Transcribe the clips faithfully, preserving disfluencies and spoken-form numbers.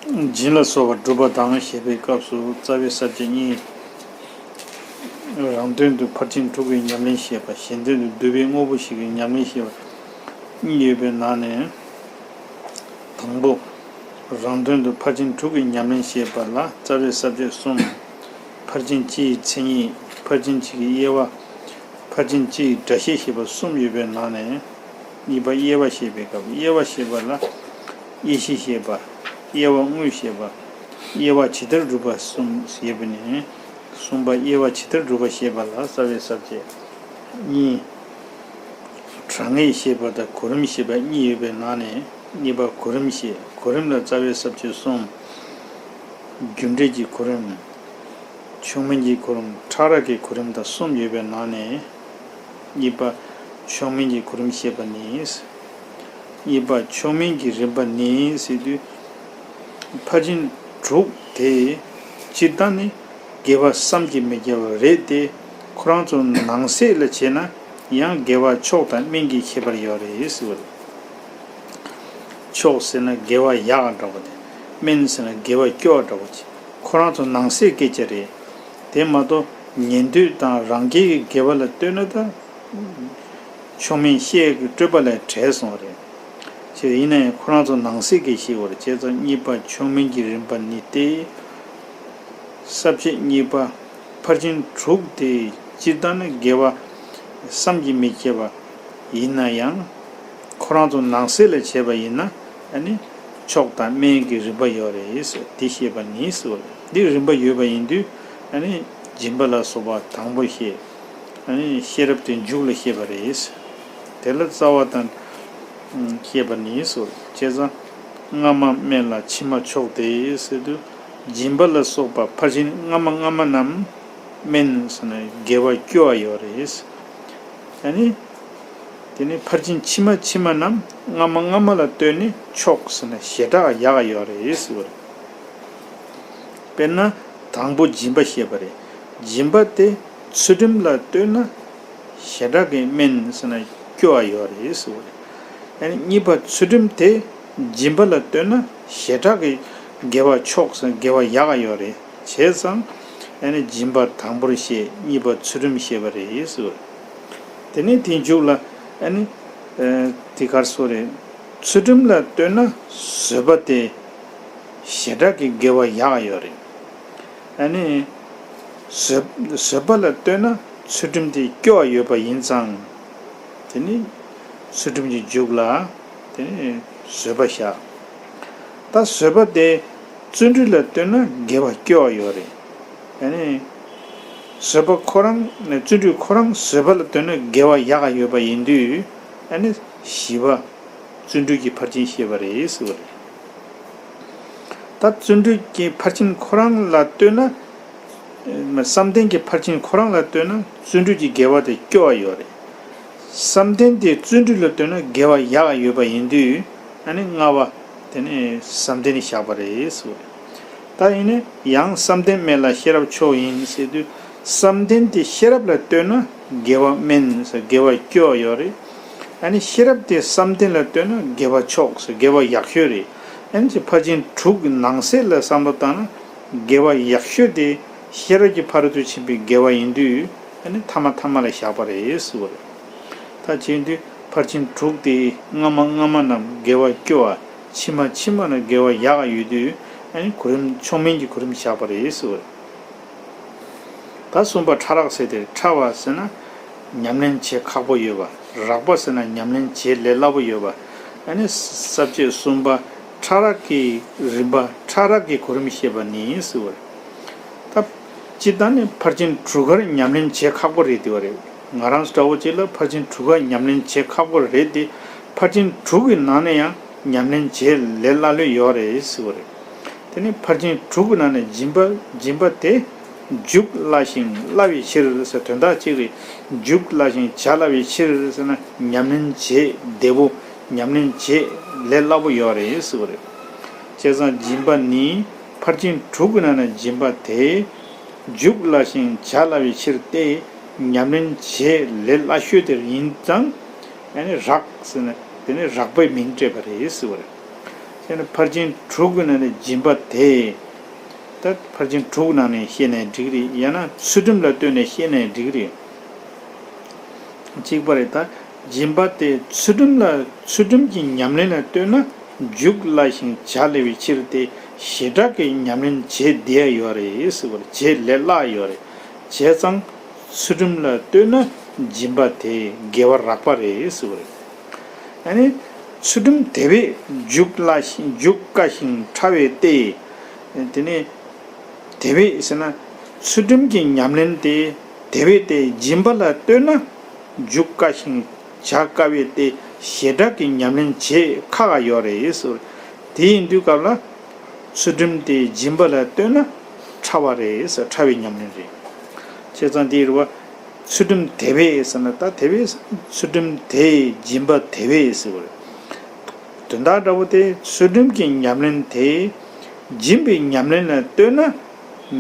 སྦྱིན་ལ་སོགས་པ་སྒྲུབ་པ་དང་ཞེས་པའི་སྐབས་སུ་རྩ་བའི་ས་བཅད་གཉིས། རང་དོན་དུ་ཕར་ཕྱིན་དྲུག་གི་ཉམས་ལེན་བཤད་པ། གཞན་དོན་དུ་བསྡུ་བའི་དངོས་པོ་བཞི་གི་ཉམས་ལེན་བཤད་པ་གཉིས་ཡོད་པའི་ནང་ནས། དང་པོ། རང་དོན་དུ་ཕར་ཕྱིན་དྲུག་གི་ཉམས་ལེན་བཤད་པ་ལ་རྩ་བའི་ས་བཅད་གསུམ། ཕར་ཕྱིན་སྤྱི་ཡི་མཚན་ཉིད། ཕར་ཕྱིན་སྤྱི་གི་དབྱེ་བ། ཕར་ཕྱིན་སྤྱི་ཡི་སྒྲ་བཤད་ཞེས་པ་གསུམ་ཡོད་པའི་ནང་ནས། གཉིས་པ་དབྱེ་བ་བཤད་པའི་སྐབས། དབྱེ་བ་བཤད་པ་ལ། དབྱེ་གཞི་བཤད་པ། དབྱེ་བ་དངོས་བཤད་པ། དབྱེ་བ་ཇི་ལྟར་སྒྲུབ་པ་གསུམ་ཡོད་པ་ནས། གསུམ་པ་དབྱེ་བ་ཇི་ལྟར་སྒྲུབ་པ་བཤད་པ་ལ་རྩ་བའི་ས་བཅད་གཉིས། དྲང་ངེས་བཤད་པ་དང་གོ་རིམ་བཤད་པ་གཉིས་ཡོད་པའི་ནང་ནས། གཉིས་པ་གོ་རིམ་བཤད། གོ་རིམ་ལ་རྩ་བའི་ས་བཅད་གསུམ། རྒྱུ་འབྲས་ཀྱི་གོ་རིམ། མཆོག་དམན་གྱི་གོ་རིམ། ཕྲ་རགས་ཀྱི་གོ་རིམ་དང་གསུམ་ཡོད་པའི་ནང་ནས། གཉིས་པ་མཆོག་དམན་གྱི་གོ་རིམ་བཤད་པ་ནི། གཉིས་པ་མཆོག་དམན་གྱི་རིམ་པ་ནི་ཟེར་དུས། ཕར་ཕྱིན་དྲུག་དེ་སྤྱིར་བཏང་ནི་དགེ་བ་བསམ་གྱིས་མི་ཁྱབ་པ་རེད་དེ། ཁོ་རང་ཚོ་ནང་གསེས་ལ་བྱས་ན་ཡང་དགེ་བ་མཆོག་དང་དམན་གྱི་ཁྱད་པར་ཡོད་རེད་ཟེར་བ་རེད། མཆོག་ཟེར་ན་དགེ་བ་ཡག་འདྲ་བོ་དེ། དམན་ཟེར་ན་དགེ་བ་སྐྱོ་བ་འདྲ་བོ་ཅིག་ཁོ་རང་ཚོ་ནང་གསེས་སྐད་ཆ་རེད། དེ་མ་གཏོགས་ཉན་ཐོས་དང་རང་རྒྱལ་གྱི་དགེ་བ་ལ་ལྟོས་ན་ད། མཆོག་དམན་བཤད་ཀྱི་སྤྲོས་པ་ལས་བྲལ་སོང་བ་རེད། ཅེས་ཡིན་ན་ཡང་ཁོ་རང་ཚོ་ནང་གསེས་ཀྱི་བཤད་པ་རེད། བྱས་ཙང་གཉིས་པ་མཆོག་དམན་གྱི་རིམ་པ་ནི་སྟེ། ས་བཅད་གཉིས་པ། ཕར་ཕྱིན་དྲུག་དེ་སྤྱིར་བཏང་ནི་དགེ་བ་བསམ་གྱིས་མི་ཁྱབ་པ་ཡིན་ན་ཡང་། ཁོ་རང་ཚོ་ནང་གསེས་ལ་བྱས་པ་ཡིན་ན་ཨ་ནི་མཆོག་དང་དམན་གྱི་རིམ་པ་ཡོད་རེད་ཟེར། དེ་བཤད་པ་ནི་ཟེར་བ་རེད། འདི་རིམ་པ་ཡོད་པ་ཡིན་དུས་ཨ་ནི་སྦྱིན་པ་ལ་སོགས་པ་དང་པོ་བཤད། ཨ་ནི་ཤེས་རབ་དེ་མཇུག་ལ་བཤད་པ་རེད། དེ་ལ་རྩ་བ་དང་བཤད་པ་ནི་ཟེར། བྱས་ཙང་སྔ་མ་དམན་ལ་ཕྱི་མ་མཆོག་སྟེ་ཟེར་དུས། སྦྱིན་པ་ལ་སོགས་པ་ཕར་ཕྱིན་སྔ་མ་སྔ་མ་རྣམས་དམན་ཟེར་ན་དགེ་བ་སྐྱོ་བ་ཡོད་རེད། ཨ་ནི། དེ་ནས་ཕར་ཕྱིན་ཕྱི་མ་ཕྱི་མ་རྣམས་སྔ་མ་སྔ་མ་ལ་ལྟོས་ནས་མཆོག་ཟེར་ན་ཞེ་དྲག་ཡག་ཡོད་རེད་ཟེར་བ་རེད། དཔེར་ན། དང་པོ་སྦྱིན་པ་བཤད་པ་རེད། སྦྱིན་པ་དེ་ཚུལ་ཁྲིམས་ལ་ལྟོས་ན་ཞེ་དྲག་གི་དམན་ཟེར་ན་སྐྱོ་བ་ཡོད་རེད་ཟེར་བ་རེད། ཨ་ནི་གཉིས་པ་ཚུལ་ཁྲིམས་དེ་སྦྱིན་པ་ལ་ལྟོས་ན་ཞེ་དྲག་གི་དགེ་བ་མཆོག་ཟེར་དགེ་བ་ཡག་ཡོད་རེད། བྱས་ཙང་ཨ་ནི་སྦྱིན་པ་དང་པོར་བཤད། གཉིས་པ་ཚུལ་ཁྲིམས་བཤད་པ་རེད་ཟེར་བ་རེད། དེ་ནས་དེའི་མཇུག་ལ་ཨ་ནི། ཨ། དེ་གར་སོ་རེད། ཚུལ་ཁྲིམས་ལ་ལྟོས་ན་བཟོད་པ་དེ་ཞེ་དྲག་གི་དགེ་བ་ཡག་ཡོད་རེད། ཨ་ནི། བཟོད། བཟོད་པ་ལ་ལྟོས་ན་ཚུལ་ཁྲིམས་དེ་སྐྱོ་བ་ཡོད་པ་ཡིན་ཙང་། དེ་ནི་ཚུལ་ཁྲིམས་ཀྱི་མཇུག་ལ་དེ་ནི་བཟོད་པ་བཞག་ད་བཟོད་པ་དེ་བརྩོན་འགྲུས་ལ་ལྟོས་ན་དགེ་བ་སྐྱོ་བ་ཡོད་རེད། ཨ་ནི། བཟོད་པ་ཁོ་རང་ནས་བརྩོན་འགྲུས་ཁོ་རང་བཟོད་པ་ལ་ལྟོས་ན་དགེ་བ་ཡག་ག་ཡོད་པ་ཡིན་དུས། ཨ་ནི་བཞི་པ། བརྩོན་འགྲུས་ཀྱི་ཕར་ཕྱིན་བཤད་པ་རེད་ཟེར་བ་རེད། ད་བརྩོན་འགྲུས་ཀྱི་ཕར་ཕྱིན་ཁོ་རང་ལ་ལྟོས་ན། བསམ་གཏན་གྱི་ཕར་ཕྱིན་ཁོ་རང་ལ་ལྟོས་ན་བརྩོན་འགྲུས་ཀྱི་དགེ་བ་དེ་སྐྱོ་བ་ཡོད་རེད། བསམ་གཏན་དེ་བརྩོན་འགྲུས་ལ་ལྟོས་ན་དགེ་བ་ཡག་ཡོད་པ་ཡིན་དུས། ཨ་ནི་ལྔ་པ། དེ་ནི་བསམ་གཏན་བཞག་པ་རེད་ཟེར་བ་རེད། ད་ཡིན་ནའི་ཡང་བསམ་གཏན་དམན་ལ་ཤེས་རབ་མཆོག་ཡིན་ཟེར་དུས། བསམ་གཏན་དེ་ཤེས་རབ་ལ་ལྟོས་ན་དགེ་བ་དམན་ཟེར་དགེ་བ་སྐྱོ་བ་ཡོད་རེད། ཨ་ནི་ཤེས་རབ་དེ་བསམ་གཏན་ལ་ལྟོས་ན་དགེ་བ་མཆོག་ཟེར་དགེ་བ་ཡག་ཤོས་རེད། ཨ་ནི་ཅིག་ཕར་ཕྱིན་དྲུག་གི་ནང་གསེས་ལ་བསམ་བློ་བཏང་ན་དགེ་བ་ཡག་ཤོས་དེ་ཤེས་རབ་ཀྱི་ཕ་རོལ་ཏུ་ཕྱིན་པའི་དགེ་བ་ཡིན་དུས། ཨ་ནི་ཐ་མ་ཐ་མ་ལ་བཞག་པ་རེད་ཟེར་བ་རེད། ད་བྱས་དུས་ཕར་ཕྱིན་དྲུག་དེ་སྔ་མ་སྔ་མ་རྣམས་དགེ་བ་སྐྱོ་བ། ཕྱི་མ་ཕྱི་མ་རྣམས་དགེ་བ་ཡག་ཡོད་དུས། ཨ་ནི་གོ་རིམ་མཆོག་དམན་གྱི་གོ་རིམ་བཞག་པ་རེད་ཟེར་བ་རེད། ད་གསུམ་པ་ཕྲ་རགས་ཟེར་དེ། ཕྲ་བ་ཟེར་ན་ཉམས་ལེན་བྱེད་ཁག་པོ་ཡོད་པ། རགས་པ་ཟེར་ན་ཉམས་ལེན་བྱེད་ལས་སླ་པོ་ཡོད་པ། ཨ་ནི་ས་བཅད་གསུམ་པ་ཕྲ་རགས་ཀྱི་རིམ་པ། ཕྲ་རགས་ཀྱི་གོ་རིམ་བཤད་པ་ནི་ཟེར་བ་རེད། ད་སྤྱིར་བཏང་ནི་ཕར་ཕྱིན་དྲུག་གར་ཉམས་ལེན་བྱེད་ཁག་པོ་རེད་དེ་བ་རེད། ང་རང་ཚོ་འདྲ་བོ་ཅིག་ལ་ཕར་ཕྱིན་དྲུག་གར་ཉམས་ལེན་བྱེད་ཁག་པོ་རེད་དེ། ཕར་ཕྱིན་དྲུག་གི་ནང་ནས་ཡང་ཉམས་ལེན་བྱེད་ལས་སླ་ལོས་ཡོད་རེད་ཟེར་བ་རེད། དེ་ནི་ཕར་ཕྱིན་དྲུག་གི་ནང་ནས་སྦྱིན་པ། སྦྱིན་པ་དེ་འཇུག་སླ་ཞིང་སླ་བའི་ཕྱིར་ཟེར་དོན་དག་གཅིག་རེད། འཇུག་སླ་ཞིང་བྱ་སླ་བའི་ཕྱིར་ཟེར་ན་ཉམས་ལེན་བྱེད་བདེ་པོ། ཉམས་ལེན་བྱེད་ལས་སླ་པོ་ཡོད་རེད་ཟེར་བ་རེད། བྱས་ཙང་སྦྱིན་པ་ནི་ཕར་ཕྱིན་དྲུག་གི་ནང་ནས་སྦྱིན་པ་དེ་འཇུག་སླ་ཞིང་བྱ་སླ་བའི་ཕྱིར་ཏེ། ཉམས་ལེན་བྱེད་ལས་སླ་ཤོས་དེ་ཡིན་ཙང་། ཨ་ནི་རགས་ཟེར་ན་དེ་ནི་རགས་པའི་མིང་སྤྲད་པ་རེད་ཟེར་བ་རེད། དེ་ནི་ཕར་ཕྱིན་དྲུག་གི་ནང་ནས་སྦྱིན་པ་དེ། ད་ཕར་ཕྱིན་དྲུག་ནང་ནས་བཤད་ནའི་འགྲིག་རེད། ཡང་ན་ཚུལ་ཁྲིམས་ལ་ལྟོས་ནས་བཤད་ནའི་འགྲིག་རེད། གཅིག་པ་རེད། ད་སྦྱིན་པ་དེ་ཚུལ་ཁྲིམས་ལ་ཚུལ་ཁྲིམས་ཀྱི་ཉམས་ལེན་ལ་ལྟོས་ན་མཇུག་སླ་ཞིང་བྱ་སླ་བའི་ཕྱིར་ཏེ། ཞེ་དྲག་གི་ཉམས་ལེན་བྱེད་བདེ་ཡ་ཡོད་རེད་ཟེར་བ་རེད། བྱེད་ལས་སླ་ཡོད་རེད། བྱས་ཙང་ཚུལ་ཁྲིམས་ལ་ལྟོས་ན་སྦྱིན་པ་དེ་དགེ་བ་རགས་པ་རེད་ཟེར་བ་རེད། ཨ་ནི་ཚུལ་ཁྲིམས་དེ་བས་མཇུག་སླ་ཞིང་མཇུག་དཀའ་ཞིང་ཕྲ་བས་ཏེ། དེ་ནས་དེ་བས་ཟེར་ན་ཚུལ་ཁྲིམས་ཀྱི་ཉམས་ལེན་དེ་དེ་བས་ཏེ་སྦྱིན་པ་ལ་ལྟོས་ན་མཇུག་དཀའ་ཞིང་བྱ་དཀའ་བས་ཏེ། ཞེ་དྲག་གི་ཉམས་ལེན་བྱེད་ཁག་ཡོད་རེད་ཟེར། དེ་ཡིན་དུས་སྐབས་ལ་ཚུལ་ཁྲིམས་དེ་སྦྱིན་པ་ལ་ལྟོས་ན་ཕྲ་བ་རེད་ཟེར། ཕྲ་བའི་ཉམས་ལེན་རེད། བྱས་ཙང་དེ་རེད་བ། ཚུལ་ཁྲིམས་དེ་བས་ཟེར་ན་ད་དེ་བས་ཚུལ་ཁྲིམས་དེ་སྦྱིན་པ་དེ་བས་ཟེར་བ་རེད། དོན་དག་འདྲ་བོ་དེ་ཚུལ་ཁྲིམས་ཀྱི་ཉམས་ལེན་དེ་སྦྱིན་པའི་ཉམས་ལེན་ལ་ལྟོས་ན་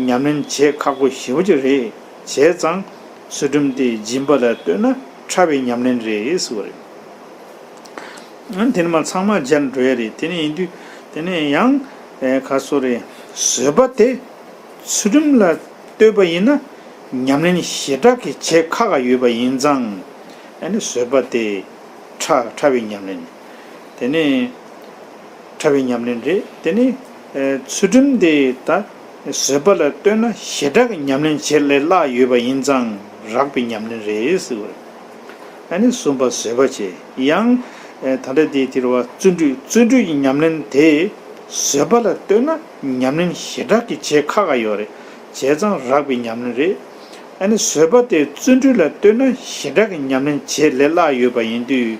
ཉམས་ལེན་བྱེད་ཁག་པོ་ཞེ་པོ་ཅིག་རེད། བྱས་ཙང་ཚུལ་ཁྲིམས་དེ་སྦྱིན་པ་ལ་ལྟོས་ན་ཕྲ་བའི་ཉམས་ལེན་རེད་ཟེར་བ་རེད། ཨ་དེ་ནི་མ་ཚང་མ་སྦྱར་འགྲོ་ཡ་རེད། དེ་ནི་ཡིན་དུས་དེ་ནི་ཡང་ཨེ་ག་སོ་རེད། བཟོད་པ་དེ་ཚུལ་ཁྲིམས་ལ་ལྟོས་པ་ཡིན་ན་ཉམས་ལེན་ཞེ་དྲག་གི་བྱེད་ཁག་ཡོད་པ་ཡིན་ཙང་། ཨ་ནི་བཟོད་པ་དེ་ཕྲ་ཕྲ་བའི་ཉམས་ལེན། དེ་ནས་ཕྲ་བའི་ཉམས་ལེན་རེད། དེ་ནས་ཚུལ་ཁྲིམས་དེ་ད་བཟོད་པ་ལ་ལྟོས་ན་ཞེ་དྲག་གི་ཉམས་ལེན་བྱེད་ལས་སླ་ཡོད་པ་ཡིན་ཙང་རགས་པའི་ཉམས་ལེན་རེད་ཟེར་བ་རེད། ཨ་ནི་གསུམ་པ་བཟོད་པ་བྱེད། ཡང་ད་ལྟ་དེ་དེ་རེད་བ། བརྩོན་འགྲུས། བརྩོན་འགྲུས་ཀྱི་ཉམས་ལེན་དེ་བཟོད་པ་ལ་ལྟོས་ན་ཉམས་ལེན་ཞེ་དྲག་གི་བྱེད་ཁག་ཡོད་རེད། བྱས་ཙང་རགས་པའི་ཉམས་ལེན་རེད། ཨ་ནི་བཟོད་པ་དེ་བརྩོན་འགྲུས་ལ་ལྟོས་ན་ཞེ་དྲག་གི་ཉམས་ལེན་བྱེད་ལས་སླ་ཡོད་པ་ཡིན་དུས་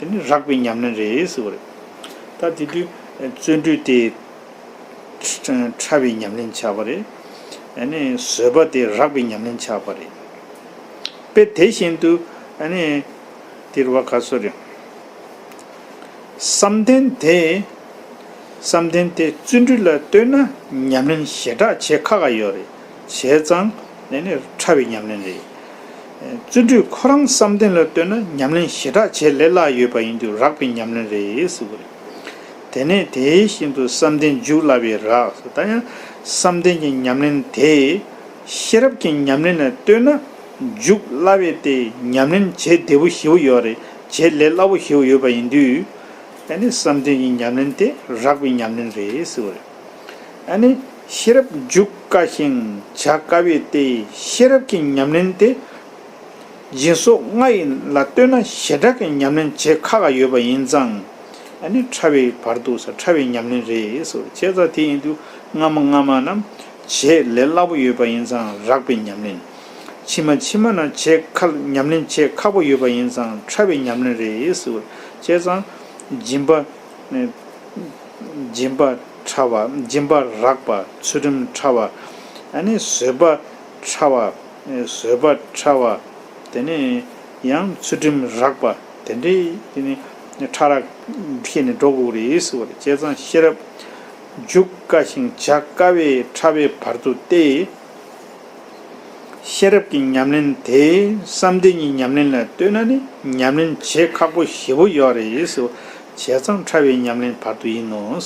དེ་ནི་རགས་པའི་ཉམས་ལེན་རེད་ཟེར་བ་རེད། ད་དེ་དུས་བརྩོན་འགྲུས་དེ་ཕྲ་བའི་ཉམས་ལེན་ཆགས་པ་རེད། ཨ་ནི་བཟོད་པ་དེ་རགས་པའི་ཉམས་ལེན་ཆགས་པ་རེད། དཔེ་དེ་བཞིན་དུ་ཨ་ནི་དེ་རེད་བ། ག་སོ་རེད། བསམ་གཏན་དེ། བསམ་གཏན་དེ་བརྩོན་འགྲུས་ལ་ལྟོས་ན་ཉམས་ལེན་ཞེ་དྲག་བྱེད་ཁག་ཡོད་རེད། བྱས་ཙང་ཨ་ནི་ཕྲ་བའི་ཉམས་ལེན་རེད། བརྩོན་འགྲུས་ཁོ་རང་བསམ་གཏན་ལ་ལྟོས་ན་ཉམས་ལེན་ཞེ་དྲག་བྱེད་ལས་སླ་ཡོད་པ་ཡིན་དུས་རགས་པའི་ཉམས་ལེན་རེད་ཟེར་བ་རེད། དེ་ནས་དེ་བཞིན་དུ་བསམ་གཏན་འཇུག་སླ་བའི་རགས། ད་ཡང་བསམ་གཏན་གྱི་ཉམས་ལེན་དེ་ཤེས་རབ་ཀྱི་ཉམས་ལེན་ལ་ལྟོས་ན་འཇུག་སླ་བས་ཏེ་ཉམས་ལེན་བྱེད་བདེ་པོ་ཞེ་པོ་ཡོད་རེད། བྱེད་ལས་སླ་པོ་ཞེ་པོ་ཡོད་པ་ཡིན་དུས། ཨ་ནི་བསམ་གཏན་གྱི་ཉམས་ལེན་དེ་རགས་པའི་ཉམས་ལེན་རེད་ཟེར་བ་རེད། ཨ་ནི་ཤེས་རབ་འཇུག་དཀའ་ཞིང་བྱ་དཀའ་བས་ཏེ་ཤེས་རབ་ཀྱི་ཉམས་ལེན་དེ་སྦྱིན་སོགས་ལྔ་ཡི་ལ་ལྟོས་ན་ཞེ་དྲག་གི་ཉམས་ལེན་བྱེད་ཁག་ཡོད་པ་ཡིན་ཙང་། ཨ་ནི་ཕྲ་བའི་བར་དུ་ཟེར་ཕྲ་བའི་ཉམས་ལེན་རེད་ཟེར་བ་རེད། བྱས་ཙང་དེ་ཡིན་དུས་སྔ་མ་སྔ་མ་རྣམས་བྱེད་ལས་སླ་པོ་ཡོད་པ་ཡིན་ཙང་རགས་པའི་ཉམས་ལེན། ཕྱི་མ་ཕྱི་མ་རྣམས་བྱེད་ཁག་ཉམས་ལེན་བྱེད་ཁག་པོ་ཡོད་པ་ཡིན་ཙང་ཕྲ་བའི་ཉམས་ལེན་རེད་ཟེར་བ་རེད། བྱས་ཙང་སྦྱིན་པ། སྦྱིན་པ་ཕྲ་བ། སྦྱིན་པ་རགས་པ། ཚུལ་ཁྲིམས་ཕྲ་བ། ཨ་ནི་བཟོད་པ་ཕྲ་བ། བཟོད་པ་ཕྲ་བ། དེ་ནས་ཡང་ཚུལ་ཁྲིམས་རགས་པ། དེ་འདྲའི་དེ་ནི་ཕྲ་རགས་བཤད་ནས་འགྲོ་དགོས་རེད་ཟེར་བ་རེད། བྱས་ཙང་ཤེས་རབ་འཇུག་དཀའ་ཞིང་བྱ་དཀའ་བས་ཕྲ་བའི་བར་དུ་སྟེ། ཤེས་རབ་ཀྱི་ཉམས་ལེན་དེ་བསམ་གཏན་གྱི་ཉམས་ལེན་ལ་ལྟོས་ན་ནི་ཉམས་ལེན་བྱེད་ཁག་པོ་ཞེ་པོ་ཡོད་རེད་ཟེར། བྱས་ཙང་ཕྲ་བའི་ཉམས་ལེན་བར་དུ་ཡིན་ནོ།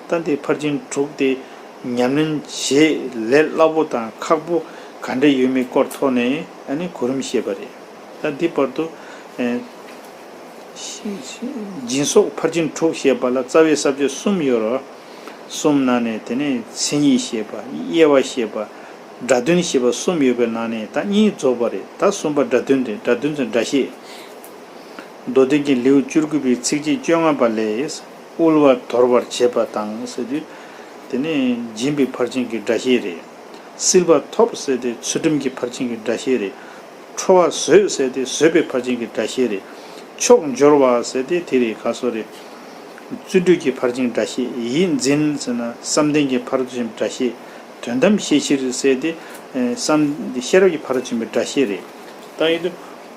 ད་འདི་ཕར་ཕྱིན་དྲུག་དེ་ཉམས་ལེན་བྱེད་ལས་སླ་པོ་དང་ཁག་པོ་ག་འདྲ་ཡོད་མེད་སྐོར་ཐོག་ནས་ཨ་ནི་གོ་རིམ་བཤད་པ་རེད། ད་འདི་བར་དུ་ཨེ་སྦྱིན་སོགས་ཕར་ཕྱིན་དྲུག་བཤད་པ་ལ་རྩ་བའི་ས་བཅད་གསུམ་ཡོད་རེད། གསུམ་ནང་ནས་དེ་ནས་མཚན་ཉིད་བཤད་པ། དབྱེ་བ་བཤད་པ། སྒྲ་དོན་བཤད་པ་གསུམ་ཡོད་པའི་ནང་ནས་ད་གཉིས་རྫོགས་པ་རེད། ད་གསུམ་པ་སྒྲ་དོན་རེད། སྒྲ་དོན་ཚོ་སྒྲ་བཤད། མདོ་དོན་གྱི་ལེའུ་བཅུ་དགུ་པའི་ཚིགས་བཅད་བཅོ་ལྔ་པ་ལས། དབུལ་བ་དོར་བར་བྱེད་པ་དང་ཟེར་དུས། དེ་ནས་སྦྱིན་པའི་ཕར་ཕྱིན་གྱི་སྒྲ་བཤད་རེད། བསིལ་བ་ཐོབ་ཟེར་ཏེ་ཚུལ་ཁྲིམས་ཀྱི་ཕར་ཕྱིན་གྱི་སྒྲ་བཤད་རེད། ཁྲོ་བ་བཟོད་ཟེར་ཏེ་བཟོད་པའི་ཕར་ཕྱིན་གྱི་སྒྲ་བཤད་རེད། ཕྱོགས་འབྱོར་བ་ཟེར་ཏེ་དེ་རེད། ག་སོ་རེད། བརྩོན་འགྲུས་ཀྱི་ཕར་ཕྱིན་སྒྲ་བཤད། ཡིད་འཛིན་ཟེར་ན་བསམ་གཏན་གྱི་ཕར་ཕྱིན་སྒྲ་བཤད། དོན་དམ་ཤེས་ཕྱིར་ཟེར་ཏེ་བསམ་ཤེས་རབ་ཀྱི་ཕར་ཕྱིན་པའི་སྒྲ་བཤད་རེད། ད་ཡིན་དུས་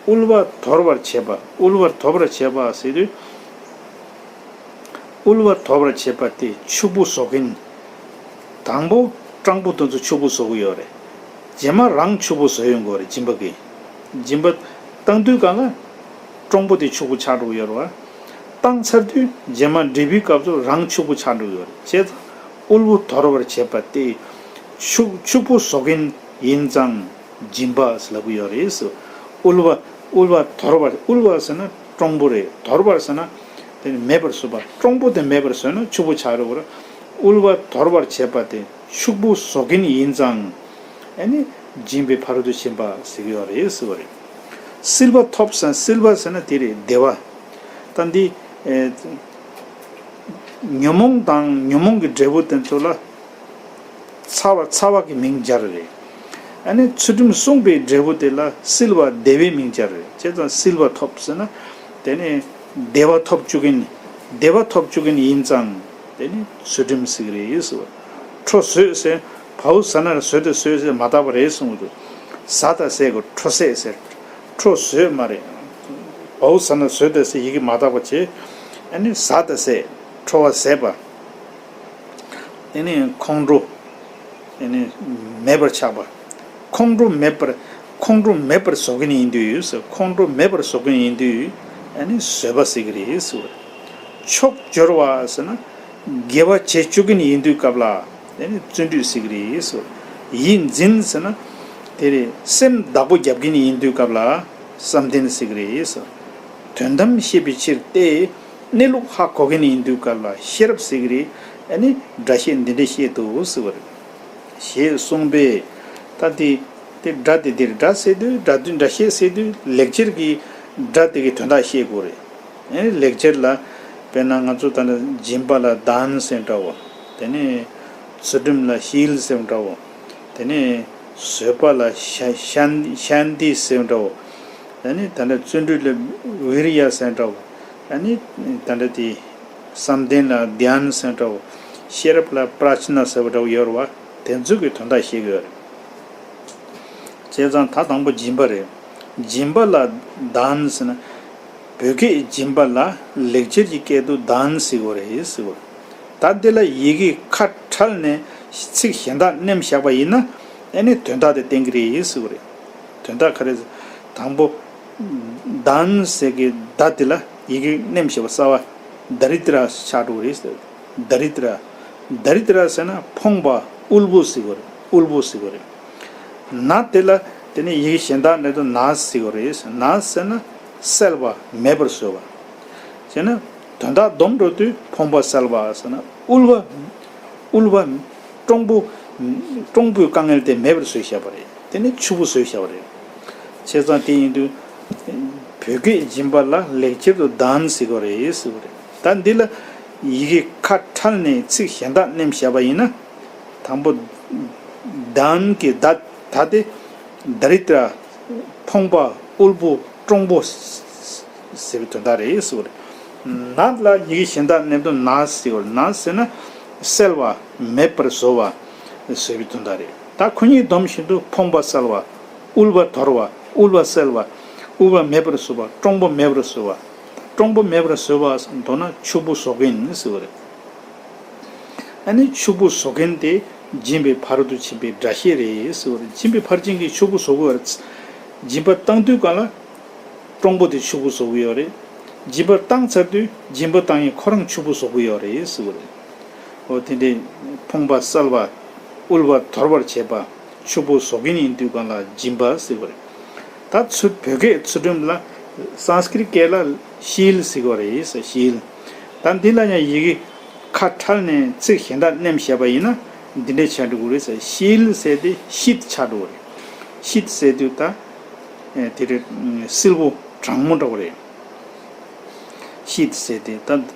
དབུལ་བ་དོར་བར་བྱེད་པ། དབུལ་བ་དོར་བར་བྱེད་པ་ཟེར་དུས། དབུལ་བ་དོར་བར་བྱེད་པ་དེ་ཕྱུག་པོ་བཟོ་མཁན། དང་པོ་སྤྲང་པོ་དེ་ཚོ་ཕྱུག་པོ་བཟོ་གི་ཡོད་རེད། རྗེས་མ་རང་ཕྱུག་པོ་བཟོ་ཡོང་གི་ཡོད་རེད། སྦྱིན་པ་གིས། སྦྱིན་པ་བཏང་དུས་གང་ལ་སྤྲང་པོ་དེ་ཕྱུག་པོ་ཆགས་འགྲོ་གི་ཡོད་རེད་བ། བཏང་ཚར་དུས་རྗེས་མ་འབྲས་བུའི་སྐབས་སུ་རང་ཕྱུག་པོ་ཆགས་འགྲོ་གི་ཡོད་རེད། བྱས་ཙང་དབུལ་པོ་དོར་བར་བྱེད་པ་སྟེ། ཕྱུག་ཕྱུག་པོ་བཟོ་མཁན་ཡིན་ཙང་སྦྱིན་པ་ཟེར་ལབ་ཀྱི་ཡོད་རེད། དབུལ་བ་དབུལ་བ་དོར་བར། དབུལ་བ་ཟེར་ན་སྤྲང་པོ་རེད། དོར་བར་ཟེར་ན་དེ་ནི་མེད་པར་བཟོ་བ། སྤྲང་པོ་དེ་མེད་པར་བཟོས་ན་ཕྱུག་པོ་ཆགས་འགྲོ་གི་རེད། དབུལ་བ་དོར་བར་བྱེད་པ་སྟེ། ཕྱུག་པོ་བཟོ་མཁན་ཡིན་ཙང་། ཨ་ནི་སྦྱིན་པའི་ཕ་རོལ་ཏུ་ཕྱིན་པ་ཟེར་གྱི་ཡོད་རེད་ཟེར་བ་རེད། བསིལ་བ་ཐོབ་ཟེར། བསིལ་བ་ཟེར་ན་དེ་རེད། བདེ་བ། ད་འདི་ཨེ་ཉོན་མོངས་དང་ཉོན་མོངས་ཀྱི་འབྲས་བུ་དེ་ཚོ་ལ་ཚ་བ་ཚ་བ་གི་མིང་སྦྱར་རེད། ཨ་ནི་ཚུལ་ཁྲིམས་བསྲུངས་པའི་འབྲས་བུ་དེ་ལ་བསིལ་བ་བདེ་བའི་མིང་སྦྱར་རེད། བྱས་ཙང་བསིལ་བ་ཐོབ་ཟེར་ན་དེ་ནི་བདེ་བ་ཐོབ་བཅུག་མཁན། བདེ་བ་ཐོབ་བཅུག་མཁན་ཡིན་ཙང་། དེ་ནི་ཚུལ་ཁྲིམས་ཟེར་གྱི་རེད་ཟེར་བ། ཁྲོ་བཟོད་ཟེར། བའོ་ཟ་ན་ལ་བཟོད་དེ་བཟོད་ཟེར་མ་དག་པ་རེད་གསུངས་འདུག་ཟ་དང་ཟས་ཀྱི་ཁྲོ་ཟད་ཟེར། ཁྲོ་བཟོད་མ་རེད། བའོ་ཟ་ན་བཟོད་དེ་ཟེར་ཡི་གེ་མ་དག་པ་བྱས། ཨ་ནི་ཟ་དང་ཟས། ཁྲོ་བ་ཟད་པ། དེ་ནི་ཁོང་ཁྲོ། དེ་ནི་མེད་པར་ཆགས་པ། ཁོང་ཁྲོ་མེད་པར། ཁོང་ཁྲོ་མེད་པར་བཟོ་མཁན་ཡིན་དུས། ཁོང་ཁྲོ་མེད་པར་བཟོ་མཁན་ཡིན་དུས། ཨ་ནི་བཟོད་པ་ཟེར་གྱི་རེད་ཟེར་བ། ཕྱོགས་སྦྱོར་བ་ཟེར་ན། དགེ་བ་བྱེད་བཅུག་མཁན་ཡིན་དུས་སྐབས་ལ། དེ་ནི་བརྩོན་འགྲུས་ཟེར་གྱི་རེད་ཟེར། ཡིད་འཛིན་ཟེར་ན། དེ་རེད། སེམས་བདག་པོ་རྒྱབ་མཁན་ཡིན་དུས་སྐབས་ལ། བསམ་གཏན་ཟེར་གྱི་རེད་ཟེར། དོན་དམ་ཤེས་པའི་ཕྱིར་ཏེ། གནས་ལུགས་ཧ་གོ་མཁན་ཡིན་དུས་སྐབས་ལ་ཤེས་རབ་ཟེར་གྱི་རེད། ཨ་ནི་སྒྲ་བཤད་འདི་འདྲས་བཤད་འདུག་ཟེར་བ་རེད། ཞེས་གསུངས་པས། ད་དེ་དེ་སྒྲ་དེ་འདིར། སྒྲ་ཟེར་དུས་སྒྲ་དེ་སྒྲ་བཤད་ཟེར་དུས་ལེགས་སྦྱར་གྱི་སྒྲ་དེ་གི་དོན་དག་བཤད་དགོས་རེད། ཨེ་ལེགས་སྦྱར་ལ། དཔེར་ན་ང་ཚོ་ད་ནི་སྦྱིན་པ་ལ་ད་ན་ཟེར་འདྲ་བོ། དེ་ནས་ཚུལ་ཁྲིམས་ལ་ཤཱིལ་ཟེར་འདྲ་བོ། དེ་ནས་བཟོད་པ་ལ་ཤ་ཤཱན་ཤཱནྟི་ཟེར་འདྲ་བོ། ཨ་ནི་ད་ནི་བརྩོན་འགྲུས་ལ་བི་རི་ཡ་ཟེར་འདྲ་བོ། ཨ་ནི་ད་ནི་དེ་བསམ་གཏན་ལ་དྷྱཱན་ཟེར་འདྲ་བོ། ཤེས་རབ་ལ་པྲ་ཇྷ་ན་ཟེར་བ་འདྲ་བོ་ཡོད་རེད་བ། དེ་ཚོ་གི་དོན་དག་བཤད་ཀྱི་ཡོད་རེད། བྱས་ཙང་ད་དང་པོ་སྦྱིན་པ་རེད། སྦྱིན་པ་ལ་ད་ན་ཟེར་ན། བོད་སྐད་སྦྱིན་པ་ལ་ལེགས་སྦྱར་གྱི་སྐད་དུ་ད་ན་ཟེར་གྱི་ཡོད་རེད་ཟེར་གྱི་ཡོད་རེད། ད་འདི་ལ་ཡི་གེ་ཁ་ཕྲལ་ནས་ཚིག་གཞན་དག་མནན་བཞག་པ་ཡིན་ན། ཨ་ནི་དོན་དག་དེ་བསྟན་གྱི་རེད་ཟེར་གྱི་ཡོད་རེད། དོན་དག་ག་རེ་ཟེར། དང་པོ། ད་ན་ཟེར་གྱི་ད་དེ་ལ་ཡི་གེ་མནན་བཞག་པ་གསལ་བ། ད་རི་ཏྲ་ཆགས་འགྲོ་གི་རེད་ཟེར། ད་རི་ཏྲ། ད་རི་ཏྲ་ཟེར་ན་ཕོངས་པ། དབུལ་པོ་ཟེར་གྱི་ཡོད་རེད། དབུལ་པོ་ཟེར་གྱི་ཡོད་རེད། ན་དེ་ལ་དེ་ནི་ཡི་གེ་གཞན་དག་མནན་དུས་ན་ཟེར་གྱི་ཡོད་རེད། ན་ཟེར་ན་བསལ་བ། མེད་པར་བཟོ་བ། བྱས་ན་དོན་དག་སྡོམ་འགྲོ་དུས་ཕོངས་པ་བསལ་བ་ཟེར་ན་དབུལ་བ། དབུལ་བ། སྤྲང་པོ། སྤྲང་པོའི་དཀའ་ངལ་དེ་མེད་པར་བཟོས་བཞག་པ་རེད། དེ་ནི་ཕྱུག་པོ་བཟོས་བཞག་པ་རེད། བྱས་ཙང་དེ་ཡིན་དུས། བོད་སྐད་སྦྱིན་པ་ལ་ལེགས་སྦྱར་དུ་ད་ན་ཟེར་གྱི་ཡོད་རེད་ཟེར་གྱི་ཡོད་རེད། ད་འདི་ལ་ཡི་གེ་ཁ་ཕྲལ་ནས་ཚིག་གཞན་དག་མནན་བཞག་པ་ཡིན་ན། དང་པོ། ད་ན་གྱི་ད། ད་དེ། ད་རི་ཏྲ། ཕོངས་པ། དབུལ་པོ། སྤྲང་པོ་ཟེར་བའི་དོན་དག་རེད་ཟེར་བ་རེད། ན་ལ་ཡི་གེ་གཞན་དག་མནན་དུས་ན་ཟེར་བ་རེད། ན་ཟེར་ན་བསལ་བ། མེད་པར་བཟོ་བ་ཟེར་བའི་དོན་དག་རེད། ད་ཁོ་གཉིས་སྡོམ་བཞིན་དུ་ཕོངས་པ་བསལ་བ། དབུལ་བ་དོར་བ། དབུལ་བ་བསལ་བ། དབུལ་བ་མེད་པར་བཟོ་བ། སྤྲང་པོ་མེད་པར་བཟོ་བ། སྤྲང་པོ་མེད་པར་བཟོ་བ། མདོར་ན་ཕྱུག་པོ་བཟོ་མཁན་ཟེར་བ་རེད། ཨ་ནི་ཕྱུག་པོ་བཟོ་མཁན་དེ་སྦྱིན་པའི་ཕ་རོལ་ཏུ་ཕྱིན་པའི་སྒྲ་བཤད་རེད་ཟེར་བ་རེད། སྦྱིན་པའི་ཕར་ཕྱིན་གྱི་ཕྱུག་པོ་བཟོ་དགོས་པ་རེད། སྦྱིན་པ་བཏང་དུས་སྒང་ལ་སྤྲང་པོ་དེ་ཕྱུག་པོ་བཟོ་གི་ཡོད་རེད། སྦྱིན་པ་བཏང་ཚར་དུས་སྦྱིན་པ་བཏང་མཁན་ཁོ་རང་ཕྱུག་པོ་བཟོ་གི་ཡོད་རེད་ཟེར་བ་རེད། འོ་དེ་འདྲའི་ཕོངས་པ་བསལ་བ། དབུལ་བ་དོར་བར་བྱེད་པ། ཕྱུག་པོ་བཟོ་མཁན་ཡིན་དུས་སྒང་ལ་སྦྱིན་པ་ཟེར་བ་རེད། ད་ཚུལ་བོད་སྐད་ཚུལ་ཁྲིམས་ལ་སཾ་སྐྲྀཏ་སྐད་ལ་ཤཱིལ་ཟེར་གྱི་ཡོད་རེད་ཟེར། ཤཱིལ། ད་འདི་ལ་ཡང་ཡི་གེ་ཁ་ཕྲལ་ནས་ཚིག་གཞན་དག་མནན་བཞག་པ་ཡིན་ན་འདི་འདྲས་ཆགས་འགྲོ་གི་རེད་ཟེར། ཤཱིལ་ཟེར་དེ་ཤིད་ཆགས་འགྲོ་གི་རེད། ཤིད་ཟེར་དུས་ད་ཨེ་དེ་རེད། བསིལ་པོ་གྲང་མོ་འདྲ་བོ་རེད། ཤིད་ཟེར་དེ་ད་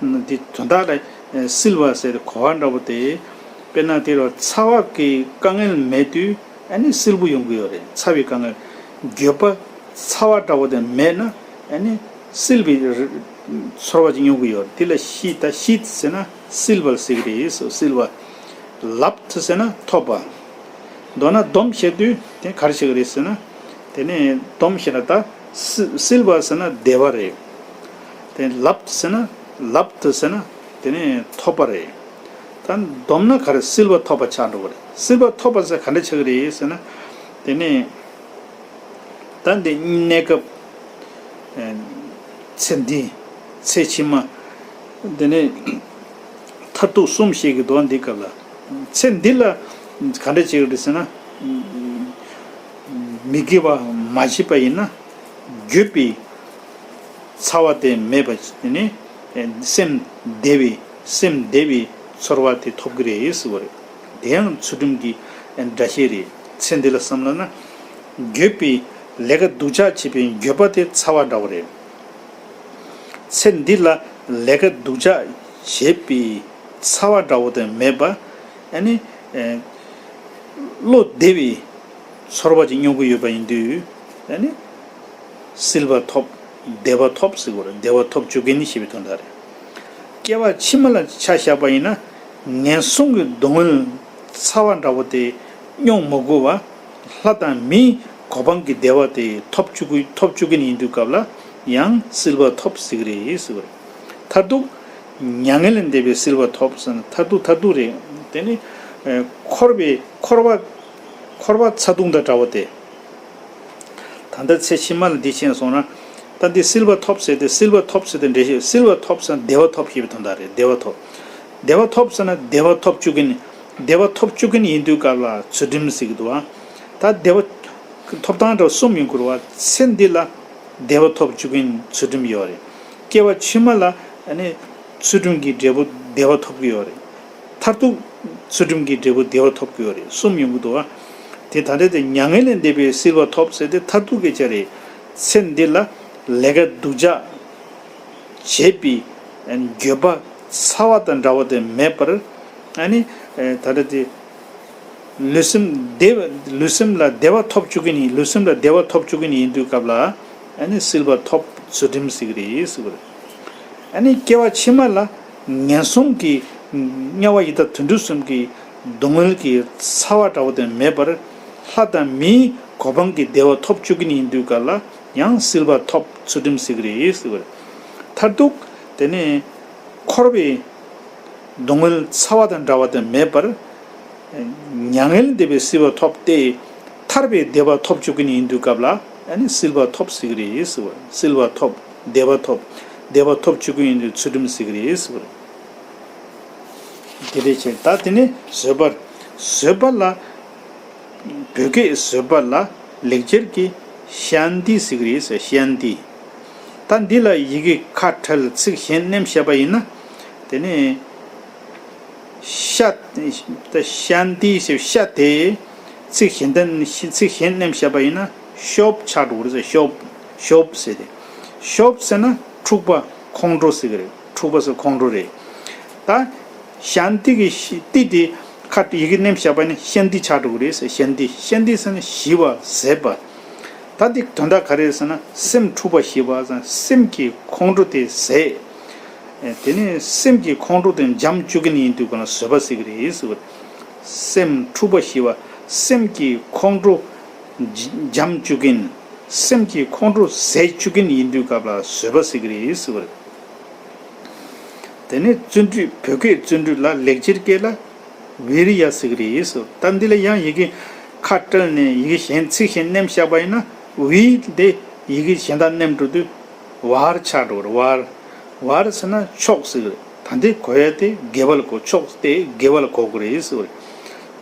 འདི་དོན་དག་ལ་ཨེ་བསིལ་བ་ཟེར་དེ་གོ་བ་འདྲ་བོ་དེ། དཔེར་ན་དེ་རུ་ཚ་བ་གི་དཀའ་ངལ་མེད་དུས་ཨ་ནི་བསིལ་པོ་ཡོང་གི་ཡོད་རེད། ཚ་བའི་དཀའ་ངལ། འགྱོད་པ། ཚ་བ་འདྲ་བོ་དེ་མེད་ན་ཨ་ནི་བསིལ་བའི་རི་ཚོར་བ་ཅིག་མྱོང་གི་ཡོད་རེད། དེ་ལ་ཤིད། ད་ཤིད་ཟེར་ན་བསིལ་བ་ལ་ཟེར་གི་རེད་ཟེར། བསིལ་བ། ལབ་ཏུ་ཟེར་ན་ཐོབ་པ། མདོར་ན་སྡོམ་བྱེད་དུས་དེ་ག་རེ་བྱེད་ཀྱི་རེད་ཟེར་ན། དེ་ནས་སྡོམ་བྱེད་ན་ད་བསིལ་བསིལ་བ་ཟེར་ན་བདེ་བ་རེད། དེ་ལབ་ཏུ་ཟེར་ན་ལབ་ཏུ་ཟེར་ན་དེ་ནས་ཐོབ་པ་རེད། ད་སྡོམ་ན་ག་རེ་བསིལ་བ་ཐོབ་པ་ཆགས་འགྲོ་གི་རེད། བསིལ་བ་ཐོབ་པ་ཟེར་ག་འདྲ་ཆགས་ཀྱི་རེད་ཟེར་ན། དེ་ནས་ད་འདི་གནས་སྐབས་ཚེ་འདི་ཚེ་ཕྱི་མ་ དེ་ནས་མཐར་ཐུག་གསུམ་བཤད་ཀྱི་འདུག་འདི་སྐབས་ལ། ཚེ་འདི་ལ་ག་འདྲ་བྱེད་ཀྱི་རེད་ཟེར་ན། མི་དགེ་བ་མ་བྱས་པ་ཡིན་ན། འགྱོད་པའི་ཚ་བ་དེ་མེད་པ་དེ་ནི་སེམས་བདེ་བའི་སེམས་བདེ་བའི་ཚོར་བ་དེ་ཐོབ་ཀྱི་རེད་ཟེར་བ་རེད། དེ་ཡང་ཚུལ་ཁྲིམས་ཀྱི་སྒྲ་བཤད་རེད། ཚེ་འདི་ལ་བསམ་ལ་ན། འགྱོད་པའི་ལས་ཀ་སྡུག་ཅག་བྱེད་པའི་འགྱོད་པ་དེ་ཚ་བ་འདྲ་བོ་རེད། ཚེ་འདི་ལ་ལས་ཀ་སྡུག་ཅག་བྱེད་པའི་ཚ་བ་འདྲ་བོ་དེ་མེད་པ། ཨ་ནི། ཨེ། བློ་བདེ་བའི་ཚོར་བ་ཅིག་མྱོང་གི་ཡོད་པ་ཡིན་དུས། ཨ་ནི། བསིལ་བ་ཐོབ། བདེ་བ་ཐོབ་ཟེར་དགོས་རེད། བདེ་བ་ཐོབ་བཅུག་མཁན་ཞེས་པའི་དོན་དག་རེད། སྐྱེ་བ་ཕྱི་མ་ལ་ཆ་བཞག་པ་ཡིན་ན། ངན་སོང་གི་སྡུག་བསྔལ་ཚ་བ་འདྲ་བོ་དེ་མྱོང་མ་དགོས་པ། ལྷ་དང་མིའི་གོ་འཕང་གི་བདེ་བ་དེ་ཐོབ་བཅུག་གི་ཐོབ་བཅུག་གི་ཡིན་དུས་སྐབས་ལ་ཡང་བསིལ་བ་ཐོབ་ཟེར་གི་རེད་ཟེར་བ་རེད། མཐར་ཐུག་མྱ་ངན་ལས་འདས་པའི་བསིལ་བ་ཐོབ་ཟེར་ན་མཐར་ཐུག་མཐར་ཐུག་རེད། དེ་ནི། ཨེ། འཁོར་བའི་འཁོར་བ་འཁོར་བ་ཚ་གདུང་དང་འདྲ་བ་དེ། ད་ལྟ་ཚེ་ཕྱི་མ་ལ་འདི་ཕྱིན་སོང་ན། ད་འདི་བསིལ་བ་ཐོབ་ཟེར་ཏེ་བསིལ་བ་ཐོབ་ཟེར་ཏེ་འགྲེལ་བཤད། བསིལ་བ་ཐོབ་ཟེར་ན་བདེ་བ་ཐོབ་ཞེས་པའི་དོན་དག་རེད། བདེ་བ་ཐོབ། བདེ་བ་ཐོབ་ཟེར་ན་བདེ་བ་ཐོབ་བཅུག་གིན། བདེ་བ་ཐོབ་བཅུག་གིན་ཡིན་དུས་སྐབས་ལ་ཚུལ་ཁྲིམས་ཟེར་གི་འདུག་བ། ད་བདེ་བ་ཐོབ་ཐང་འདྲ་གསུམ་ཡོང་གི་རེད་བ། ཚེ་འདི་ལ་བདེ་བ་ཐོབ་བཅུག་གིན་ཚུལ་ཁྲིམས་ཡོད་རེད། སྐྱེ་བ་ཕྱི་མ་ལ་ཨ་ནི་ཚུལ་ཁྲིམས་ཀྱི་འབྲས་བུ་བདེ་བ་ཐོབ་ཀྱི་ཡོད་རེད། མཐར་ཐུག་ཚུལ་ཁྲིམས་ཀྱི་འབྲས་བུ་བདེ་བ་ཐོབ་ཀྱི་ཡོད་རེད། གསུམ་ཡོང་གི་འདུག་བ། དེ་ད་ལྟ་དེ་མྱ་ངན་ལས་འདས་པའི་བསིལ་བ་ཐོབ་ཟེར་ཏེ་མཐར་ཐུག་གི་ཆ་རེད། ཚེ་འདི་ལ་ལས་ཀ་སྡུག་ཅག་བྱེད་པའི་འགྱོད་པ་ཚ་བ་དང་འདྲ་བ་དེ་མེད་པར། ཨ་ནི་ད་ལྟ་དེ་ལུས་སེམས་བདེ་བ་ལུས་སེམས་ལ་བདེ་བ་ཐོབ་བཅུག་གིན་ཡིན། ལུས་སེམས་ལ་བདེ་བ་ཐོབ་བཅུག་གིན་ཡིན་དུས་སྐབས་ལ་ཨ་ནི་བསིལ་བ་ཐོབ་ཚུལ་ཁྲིམས་ཟེར་གི་རེད་ཟེར་བ་རེད། ཨ་ནི་སྐྱེ་བ་ཕྱི་མ་ལ་ངན་སོང་གི་དམྱལ་བ་ཡི་དྭགས་དུད་འགྲོ་གསུམ་གྱི་སྡུག་བསྔལ་གྱི་ཚ་བ་འདྲ་བོ་དེ་མེད་པར་ལྷ་དང་མིའི་གོ་འཕང་གི་བདེ་བ་ཐོབ་བཅུག་གིན་ཡིན་དུས་སྐབས་ལ་ཡང་བསིལ་བ་ཐོབ་ཚུལ་ཁྲིམས་ཟེར་གི་རེད་ཟེར་བ་རེད། མཐར་ཐུག་དེ་ནི་འཁོར་བའི་སྡུག་བསྔལ་ཚ་བ་དང་འདྲ་བ་དེ་མེད་པར། མྱ་ངན་ལས་འདས་པའི་བསིལ་བ་ཐོབ་སྟེ། ཐར་པའི་བདེ་བ་ཐོབ་བཅུག་གིན་ཡིན་དུས་སྐབས་ལ་ཨ་ནི་བསིལ་བ་ཐོབ་ཟེར་གི་རེད་ཟེར་བ། བསིལ་བ་ཐོབ། བདེ་བ་ཐོབ། བདེ་བ་ཐོབ་བཅུག་གིན་ཡིན་དུས་ཚུལ་ཁྲིམས་ཟེར་གི་རེད་ཟེར་བ་རེད། དེ་འདྲ་བྱས། ད་དེ་ནས་བཟོད་པ། བཟོད་པ་ལ། བོད་སྐད་བཟོད་པ་ལ་ལེགས་སྦྱར་གྱི་ཤཱནྟི་ཟེར་གི་རེད་ཟེར། ཤཱནྟི། ད་འདི་ལ་ཡི་གེ་ཁ་བྲལ་ཚིག་གཞན་བསྣན་བཤད་པ་ཡིན་ན། དེ་ནས། ཤ། ད་ཤཱནྟི་ཞེས་ཤ་དེ་ཚིག་གཞན་དོན་ཚིག་གཞན་བསྣན་བཤད་པ་ཡིན་ན་ཤོབ་ཆགས་འགྲོ་གི་རེད་ཟེར། ཤོབ། ཤོབ་ཟེར་ཏེ། ཤོབ་ཟེར་ན་འཁྲུག་པ་ཁོང་ཁྲོ་ཟེར་གི་རེད། འཁྲུག་པ་ཟེར་ཁོང་ཁྲོ་རེད། ད་ཤཱནྟི་གི་ཤ་ཏི་དེ་ཁ་ཡི་གེ་བསྣན་བཤད་པ་ཡིན་ན་ཤཱནྟི་ཆགས་འགྲོ་གི་རེད་ཟེར། ཤཱནྟི། ཤཱནྟི་ཟེར་ན་ཞི་བ་ཟད་པ། ད་འདི་དོན་དག་ག་རེ་ཟེར་ན་སེམས་འཁྲུག་པ་ཞི་བ་ཟེར། སེམས་ཀྱི་ཁོང་ཁྲོ་དེ་ཟད། དེ་ནས་སེམས་ཀྱི་ཁོང་ཁྲོ་དེ་འཇམ་བཅུག་གིན་ཡིན་དུས་ག་ན་བཟོད་པ་ཟེར་གི་རེད་ཟེར་བ། སེམས་འཁྲུག་པ་ཞི་བ། སེམས་ཀྱི་ཁོང་ཁྲོ་འཇམ་བཅུག་གིན། སེམས་ཀྱི་ཁོང་ཁྲོ་ཟད་བཅུག་གིན་ཡིན་དུས་སྐབས་ལ་བཟོད་པ་ཟེར་གི་རེད་ཟེར་བ། དེ་ནས་བརྩོན་འགྲུས། བོད་སྐད་བརྩོན་འགྲུས་ལ་ལེགས་སྦྱར་སྐད་ལ་བི་རི་ཡ་ཟེར་གི་རེད་ཟེར། ད་འདི་ལ་ཡང་ཡི་གེ་ཁ་བྲལ་ནས་ཡི་གེ་གཞན་ཚིག་གཞན་བསྣན་བཞག་པ་ཡིན་ན་བི་དེ་ཡི་གེ་གཞན་དག་བསྣན་འགྲོ་དུས་བར་ཆགས་འགྲོ་གི་རེད། བར། བར་ཟེར་ན་མཆོག་ཟེར་གི་རེད། ད་འདི་གོ་ཡ་དེ་དགེ་བ་ལ་གོ། མཆོག་དེ་དགེ་བ་ལ་གོ་གི་རེད་ཟེར་གི་རེད།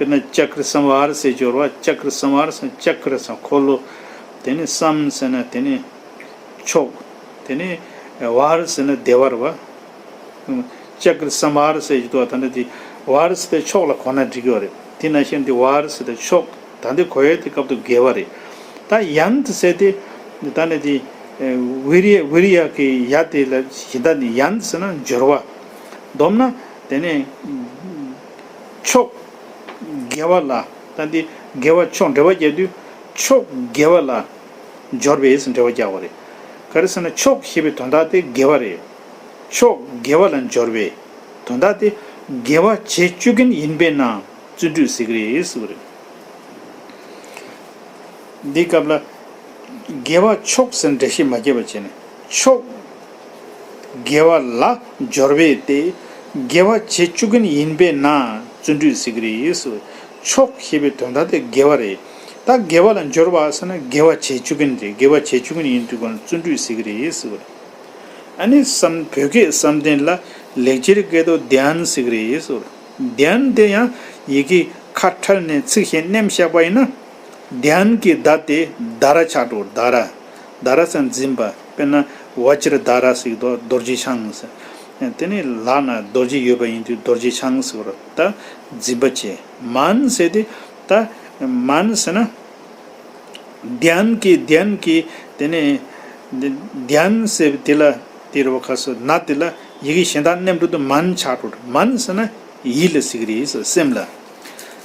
དཔེར་ན་ལྕགས་ཀྱུ་སམ་བར་ཟེར་སྦྱོར་བ། ལྕགས་ཀྱུ་སམ་བར་ཟེར་ན་ལྕགས་ཀྱུ་ཟེར་ན་འཁོར་ལོ། དེ་ནས་སམ་ཟེར་ན་དེ་ནས་མཆོག་དེ་ནས་བར་ཟེར་ན་བདེ་བ་རེད་བ། ལྕགས་ཀྱུ་སམ་བར་ཟེར་གྱི་འདུག་ད་ནི་དེ་བར་ཟེར་ཏེ་མཆོག་ལ་གོ་ན་འགྲིག་གི་རེད། དེ་ནང་བཞིན་དེ་བར་ཟེར་ཏེ་མཆོག་ད་འདི་གོ་ཡ་དེ་སྐབས་དུ་དགེ་བ་རེད། ད་ཡནྟ་ཟེར་ཏེ་ད་ནི་དེ་བི་རི་ཡ། བི་རི་ཡ་གི་ཡ་དེ་ལ་གཞི་ད་ནི་ཡནྟ་ཟེར་ན་སྦྱོར་བ། བསྡོམས་ན་དེ་ནི་མཆོག་དགེ་བ་ལ། ད་འདི་དགེ་བ་མཆོག་འགྲེལ་པ་རྒྱག་དུས་མཆོག་དགེ་བ་ལ་སྦྱོར་བས་འགྲེལ་པ་རྒྱག་པ་རེད། ག་རེ་ཟེར་ན་མཆོག་ཞེས་པའི་དོན་དག་དེ་དགེ་བ་རེད། མཆོག་དགེ་བ་ལ་སྦྱོར་བས། དོན་དག་དེ་དགེ་བ་བྱེད་བཅུག་མཁན་ཡིན་པས་ན་བརྩོན་འགྲུས་ཟེར་གི་རེད་ཟེར་བ་རེད། འདིའི་སྐབས་ལ་དགེ་བ་མཆོག་ཟེར་འགྲེལ་བཤད་མ་བརྒྱབ་པ་བྱས་ནས་མཆོག་དགེ་བ་ལ་སྦྱོར་བས་ཏེ། དགེ་བ་བྱེད་བཅུག་མཁན་ཡིན་པས་ན་བརྩོན་འགྲུས་ཟེར་གི་རེད་ཟེར་བ་རེད། མཆོག་ཞེས་པའི་དོན་དག་དེ་དགེ་བ་རེད། ད་དགེ་བ་ལ་སྦྱོར་བ་ཟེར་ན་དགེ་བ་བྱེད་བཅུག་མཁན་རེད། དགེ་བ་བྱེད་བཅུག་མཁན་ཡིན་དུས་ག་ན་བརྩོན་འགྲུས་ཟེར་གི་རེད་ཟེར་བ་རེད། ཨ་ནི་བསམ། བོད་སྐད་བསམ་གཏན་ལ་ ལེགས་སྦྱར་སྐད་དུ་དྷྱཱན་ཟེར་གི་རེད་ཟེར། དྷྱཱན་དེ་ཡང་ཡི་གེ་ཁ་ཕྲལ་ནས་ཚིག་གཞན་མནན་བཞག་པ་ཡིན་ན། དྷྱཱན་གྱི་དྷ་དེ་དྷ་ར་ཆགས་འགྲོ། དྷ་ར། དྷ་ར་ཟེར་འཛིན་པ། དཔེར་ན་བཛྲ་དྷ་ར་ཟེར་གི་འདུག་རྡོ་རྗེ་འཆང་ཟེར། དེ་ནི་ལག་ན་རྡོ་རྗེ་ཡོད་པ་ཡིན་དུས་རྡོ་རྗེ་འཆང་ཟེར་བ་རེད། ད་འཛིན་པ་བྱས། མཱན་ཟེར་དེ། ད་མཱན་ཟེར་ན། དྷྱཱན་གྱི་དྷྱཱན་གྱི་དེ་ནས་དྷྱཱན་ཟེར་བ་དེ་ལ་དེ་རུ་ཁ་སོ་ན་དེ་ལ་ཡི་གེ་གཞན་དག་མནན་འགྲོ་དུས་མཱན་ཆགས་འགྲོ། མཱན་ཟེར་ན་ཡིད་ལ་ཟེར་གི་རེད་ཟེར། སེམས་ལ།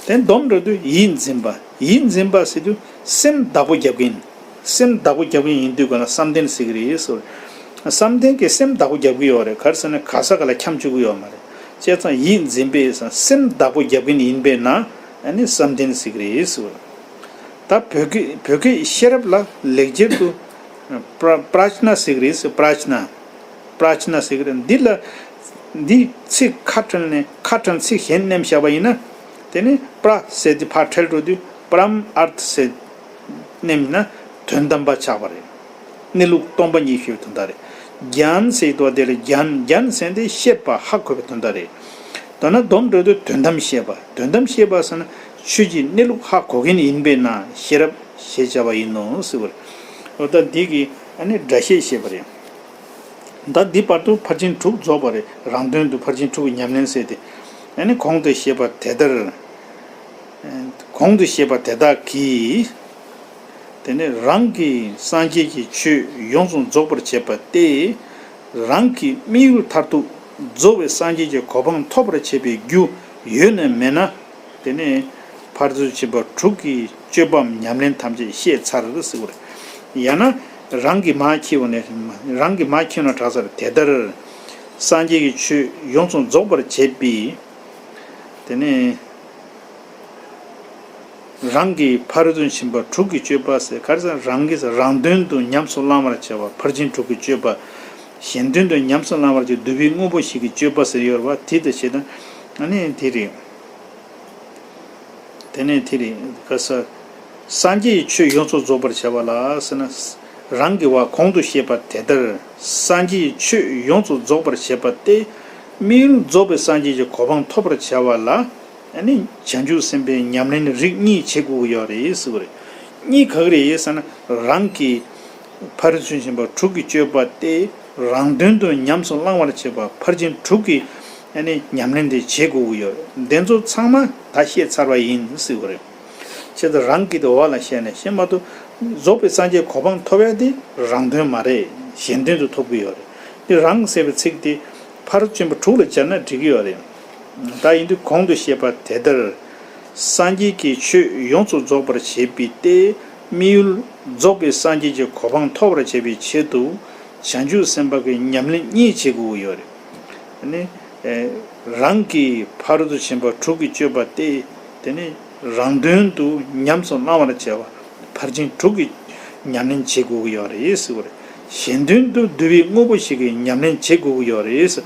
དེ་སྡོམ་འགྲོ་དུས་ཡིད་འཛིན་པ། ཡིད་འཛིན་པ་ཟེར་དུས་སེམས་བདག་པོ་རྒྱབ་ཀྱིན། སེམས་བདག་པོ་རྒྱབ་ཀྱིན་ཡིན་དུས་ག་ལ་བསམ་གཏན་ཟེར་གི་རེད་ཟེར། བསམ་གཏན་གྱིས་སེམས་བདག་པོ་རྒྱབ་ཀྱི་ཡོད་རེད། ག་རེ་ཟེར་ན་ག་ས་ག་ལ་འཁྱམས་བཅུག་གི་ཡོད་མ་རེད། བྱས་ཙང་ཡིད་འཛིན་པས་སེམས་བདག་པོ་རྒྱབ་ཀྱིན་ཡིན་པས་ན་ཨ་ནི་བསམ་གཏན་ཟེར་གི་རེད་ཟེར། ད་བོད་སྐད་བོད་སྐད་ཤེས་རབ་ལ་ལེགས་སྦྱར་དུ་པྲ་པྲ་ཇྷ་ན་ཟེར་གི་རེད་ཟེར། པྲ་ཇྷ་ན། པྲ་ཇྷ་ན་ཟེར་གི་རེད། འདི་ལ་འདི་ཚིག་ཁ་ཕྲལ་ནས་ཁ་ཕྲལ་ཚིག་གཞན་མནན་བཞག་པ་ཡིན་ན། དེ་ནི་པྲ་ཟེར་དེ་ཕར་ཕྲལ་འགྲོ་དུས་པྲམ་ཨརྠ་ཟེར་མནན་ན་དོན་དམ་པ་ཆགས་པ་རེད། གནས་ལུགས་སྟོང་པ་ཉིད་ཤེས་པའི་དོན་དག་རེད། རྒྱན་ཟེར་དུས་དེ་ལ་རྒྱན་རྒྱན་ཟེར་དེ་ཤེས་པ་ཧ་གོ་བའི་དོན་དག་རེད། མདོར་ན་སྡོམ་འགྲོ་དུས་དོན་དམ་ཤེས་པ། དོན་དམ་ཤེས་པ་ཟེར་ན་ཆོས་ཀྱི་གནས་ལུགས་ཧ་གོ་མཁན་ཡིན་པས་ན་ཤེས་རབ་ཞེས་བྱ་བ་ཡིན་ནོ་ཟེར་བ་རེད། འོ་ད་འདི་གི་ཨ་ནི་སྒྲ་བཤད་བཤད་པ་རེད། ད་འདི་བར་དུ་ཕར་ཕྱིན་དྲུག་རྫོགས་པ་རེད། རང་དོན་དུ་ཕར་ཕྱིན་དྲུག་གི་ཉམས་ལེན་ཟེར་ཏེ། ཨ་ནི་གོང་དུ་བཤད་པ་དེ་ལྟར། གོང་དུ་བཤད་པ་དེ་དག་གིས། དེ་ནས་རང་གིས་སངས་རྒྱས་ཀྱི་ཆོས་ཡོངས་སུ་རྫོགས་པར་བྱེད་པ་སྟེ། རང་གི་དམིགས་ཡུལ་མཐར་ཐུག་རྫོགས་པའི་སངས་རྒྱས་ཀྱི་གོ་འཕང་ཐོབ་པར་བྱེད་པའི་རྒྱུ་ཡོད་ན་མེད་ན། དེ་ནས་ཕར་ཚུར་ཕྱིན་པ་དྲུག་གི་སྤྱོད་པའམ་ཉམས་ལེན་ཐམས་ཅད་བཤད་ཚར་ཟེར་བ་རེད། ཡང་ན་རང་གིས་མ་མཁྱེན་པ་ནས་རང་གིས་མ་མཁྱེན་ན་དྲག་ཚར། དེ་ལྟར་སངས་རྒྱས་ཀྱི་ཆོས་ཡོངས་སུ་རྫོགས་པར་བྱེད་པའི། དེ་ནས་རང་གིས་ཕར་ཚུར་ཕྱིན་པ་དྲུག་གི་སྤྱོད་པ་ཟེར། ག་རེ་ཟེར་ན་རང་གིས་རང་དོན་དུ་ཉམས་སུ་བླང་བར་བྱ་བ་ཕར་ཕྱིན་དྲུག་གི་སྤྱོད་པ། གཞན་དོན་དུ་ཉམས་སུ་བླང་བར་བྱ་བ་བསྡུ་བའི་དངོས་པོ་བཞི་གི་སྤྱོད་པ་ཟེར་ཡོད་རེད་བ། དེ་དང་བྱེད་དང་ཨ་ནི་དེ་རེད། དེ་ནས་དེ་རེད། ག་ས། སངས་རྒྱས་ཀྱི་ཆོས་ཡོངས་སུ་རྫོགས་པར་བྱ་བ་ལ་ཟེར་ན། རང་གི་བ་གོང་དུ་བཤད་པ་དེ་ལྟར་སངས་རྒྱས་ཀྱི་ཆོས་ཡོངས་སུ་རྫོགས་པར་བྱེད་པ་སྟེ། དམིགས་ཡུལ་རྫོགས་པའི་སངས་རྒྱས་ཀྱི་གོ་འཕང་ཐོབ་པར་བྱ་བ་ལ། ཨ་ནི་བྱང་ཆུབ་སེམས་དཔའི་ཉམས་ལེན་རིགས་གཉིས་བྱེད་དགོས་ཀྱི་ཡོད་རེད་ཟེར་བ་རེད། གཉིས་ག་གི་རེད་ཟེར་ན། རང་གིས་ཕར་ཕྱིན་ཕྱིན་པ་དྲུག་གི་སྤྱོད་པ་སྟེ། རང་དོན་དུ་ཉམས་སུ་བླང་བར་བྱེད་པ་ཕར་ཕྱིན་དྲུག་གི་ཨ་ནི་ཉམས་ལེན་དེ་བྱེད་དགོས་ཀྱི་ཡོད། དེ་ཚོ་ཚང་མ་ད་བཤད་ཚར་བ་ཡིན་ཟེར་བ་རེད། བྱས་ཙང་རང་གིས་དེ་འོག་ལ་བཤད་ནས་བཤད་མ་ཐུབ། རྫོགས་པའི་སངས་རྒྱས་གོ་འཕང་ཐོབ་ཡ་དེ་རང་དོན་མ་རེད། གཞན་དོན་དུ་ཐོབ་ཀྱི་ཡོད་རེད། དེ་རང་ཟེར་བའི་ཚིག་དེ་ཕར་ཕྱིན་པ་དྲུག་ལ་སྦྱར་ན་འགྲིག་གི་ཡོད་རེད། ད་ཡིན་དུས་གོང་དུ་བཤད་པ་དེ་ལྟར། སངས་རྒྱས་ཀྱི་ཆོས་ཡོངས་སུ་རྫོགས་པར་བྱེད་པའི་སྟེ། དམིགས་ཡུལ་རྫོགས་པའི་སངས་རྒྱས་ཀྱི་གོ་འཕང་ཐོབ་པར་བྱེད་པའི་ཆེད་དུ། བྱང་ཆུབ་སེམས་དཔའ་གི་ཉམས་ལེན་གཉིས་བྱེད་དགོས་ཀྱི་ཡོད་རེད། ཨ་ནི། རང་གིས་ཕ་རོལ་ཏུ་ཕྱིན་པ་དྲུག་གི་སྤྱོད་པ་སྟེ། དེ་ནི་རང་དོན་དུ་ཉམས་སུ་བླང་བར་བྱ་བ་ཕར་ཕྱིན་དྲུག་གི་ཉམས་ལེན་བྱེད་དགོས་ཀྱི་ཡོད་རེད་ཟེར་བ་རེད། གཞན་དོན་དུ་བསྡུ་བའི་དངོས་པོ་ཞིག་གི་ཉམས་ལེན་བྱེད་དགོས་ཀྱི་ཡོད་རེད་ཟེར།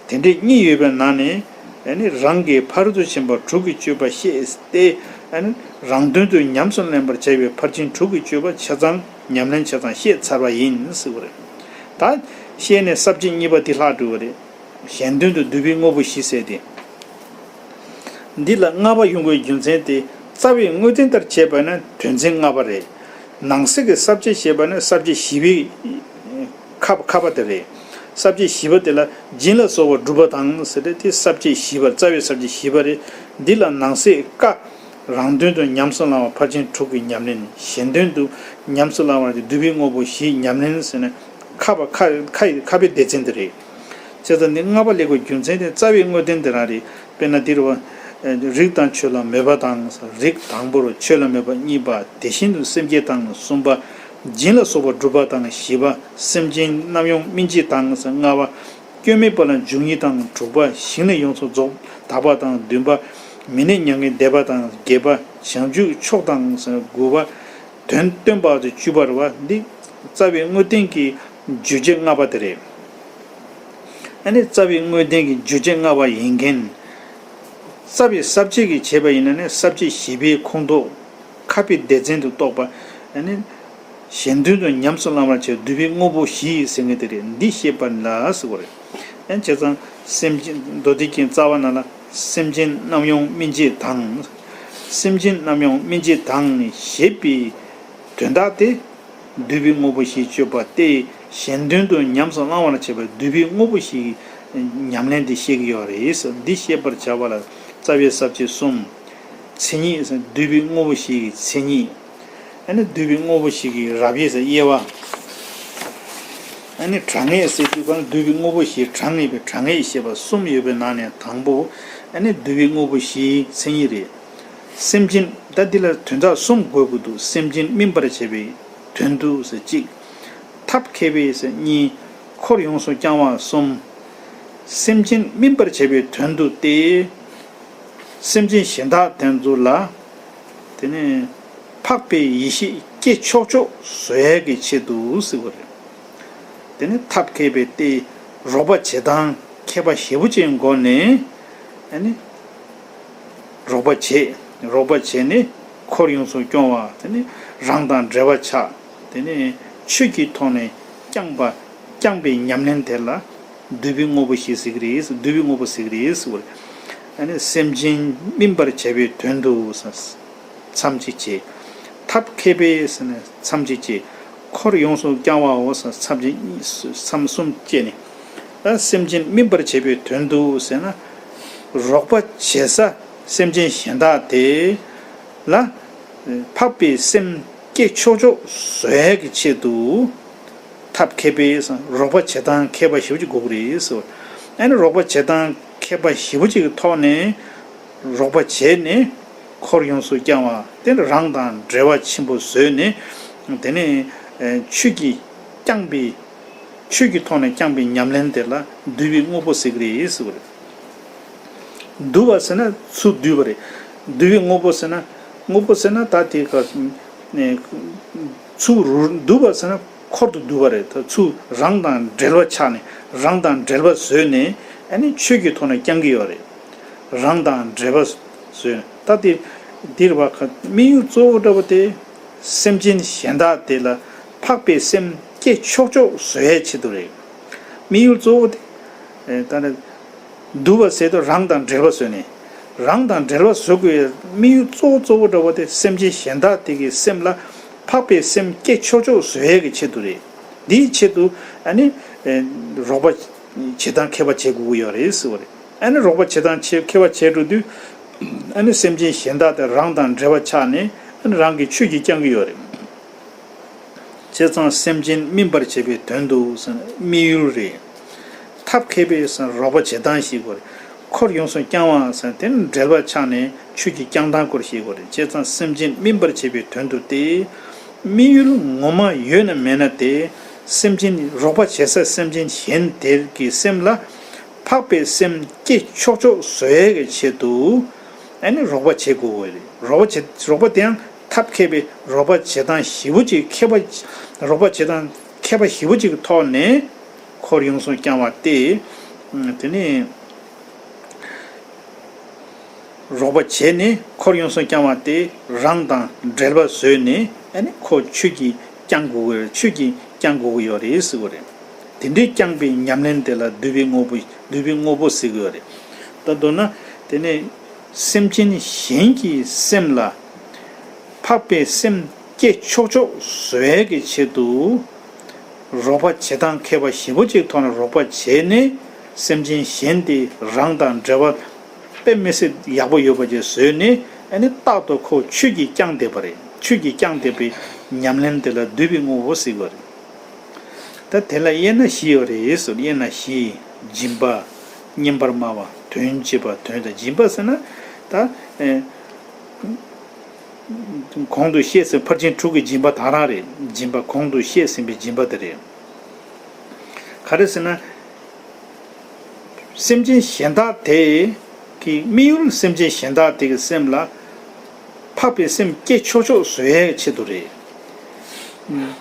དེ་འདྲའི་གཉིས་ཡོད་པའི་ནང་ནས། ཨ་ནི་རང་གིས་ཕ་རོལ་ཏུ་ཕྱིན་པ་དྲུག་གི་སྤྱོད་པ་ཤེས་ཏེ། ཨ་ནི་རང་དོན་དུ་ཉམས་སུ་ལེན་པར་བྱ་བའི་ཕར་ཕྱིན་དྲུག་གི་སྤྱོད་པ་ཆ་ཚང་ཉམས་ལེན་ཆ་ཚང་ཤེས་ཚར་བ་ཡིན་ཟེར་བ་རེད། ད་ཤེས་ནས་ས་བཅད་གཉིས་པ་འདི་ལྷག་འགྲོ་བ་རེད། གཞན་དོན་དུ་བསྡུ་བའི་དངོས་པོ་བཞི་ཟེར་ཏེ། འདི་ལ་ལྔ་པ་ཡོང་དགོས་རྒྱུ་མཚན་དེ། རྩ་བའི་དངོས་བསྟན་ལྟར་བྱས་པ་ན་དོན་ཚན་ལྔ་པ་རེད། ནང་གསེས་ཀྱི་ས་བཅད་བཤད་པ་ན་ས་བཅད་བཞི་པའི་ཁ་ཁ་པ་དེ་རེད། ས་བཅད་བཞི་པ་དེ་ལ་སྦྱིན་ལ་སོགས་པ་སྒྲུབ་པ་དང་ཟེར་ཏེ། དེ་ས་བཅད་བཞི་པ། རྩ་བའི་ས་བཅད་བཞི་པ་རེད། འདི་ལ་ནང་གསེས་ཀ་རང་དོན་དུ་ཉམས་སུ་བླང་བ་ཕར་ཕྱིན་དྲུག་གི་ཉམས་ལེན། གཞན་དོན་དུ་ཉམས་སུ་བླང་བ་བསྡུ་བའི་དངོས་པོ་བཞིའི་ཉམས་ལེན་ཟེར་ན། ཁ་པ་ཁ་ཁ་ཁ་པའི་སྡེ་ཚན་དེ་རེད། བྱས་ཙང་འདི་ལྔ་པ་སླེབས་དགོས་རྒྱུ་མཚན་དེ་རྩ་བའི་དངོས་བསྟན་དེ་རང་རེད། དཔེར་ན་འདིར་བ། རིགས་དང་ཆོས་ལ་མོས་པ་དང་། རིགས་དང་པོར་ཆོས་ལ་མོས་པ། གཉིས་པ། དེ་བཞིན་དུ་སེམས་བསྐྱེད་དང་། གསུམ་པ། སྦྱིན་ལ་སོགས་པ་སྒྲུབ་པ་དང་། བཞི་པ། སེམས་ཅན་རྣམས་ཡོངས་སྨིན་བྱེད་དང་། ལྔ་པ། སྐྱོན་མེད་པ་ལ་འཇུག་ཉིད་དང་། དྲུག་པ། ཞིང་ལས་ཡོངས་སུ་རྫོགས་དག་པ་དང་། བདུན་པ། མི་གནས་མྱ་ངན་འདས་པ་དང་། བརྒྱད་པ། བྱང་ཆུབ་མཆོག་དང་། དགུ་པ། དོན་སྟོན་པ་དང་བཅུ་པ་རེད་བ། འདི་རྩ་བའི་དངོས་བསྟན་གྱི་བརྗོད་བྱ་ལྔ་པ་དེ་རེད། ཨ་ནི་རྩ་བའི་དངོས་བསྟན་གྱི་བརྗོད་བྱ་ལྔ་པ་ཡིན་མཁན། རྩ་བའི་ས་བཅད་ཀྱིས་བྱས་པ་ཡིན་ན་ནི་ས་བཅད་བཞི་པའི་ཁོངས་གཏོགས་ཁ་པའི་སྡེ་ཚན་དུ་གཏོགས་པ། ཨ་ནི་གཞན་དོན་དུ་ཉམས་སུ་བླང་བར་བྱ་བ་བསྡུ་བའི་དངོས་པོ་བཞི་ཟེར་མཁན་དེ་རེད། འདི་བཤད་པ་ལ་ཟེར་བ་རེད། ཨ་ནི་བྱས་ཙང་ སེམས་ཅན་མདོ་སྡེ་རྒྱན་རྩ་བ་ན་ལ། སེམས་ཅན་རྣམ་གཡེང་སྨིན་བྱེད་དང་། སེམས་ཅན་རྣམ་གཡེང་སྨིན་བྱེད་དང་ཞེས་པའི་དོན་དག་དེ། འདུས་པའི་དངོས་པོ་བཞི་སྤྱོད་པ་སྟེ། གཞན་དོན་དུ་ཉམས་སུ་བླང་བར་བྱེད་པའི་འདུས་པའི་དངོས་པོ་བཞིའི་ཉམས་ལེན་དེ་བཤད་ཀྱི་ཡོད་རེད། འདི་བཤད་པར་བྱ་བ་ལ་རྩ་བའི་ས་བཅད་གསུམ། མཚན་ཉིད། འདུས་པའི་དངོས་པོ་བཞིའི་མཚན་ཉིད། ཨ་ནི་འདུས་པའི་དངོས་པོ་བཞིའི་རབ་དབྱེ་ཟེར་དབྱེ་བ། ཨ་ནི་གྲངས་ངེས་ཟེར་དུས་གང་འདུས་པའི་དངོས་པོ་བཞིའི་གྲངས་ངེས་པའི་གྲངས་ངེས་བཤད་པ་གསུམ་ཡོད་པའི་ནང་ནས་དང་པོ། ཨ་ནི་འདུས་པའི་དངོས་པོ་བཞིའི་མཚན་ཉིད་རེད། སེམས་ཅན། ད་འདི་ལ་དོན་དག་གསུམ་འགོད་དགོས་འདུག་སེམས་ཅན་སྨིན་པར་བྱེད་པའི་དོན་དུ་ཟེར་གཅིག་ཐབས་མཁས་པས་ཟེར་གཉིས། འཁོར་ཡོངས་སུ་བསྐྱང་བ་གསུམ། སེམས་ཅན་སྨིན་པར་བྱེད་པའི་དོན་དུ་སྟེ། སེམས་ཅན་གཞན་དག་དེ་ཚོ་ལ། དེ་ནས་འཕགས་པའི་ཡེ་ཤེས་སྐྱེ་ཆོག་ཆོག་བཟོ་ཡས་ཀྱི་ཆེད་དུ་ཟེར་བ་རེད། དེ་ནས་ཐབས་མཁས་པས་ཏེ། རོགས་པ་བྱེད་སྟངས་མཁས་པ་ཞེ་པོ་ཅིག་སྒོ་ནས། ཨ་ནི། རོགས་པ་བྱེད། རོགས་པ་བྱས་ནས་འཁོར་ཡོངས་སུ་སྐྱོང་བ། དེ་ནས་རང་དང་འབྲེལ་བ་ཆགས། དེ་ནས་ཆོས་ཀྱི་ཐོག་ནས་བསྐྱངས་པ། བསྐྱངས་པའི་ཉམས་ལེན་དེ་ལ་འདུས་པའི་དངོས་པོ་བཞི་ཟེར་གྱི་རེད། འདུས་པའི་དངོས་པོ་ཟེར་གྱི་རེད་ཟེར་བ་རེད། ཨ་ནི་སེམས་ཅན་སྨིན་པར་བྱ་བའི་དོན་དུ་ཟེར། མཚམས་གཅིག་བྱས། ཐབས་མཁས་པས་ཟེར་ནས་མཚམས་གཅིག་བྱས། འཁོར་ཡོངས་སུ་བསྐྱང་བའོ་ཟེར་མཚམས་གཅིག་མཚམས་གསུམ་བཅད་ནས། ད་སེམས་ཅན་སྨིན་པར་བྱེད་པའི་དོན་དུ་ཟེར་ན། རོགས་པ་བྱེད་ས་སེམས་ཅན་གཞན་དག་དེ་ལ་འཕགས་པའི་སེམས་སྐྱེ་ཆོག་ཆོག་བཟོ་ཡས་ཀྱི་ཆེད་དུ། ཐབས་མཁས་པས་རོགས་པ་བྱེད་སྟངས་མཁས་པ་ཞེ་པོ་ཅིག་དགོས་ཀྱི་རེད་ཟེར། ཨ་ནི་རོགས་པ་བྱེད་སྟངས་མཁས་པ་ཞེ་པོ་ཅིག་གི་ཐོག་ནས་རོགས་པ་བྱས་ནས་འཁོར་ཡོངས་སུ་བསྐྱང་བ། དེ་ནས་རང་དང་འབྲེལ་བ་ཆེན་པོ་བཟོས་ནས། དེ་ནས་ཆོས་ཀྱིས་བསྐྱངས་པའི། ཆོས་ཀྱི་ཐོག་ནས་བསྐྱངས་པའི་ཉམས་ལེན་དེ་ལ་འདུས་པའི་དངོས་པོ་ཟེར་གྱི་རེད་ཟེར་བ་རེད། འདུས་པ་ཟེར་ན་ཚུར་འདུས་པ་རེད། འདུས་པའི་དངོས་པོ་ཟེར་ན། དངོས་པོ་ཟེར་ན་ད་དེ་ག་ཚུར་འདུས་པ་ཟེར་ན་འཁོར་དུ་འདུས་པ་རེད། ད་ཚུར་རང་དང་འབྲེལ་བ་ཆགས་ནས། རང་དང་འབྲེལ་བ་བཟོས་ནས། ཨ་ནི་ཆོས་ཀྱི་ཐོག་ནས་བསྐྱང་གི་ཡོད་རེད། རང་དང་འབྲེལ་བ་བཟོས་ནས། ད་དེ་འདིར་བ་ཁ་དམིགས་ཡུལ་གཙོ་བོ་འདྲ་པོ་དེ། སེམས་ཅན་གཞན་དག་དེ་ལ་འཕགས་པའི་སེམས་སྐྱེ་ཆོག་ཆོག་བཟོ་ཡས་ཆེད་དུ་རེད། དམིགས་ཡུལ་གཙོ་བོ་དེ། ད་ནི། འདུས་པ་ཟེར་དུས་རང་དང་འབྲེལ་བ་བཟོས་ནས། རང་དང་འབྲེལ་བ་བཟོ་དགོས་པའི་དམིགས་ཡུལ་གཙོ་བོ་གཙོ་བོ་འདྲ་བོ་དེ་སེམས་ཅན་གཞན་དག་དེ་གི་སེམས་ལ་འཕགས་པའི་སེམས་སྐྱེ་ཆོག་ཆོག་བཟོ་ཡས་ཀྱི་ཆེད་དུ་རེད། འདིའི་ཆེད་དུ་ཨ་ནི། རོགས་པ་བྱེད་སྟངས་མཁས་པ་བྱེད་དགོས་ཀྱི་ཡོད་རེད་ཟེར་བ་རེད། ཨ་ནི་རོགས་པ་བྱེད་སྟངས་ཆེ་མཁས་པ་བྱས་འགྲོ་དུས། ཨ་ནི་སེམས་ཅན་གཞན་དག་དེ་རང་དང་འབྲེལ་བ་ཆགས་ནས། ཨ་ནི་རང་གི་ཆོས་ཀྱིས་བསྐྱང་གི་ཡོད་རེད། བྱས་ཙང་སེམས་ཅན་སྨིན་པར་བྱེད་པའི་དོན་དུ་ཟེར་ན་དམིགས་ཡུལ་རེད། ཐབས་མཁས་པས་ཟེར་ན་རོགས་པ་བྱེད་སྟངས་ཤིག་དགོས་རེད། འཁོར་ཡོངས་སུ་བསྐྱང་བ་ཟེར་ན་དེ་ནི་འབྲེལ་བ་ཆགས་ནས་ཆོས་ཀྱི་བསྐྱང་སྟངས་སྐོར་ཤེས་དགོས་རེད། བྱས་ཙང་སེམས་ཅན་སྨིན་པར་བྱེད་པའི་དོན་དུ་སྟེ། དམིགས་ཡུལ་ངོ་མ་ཡོད་ན་མེད་ན་དེ། སེམས་ཅན་རོགས་པ་བྱེད་ས་སེམས་ཅན་གཞན་དེ་གི་སེམས་ལ་འཕགས་པའི་སེམས་སྐྱེ་ཆོག་ཆོག་བཟོ་ཡས་ཀྱི་ཆེད་དུ། ཨ་ནི་རོགས་པ་བྱེད་དགོས་ཀྱི་རེད། རོགས་པ་བྱེད། རོགས་པ་དེའང་ཐབས་མཁས་པས་རོགས་པ་བྱེད་སྟངས་ཞིབ་པོ་ཅིག་མཁས་པ། རོགས་པ་བྱེད་སྟངས་མཁས་པ་ཞིབ་པོ་ཅིག་གི་ཐོག་ནས་འཁོར་ཡོངས་སུ་བསྐྱང་བ་སྟེ། དེ་ནས་རོགས་པ་བྱས་ནས་འཁོར་ཡོངས་སུ་བསྐྱང་བ་སྟེ། རང་དང་འབྲེལ་བ་བཟོས་ནས། ཨ་ནི་ཁོ་ཆོས་ཀྱིས་བསྐྱང་དགོས་ཀྱི་རེད། ཆོས་ཀྱིས་བསྐྱང་དགོས་ཀྱི་ཡོད་རེད་ཟེར་གྱི་རེད། དེ་འདྲའི་བསྐྱངས་པའི་ཉམས་ལེན་དེ་ལ་འདུས་པའི་དངོས་པོ། འདུས་པའི་དངོས་པོ་ཟེར་གྱི་ཡོད་རེད། ད་མདོར་ན། དེ་ནས་སེམས་ཅན་གཞན་གྱི་སེམས་ལ་འཕགས་པའི་སེམས་སྐྱེ་ཆོག་ཆོག་བཟོ་ཡས་ཀྱི་ཆེད་དུ། རོགས་པ་བྱེད་སྟངས་མཁས་པ་ཞིབ་པོ་ཅིག་ཐོག་ནས་རོགས་པ་བྱས་ནས། སེམས་ཅན་གཞན་དེ་རང་དང་འབྲེལ་བ་དཔེ་མི་སྲིད་ཡག་པོ་ཡོད་པ་ཅིག་བཟོས་ནས། ཨ་ནི་རྟག་ཏུ་ཁོ་ཆོས་ཀྱིས་བསྐྱངས་བསྡད་པ་རེད། ཆོས་ཀྱིས་བསྐྱངས་བསྡད་པའི་ཉམས་ལེན་དེ་ལ་འདུས་པའི་དངོས་པོ་ཟེར་གྱི་རེད། ད་དེ་ལ་དབྱེ་ན་བཞི་ཡོད་རེད་ཟེར། དབྱེ་ན་བཞི། སྦྱིན་པ། བསྙེན་པར་སྨྲ་བ། དོན་བྱེད་པ། དོན་དང་། སྦྱིན་པ་ཟེར་ན། ད་ཨེ། གོང་དུ་བཤད་ཟིན་ཕར་ཕྱིན་དྲུག་གི་སྦྱིན་པ་དེ་རང་རེད། སྦྱིན་པ་གོང་དུ་བཤད་ཟིན་པའི་སྦྱིན་པ་དེ་རེད། ག་རེ་ཟེར་ན། སེམས་ཅན་གཞན་དག་དེ་གི་དམིགས་ཡུལ། སེམས་ཅན་གཞན་དག་དེ་གི་སེམས་ལ་འཕགས་པའི་སེམས་སྐྱེ་ཆོག་ཆོག་བཟོ་ཡའི་ཆེད་དུ་རེད།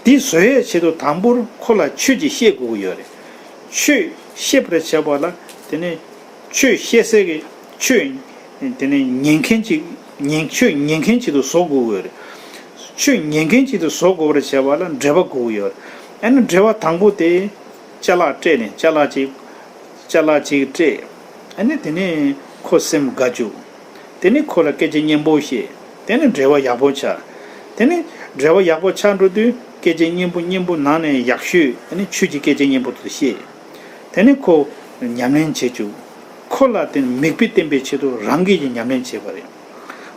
འདི་བཟོ་ཡའི་ཆེད་དུ་དང་པོར་ཁོ་ལ་ཆོས་ཅིག་བཤད་དགོས་ཀྱི་ཡོད་རེད། ཆོས་བཤད་པར་བྱ་བ་ལ། དེ་ནས་ཆོས་བཤད་སའི་གི་ཆོས། དེ་ནས་ཉན་མཁན་ཅིག་ཉན། ཆོས་ཉན་མཁན་ཅིག་ཏུ་བཟོ་དགོས་ཀྱི་ཡོད་རེད། ཆོས་ཉན་མཁན་ཅིག་ཏུ་བཟོ་དགོས་པར་བྱ་བ་ལ་འབྲེལ་བ་དགོས་ཀྱི་ཡོད་རེད། ཨ་ནི་འབྲེལ་བ་དང་པོ་དེ། ཅ་ལག་སྤྲད་ནས། ཅ་ལག་ཅིག་ཅ་ལག་ཅིག་སྤྲད། ཨ་ནི་དེ་ནས་ཁོ་སེམས་དགའ་བཅུག་དེ་ནས་ཁོ་ལ་སྐད་ཆ་སྙན་པོ་བཤད། དེ་ནས་འབྲེལ་བ་ཡག་པོ་ཆགས། དེ་ནས་འབྲེལ་བ་ཡག་པོ་ཆགས་འགྲོ་དུས་སྐད་ཆ་སྙན་པོ་སྙན་པོ་ནང་ནས་ཡག་ཤོས་ཨ་ནི་ཆོས་ཀྱི་སྐད་ཆ་སྙན་པོ་དེ་བཤད། དེ་ནས་ཁོ་ཉམས་ལེན་བྱེད་བཅུག་ཁོ་ལ་དེ་མིག་དཔེ་བསྟན་པའི་ཆེད་དུ་རང་གིས་ཀྱི་ཉམས་ལེན་བྱས་པ་རེད།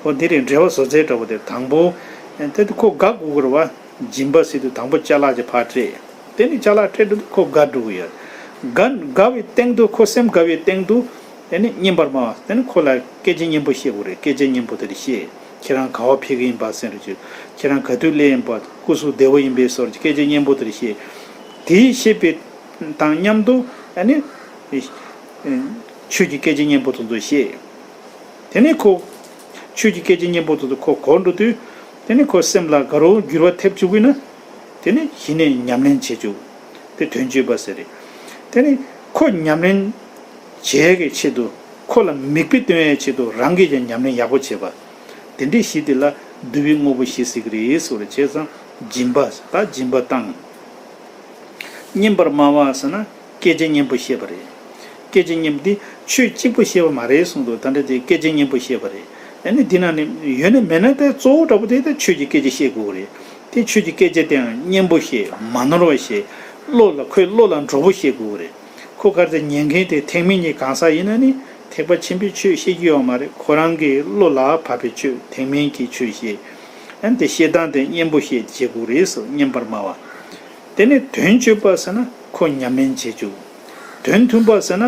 ཨོ་དེ་རིང་འབྲེལ་བ་བཟོ་རྩལ་འདྲ་པོ་དེ་དང་པོ། དེ་ཁོ་དགའ་དགོས་ཀྱི་རེད་བ། སྦྱིན་པ་ཟེར་དུས་དང་པོ་ཅ་ལག་ཅིག་ཕར་སྤྲད། དེ་ནས་ཅ་ལག་སྤྲད་དུས་ཁོ་དགའ་འགྲོ་གི་ཡོད། དགའ་དགའ་བའི་སྟེང་དུ་ཁོ་སེམས་དགའ་བའི་སྟེང་དུ། དེ་ནས་སྙན་པར་སྨྲ་བ་དེ་ནས་ཁོ་ལ་སྐད་ཆ་སྙན་པོ་བཤད་དགོས་རེད། སྐད་ཆ་སྙན་པོ་དེ་རེད་བཤད། ཁྱེད་རང་ག་བ་ཕེབས་ཀྱི་ཡིན་པ་སེམས་རེ་བྱོས། ཁྱེད་རང་ག་དུས་སླེབས་ཡིན་པ། སྐུ་གཟུགས་བདེ་པོ་ཡིན་པའི་བཟོ་འདྲ་སྐད་ཆ་སྙན་པོ་དེ་རེད་བཤད། དེའི་བཤད་པའི་དང་མཉམ་དུ་ཨ་ནི། ཆོས་ཀྱི་སྐད་ཆ་སྙན་པོ་དེ་ཚོ་བཤད། དེ་ནས་ཁོ། ཆོས་ཀྱི་སྐད་ཆ་སྙན་པོ་དེ་ཚོ་ཁོ་གོ་འགྲོ་དུས། དེ་ནས་ཁོ་སེམས་ལ་དགའ་རབ་འགྱུར་བ་ཐེབས་བཅུག་གི་ན། དེ་ནས་གཞི་ནས་ཉམས་ལེན་བྱེད་བཅུག་དེ་དོན་སྤྱོད་པ་ཟེར་རེད། དེ་ནས་ཁོ་ཉམས་ལེན་བྱེད་ཡས་ཀྱི་ཆེད་དུ། ཁོ་ལ་མིག་དཔེ་སྟོན་ཡས་ཆེད་དུ་རང་གིས་ཀྱང་ཉམས་ལེན་ཡག་པོ་བྱེད་པ། དེ་འདྲའི་གཞི་དེ་ལ་བསྡུ་བའི་དངོས་པོ་བཞི་ཟེར་གྱི་རེད་ཟེར་བ་རེད། བྱས་ཙང་སྦྱིན་པ་ད་སྦྱིན་པ་བཏང་། སྙན་པར་སྨྲ་བ་ཟེར་ན་སྐད་ཆ་སྙན་པོ་བཤད་པ་རེད། སྐད་ཆ་སྙན་པོ་འདི་ཆོས་གཅིག་པོ་བཤད་པ་མ་རེད་གསུངས་འདུག་ད་ལྟ་དེ་སྐད་ཆ་སྙན་པོ་བཤད་པ་རེད། ཨ་ནི་འདི་ནང་ནས་ཡོད་ན་མེད་ན་དེ་གཙོ་བོ་འདྲ་པོ་དེ་ད་ཆོས་ཀྱི་སྐད་ཆ་བཤད་དགོས་རེད། དེ་ཆོས་ཀྱི་སྐད་ཆ་དེའང་སྙན་པོ་བཤད། མ་ནོར་བ་བཤད། བློ་ལ་ཁོའི་བློ་ལ་འགྲོ་པོ་བཤད་དགོས་རེད། ཁོ་ག་རེ་ཉན་མཁན་དེ་ཐེག་དམན་གྱི་གང་ཟག་ཡིན་ན་ནི་ཐེག་པ་ཆེན་པོའི་ཆོས་བཤད་ཀྱི་ཡོད་མ་རེད། ཁོ་རང་གི་བློ་ལ་བབ་པའི་ཆོས་ཐེག་དམན་གྱི་ཆོས་བཤད། ཨ་ནི་དེ་བཤད་སྟངས་དེ་སྙན་པོ་བཤད་བྱེད་དགོས་རེད་ཟེར། སྙན་པར་སྨྲ་བ། དེ་ནས་དོན་སྤྱོད་པ་ཟེར་ན་ཁོ་ཉམས་ལེན་བྱེད་བཅུག་དོན་མཐུན་པ་ཟེར་ན་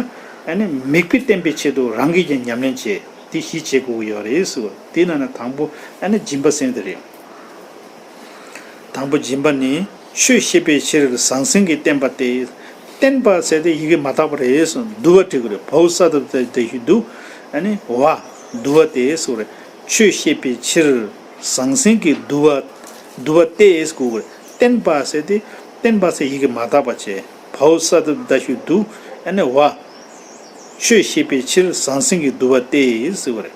ཨ་ནི་མིག་དཔེ་བསྟན་པའི་ཆེད་དུ་རང་གིས་ཀྱང་ཉམས་ལེན་བྱེད། དེ་བཞི་བྱེད་དགོས་ཀྱི་ཡོད་རེད་ཟེར། དེ་ནང་ནས་དང་པོ་ཨ་ནི་སྦྱིན་པ་ཟེར་དེ་རེད། དང་པོ་སྦྱིན་པ་ནི་ཆོས་བཤད་པའི་ཕྱིར་ཟང་ཟིང་གིས་བསྟེན་པ་སྟེ། བསྟེན་པ་ཟེར་དེ་ཡི་གེ་མ་དག་པ་རེད་ཟེར། བསྡུ་བ་བྲི་དགོས་རེད། བའོ་ས་ཏ་བཏགས་སྡ་ཞབས་ཀྱུ་བསྡུ། ཨ་ནི་བ། བསྡུ་བ་སྟེ་ཟེར་དགོས་རེད། ཆོས་བཤད་པའི་ཕྱིར་ཟང་ཟིང་གིས་བསྡུ་བ། བསྡུ་བ་སྟེ་ཟེར་དགོས་རེད། བསྟེན་པ་ཟེར་དེ་བསྟེན་པ་ཟེར་ཡི་གེ་མ་དག་པ་བྱས། བའོ་ས་ཏ་བཏགས་སྡ་ཞབས་ཀྱུ་བསྡུ། ཨ་ནི་བ། ཆོས་བཤད་པའི་ཕྱིར་ཟང་ཟིང་གིས་བསྡུ་བ་སྟེ་ཟེར་དགོས་རེད།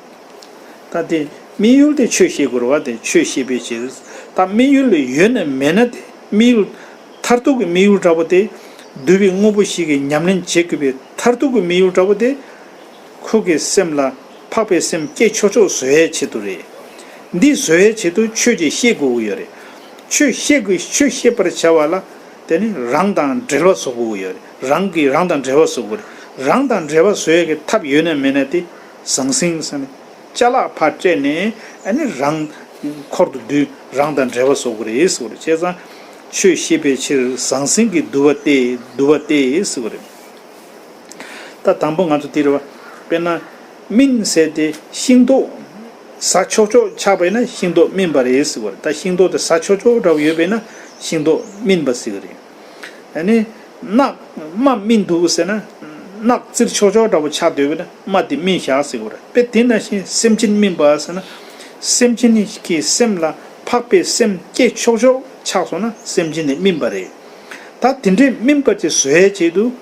ད་དེ་དམིགས་ཡུལ་དེ་ཆོས་བཤད་དགོས་རེད་བ། དེ་ཆོས་བཤད་པའི་ཕྱིར། ད་དམིགས་ཡུལ་ཡོད་ན་མེད་ན་དེ་དམིགས་ཡུལ། མཐར་ཐུག་གི་དམིགས་ཡུལ་འདྲ་པོ་དེ། བསྡུ་བའི་དངོས་པོ་བཞི་གི་ཉམས་ལེན་བྱེད་དགོས་པའི་མཐར་ཐུག་གི་དམིགས་ཡུལ་འདྲ་པོ་དེ། ཁོ་གི་སེམས་ལ་འཕགས་པའི་སེམས་སྐྱེ་ཆོག་ཆོག་བཟོ་ཡའི་ཆེད་དུ་རེད། འདི་བཟོ་ཡའི་ཆེད་དུ་ཆོས་ཅིག་བཤད་དགོས་ཀྱི་ཡོད་རེད། ཆོས་བཤད་དགོས། ཆོས་བཤད་པར་བྱ་བ་ལ། དེ་ནི་རང་དང་འབྲེལ་བ་བཟོ་དགོས་ཀྱི་ཡོད་རེད། རང་གིས་རང་དང་འབྲེལ་བ་བཟོ་དགོས་རེད། རང་དང་འབྲེལ་བ་བཟོ་ཡ་གི་ཐབས་ཡོད་ན་མེད་ན་དེ་ཟང་ཟིང་ཟེར་ནས་ཅ་ལག་ཕར་སྤྲད་ནས་ཨ་ནི་རང་འཁོར་དུ་བསྡུས། རང་དང་འབྲེལ་བ་བཟོ་དགོས་རེད་ཟེར་བ་རེད། བྱས་ཙང་ཆོས་བཤད་པའི་ཕྱིར་ཟང་ཟིང་གིས་བསྡུ་བ་སྟེ། བསྡུ་བ་སྟེ་ཟེར་བ་རེད། ད་དང་པོ་ང་ཚོ་དེ་རེད་བ། དཔེར་ན། སྨིན་ཟེར་ཏེ་ཤིང་ཏོག་ཟ་ཆོག་ཆོག་ཆགས་པས་ན་ཤིང་ཏོག་སྨིན་པ་རེད་ཟེར་བ་རེད། ད་ཤིང་ཏོག་དེ་ཟ་ཆོག་ཆོག་འདྲ་བོ་ཡོད་པས་ན་ཤིང་ཏོག་སྨིན་པ་ཟེར་གི་རེད། ཨ་ནི། རྣག་རྨ་སྨིན་འདུག་ཟེར་ན། རྣག་བཙིར་ཆོག་ཆོག་འདྲ་བོ་ཆགས་སྡོད་པས་ན་རྨ་དེ་སྨིན་བཞག་ཟེར་གི་རེད། དཔེ་དེ་ནང་བཞིན་སེམས་ཅན་སྨིན་པ་ཟེར་ན། སེམས་ཅན་གྱི་སེམས་ལ་འཕགས་པའི་སེམས་སྐྱེ་ཆོག་ཆོག་ཆགས་སོང་ན་སེམས་ཅན་དེ་སྨིན་པ་རེད། ད་དེ་འདྲའི་སྨིན་པ་ཅིག་བཟོ་ཡའི་ཆེད་དུ།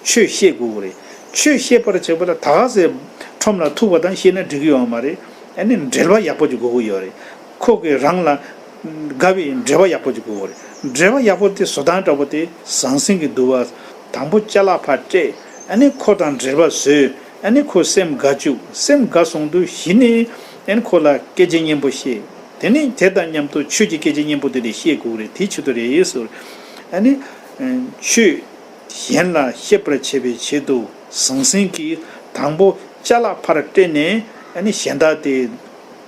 ཆོས་བཤད་དགོས་ཀྱི་རེད། ཆོས་བཤད་པར་བྱེད་པ་ལ་ད་ག་ཟེ་ཁྲོམ་ལ་ཐུག་པ་དང་བཤད་ན་འགྲིག་གི་ཡོད་མ་རེད། ཨ་ནི་འབྲེལ་བ་ཡག་པོ་ཅིག་དགོས་ཀྱི་ཡོད་རེད། ཁོ་གིས་རང་ལ་དགའ་བའི་འབྲེལ་བ་ཡག་པོ་ཅིག་དགོས་ཀྱི་རེད། འབྲེལ་བ་ཡག་པོ་དེ་བཟོ་སྟངས་འདྲ་པོ་དེ་ཟང་ཟིང་གིས་བསྡུ་བ། དང་པོ་ཅ་ལག་ཕར་སྤྲད། ཨ་ནི་ཁོ་དང་འབྲེལ་བ་བཟོས། ཨ་ནི་ཁོ་སེམས་དགའ་བཅུག་སེམས་དགའ་སོང་དུས་གཞི་ནས་ཨ་ནི་ཁོ་ལ་སྐད་ཆ་སྙན་པོ་བཤད། དེ་ནས་དེ་དང་མཉམ་དུ་ཆོས་ཀྱི་སྐད་ཆ་སྙན་པོ་དེ་འདྲ་བཤད་དགོས་ཀྱི་རེད། དེའི་ཆེད་དུ་རེད་ཟེར། ཨ་ནི། ཆོས། གཞན་ལ་བཤད་པར་བྱེད་པའི་ཆེད་དུ་ཟང་ཟིང་གིས་དང་པོ་ཅ་ལག་ཕར་སྤྲད་ནས་ཨ་ནི་གཞན་དག་དེ་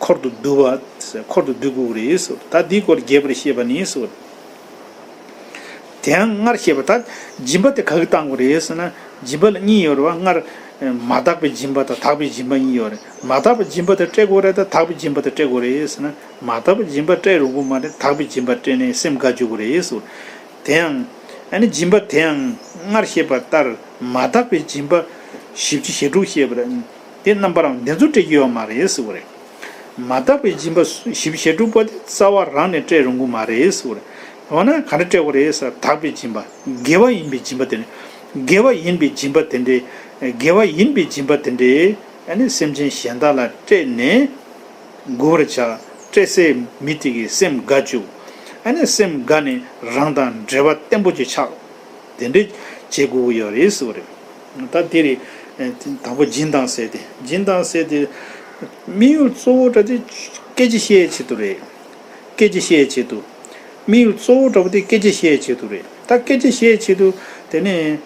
འཁོར་དུ་བསྡུ་བ། འཁོར་དུ་བསྡུ་དགོས་རེད་ཟེར། ད་འདིའི་སྐོར་རྒྱས་པར་བཤད་པ་ནི་ཟེར། དེའང་སྔར་བཤད་པ་ལྟར་སྦྱིན་པ་དེ་ག་གི་བཏང་དགོས་རེད་ཟེར་ན། སྦྱིན་པ་ལ་གཉིས་ཡོད་རེད་བ། སྔར་མ་དག་པའི་སྦྱིན་པ་དང་དག་པའི་སྦྱིན་པ་གཉིས་ཡོད་རེད། མ་དག་པའི་སྦྱིན་པ་དེ་སྤྲད་དགོས་རེད་དང་དག་པའི་སྦྱིན་པ་དེ་སྤྲད་དགོས་རེད་ཟེར་ན། མ་དག་པའི་སྦྱིན་པ་སྤྲད་རུང་གི་མ་རེད། དག་པའི་སྦྱིན་པ་སྤྲད་ནས་སེམས་དགའ་བཅུག་དགོས་རེད་ཟེར། དེ་ཡང་། ཨ་ནི་སྦྱིན་པ་དེ་ཡང་སྔར་བཤད་པ་ལྟར་མ་དག་པའི་སྦྱིན་པ་བཞི་བཅུ་ཞེ་དྲུག་བཤད་པ་རེད། དེ་རྣམ་པ་རང་དེ་ཚོ་སྤྲད་ཀྱི་ཡོད་མ་རེད་ཟེར་བ་རེད། མ་དག་པའི་སྦྱིན་པ་བཞི་བཅུ་ཞེ་དྲུག་པོ་དེ་རྩ་བ་རང་ནས་སྤྲད་རུང་གི་མ་རེད་ཟེར་བ་རེད། འོ་ན་ག་འདྲ་སྤྲད་དགོས་རེད་ཟེར། དག་པའི་སྦྱིན་པ། དགེ་བ་ཡིན་པའི་སྦྱིན་པ་དེ་འདྲ། དགེ་བ་ཡིན་པའི་སྦྱིན་པ་དེ་འདྲ། དགེ་བ་ཡིན་པའི་སྦྱིན་པ་དེ་འདྲ། ཨ་ནི་སེམས་ཅན་གཞན་དག་ལ་སྤྲད་ནས། དགོས་པར་བྱ། སྤྲད་སའི་མི་དེ་གི་སེམས་དགའ་བཅུག་ཨ་ནི་སེམས་དགའ་ནས་རང་དང་འབྲེལ་བ་བརྟན་པོ་ཅིག་ཆགས། དེ་འདྲ་བྱེད་དགོས་ཀྱི་ཡོད་རེད་ཟེར་བ་རེད། ད་དེ་རེད། དང་པོ་སྦྱིན་དང་ཟེར་ཏེ། སྦྱིན་དང་ཟེར་ཏེ། དམིགས་ཡུལ་གཙོ་བོ་འདྲ་དེ་སྐད་ཆ་བཤད་ཆེད་དུ་རེད། སྐད་ཆ་བཤད་ཆེད་དུ། དམིགས་ཡུལ་གཙོ་བོ་འདྲ་པོ་དེ་སྐད་ཆ་བཤད་ཆེད་དུ་རེད། ད་སྐད་ཆ་བཤད་ཆེད་དུ་དེ་ནས་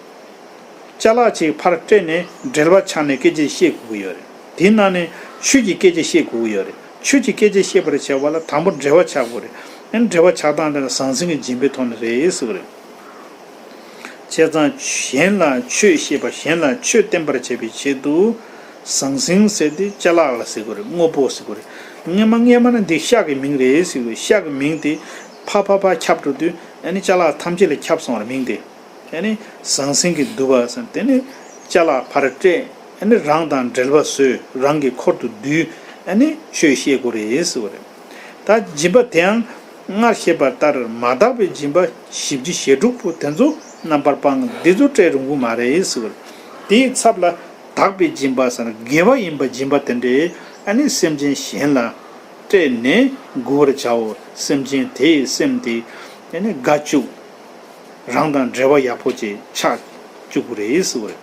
ཅ་ལག་ཅིག་ཕར་སྤྲད་ནས་འགྲེལ་པ་ཆགས་ནས་སྐད་ཆ་བཤད་དགོས་ཀྱི་ཡོད་རེད། དེའི་ནང་ནས་ཆོས་ཀྱི་སྐད་ཆ་བཤད་དགོས་ཀྱི་ཡོད་རེད། ཆོས་ཀྱི་སྐད་ཆ་བཤད་པར་བྱ་བ་ལ་དང་པོ་འགྲེལ་པ་ཆགས་དགོས་རེད། ཨ་ནི་འགྲེལ་པ་ཆགས་སྟངས་དེ་ལ་ཟང་ཟིང་གི་སྦྱིན་པའི་ཐོག་ནས་རེད་ཟེར་བ་རེད། བྱས་ཙང་གཞན་ལ་ཆོས་བཤད་པ། གཞན་ལ་ཆོས་བསྟན་པར་བྱེད་པའི་ཆེད་དུ། ཟང་ཟིང་ཟེར་ཏེ་ཅ་ལག་ལ་ཟེར་དགོས་རེད། དངོས་པོ་ཟེར་དགོས་རེད། སྔོན་མ་སྔོན་མ་ན་འདི་ཤ་གི་མིང་རེད་ཟེར་དགོས། ཤ་གི་མིང་དེ་ཕ་ཕ་ཕ་ཁྱབ་འགྲོ་དུས་ཨ་ནི་ཅ་ལག་ཐམས་ཅད་ལ་ཁྱབ་སོང་བ་རེད་མིང་དེ། ཨ་ནི་ཟང་ཟིང་གི་འདུ་བ་ཟེར། དེ་ནི་ཅ་ལག་ཕར་སྤྲད། ཨ་ནི་རང་དང་འབྲེལ་བ་བཟོས། རང་གི་འཁོར་དུ་བསྡུས། ཨ་ནི་ཆོས་བཤད་དགོས་རེད་ཟེར་བ་རེད། ད་སྦྱིན་པ་དེའང་སྔར་བཤད་པ་ལྟར་མ་དག་པའི་སྦྱིན་པ་བཞི་བཅུ་ཞེ་དྲུག་པོ་དེ་ཚོ་རྣམ་པར་སྤངས། འདི་ཚོ་སྤྲད་རུང་གི་མ་རེད་ཟེར་བ་རེད། དེའི་ཚབ་ལ་དག་པའི་སྦྱིན་པ་ཟེར་ན་དགེ་བ་ཡིན་པ་སྦྱིན་པ་དེ་འདྲས་ཨ་ནི་སེམས་ཅན་གཞན་ལ་སྤྲད་ནས་མགུ་བར་བྱའོ། སེམས་ཅན་དེའི་སེམས་དེ་ཨ་ནི་དགའ་བཅུག་རང་དང་འབྲེལ་བ་ཡག་པོ་ཅིག་ཆགས་བཅུག་གི་རེད་ཟེར་བ་རེད།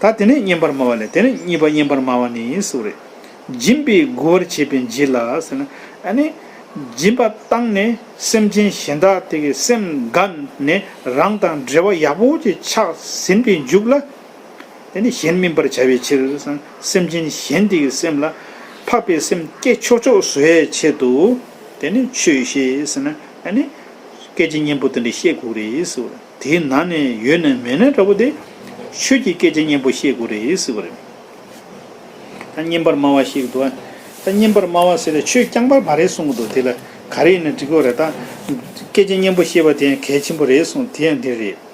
ད་དེ་ནས་སྙན་པར་སྨྲ་བ་ལས། དེ་ནས་གཉིས་པ་སྙན་པར་སྨྲ་བ་ནི་ཟེར་བ་རེད། སྦྱིན་པས་མགུ་བར་བྱས་པའི་རྗེས་ལ་ཟེར་ན། ཨ་ནི་སྦྱིན་པ་བཏང་ནས་སེམས་ཅན་གཞན་དག་དེ་གི་སེམས་དགའ་ནས་རང་དང་འབྲེལ་བ་ཡག་པོ་ཅིག་ཆགས་ཟིན་པའི་མཇུག་ལ། དེ་ནི་གཞན་སྨིན་པར་བྱ་བའི་ཕྱིར། སེམས་ཅན་གཞན་དེ་གི་སེམས་ལ་འཕགས་པའི་སེམས་སྐྱེ་ཆོག་ཆོག་བཟོ་ཡའི་ཆེད་དུ། དེ་ནི་ཆོས་བཤད་ཟེར་ན། ཨ་ནི་སྐད་ཆ་སྙན་པོ་དེ་འདྲ་བཤད་དགོས་རེད་ཟེར་བ་རེད། དེའི་ནང་ནས་ཡོད་ན་མེད་ན་འདྲ་པོ་དེ་ཆོས་ཀྱི་སྐད་ཆ་སྙན་པོ་བཤད་དགོས་རེད་ཟེར་བ་རེད། ད་སྙན་པར་སྨྲ་བ་ཞིག་འདུག་ཨ། ད་སྙན་པར་སྨྲ་བ་ཟེར་ཏེ་ཆོས་རྐྱང་པ་མ་རེད་གསུང་གི་འདུག་དེ་ལ་ག་རེ་ཡིན་ན་འགྲིག་གི་རེད། ད་སྐད་ཆ་སྙན་པོ་བཤད་པ་དེ་ཡང་གལ་ཆེན་པོ་རེད་གསུང་། དེ་ཡང་འདི་རེད།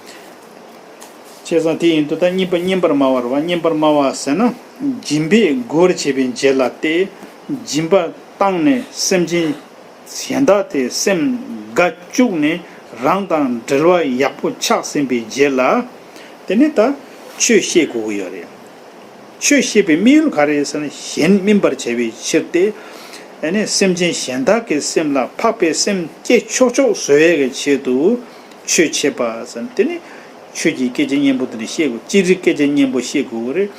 བྱས་ཙང་དེ་ཡིན་དུས་ད་གཉིས་པ་སྙན་པར་སྨྲ་བ་རེད་བ། སྙན་པར་སྨྲ་བ་ཟེར་ན། སྦྱིན་པས་མགུ་བར་བྱས་པའི་རྗེས་ལ་སྟེ། སྦྱིན་པ་བཏང་ནས་སེམས་ཅན་གཞན་དག་དེ་སེམས་དགའ་བཅུག་ནས་རང་དང་འབྲེལ་བ་ཡག་པོ་ཆགས་ཟིན་པའི་རྗེས་ལ། དེ་ནས་ད་ཆོས་བཤད་དགོས་ཀྱི་ཡོད་རེད། ཆོས་བཤད་པའི་དམིགས་ཡུལ་ག་རེ་ཟེར་ན། གཞན་སྨིན་པར་བྱ་བའི་ཕྱིར་ཏེ། ཨ་ནི་སེམས་ཅན་གཞན་དག་གི་སེམས་ལ་འཕགས་པའི་སེམས་སྐྱེ་ཆོག་ཆོག་བཟོ་ཡས་ཀྱི་ཆེད་དུ་ཆོས་འཆད་པ་ཟེར་ན། དེ་ནི་ཆོས་ཀྱི་སྐད་ཆ་སྙན་པོ་དེ་འདྲ་བཤད་དགོས། ཅི་རིགས་སྐད་ཆ་སྙན་པོ་བཤད་དགོས་ཀྱི་རེད།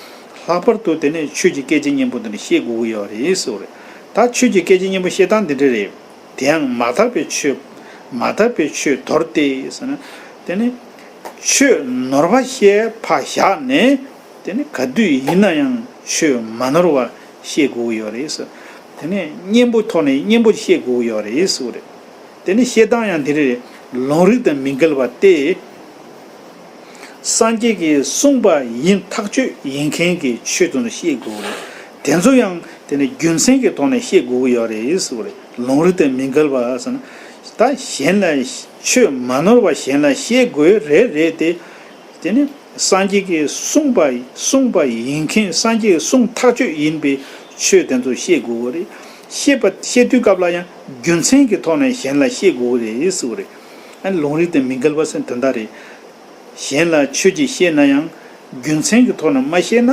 ལྷག་པར་དུ་དེ་ནི་ཆོས་ཀྱི་སྐད་ཆ་སྙན་པོ་དེ་འདྲ་བཤད་དགོས་ཀྱི་ཡོད་རེད་ཟེར་བ་རེད། ད་ཆོས་ཀྱི་སྐད་ཆ་སྙན་པོ་བཤད་སྟངས་འདི་འདྲ་རེད། དེ་ཡང་མ་དག་པའི་ཆོས། མ་དག་པའི་ཆོས་དོར་ཏེ་ཟེར་ན། དེ་ནི་ཆོས་ནོར་བ་བཤད་ཕར་བཞག་ནས། དེ་ནི་ག་དུས་ཡིན་ན་ཡང་ཆོས་མ་ནོར་བ་བཤད་དགོས་ཀྱི་ཡོད་རེད་ཟེར། དེ་ནི་སྙན་པོ་ཐོག་ནས་སྙན་པོ་བཤད་དགོས་ཀྱི་ཡོད་རེད་ཟེར་བ་རེད། དེ་ནི་བཤད་སྟངས་ཡང་དེ་རེད། ལུང་རིགས་དང་མི་འགལ་བ་སྟེ། སངས་རྒྱས་ཀྱིས་གསུངས་པ་ཡིན་ཐག་ཆོད་ཡིན་མཁན་གྱི་ཆོས་དེ་ཚོ་བཤད་དགོས་རེད། དེ་ཚོ་ཡང་དེ་ནི་རྒྱུ་མཚན་གྱི་ཐོག་ནས་བཤད་དགོས་ཀྱི་ཡོད་རེད་ཟེར་བ་རེད། ལུང་རིགས་དང་མི་འགལ་བ་ཟེར་ན། ད་གཞན་ལ་ཆོས་མ་ནོར་བ་གཞན་ལ་བཤད་དགོས་རེད་རེད་དེ། དེ་ནི་སངས་རྒྱས་ཀྱིས་གསུངས་པ་གསུངས་པ་ཡིན་མཁན། སངས་རྒྱས་ཀྱིས་གསུངས་ཐག་ཆོད་ཡིན་པའི་ཆོས་དེ་ཚོ་བཤད་དགོས་ཀྱི་རེད། བཤད་པ་བཤད་དུས་སྐབས་ལ་ཡང་རྒྱུ་མཚན་གྱི་ཐོག་ནས་གཞན་ལ་བཤད་དགོས་ཀྱི་རེད་ཟེར་བ་རེད། ཨ་ནི་ལུང་རིགས་དང་མི་འགལ་བ་ཟེར་དོན་དག་རེད། གཞན་ལ་ཆོས་ཅིག་བཤད་ན་ཡང་རྒྱུ་མཚན་གྱི་ཐོག་ནས་མ་བཤད་ན།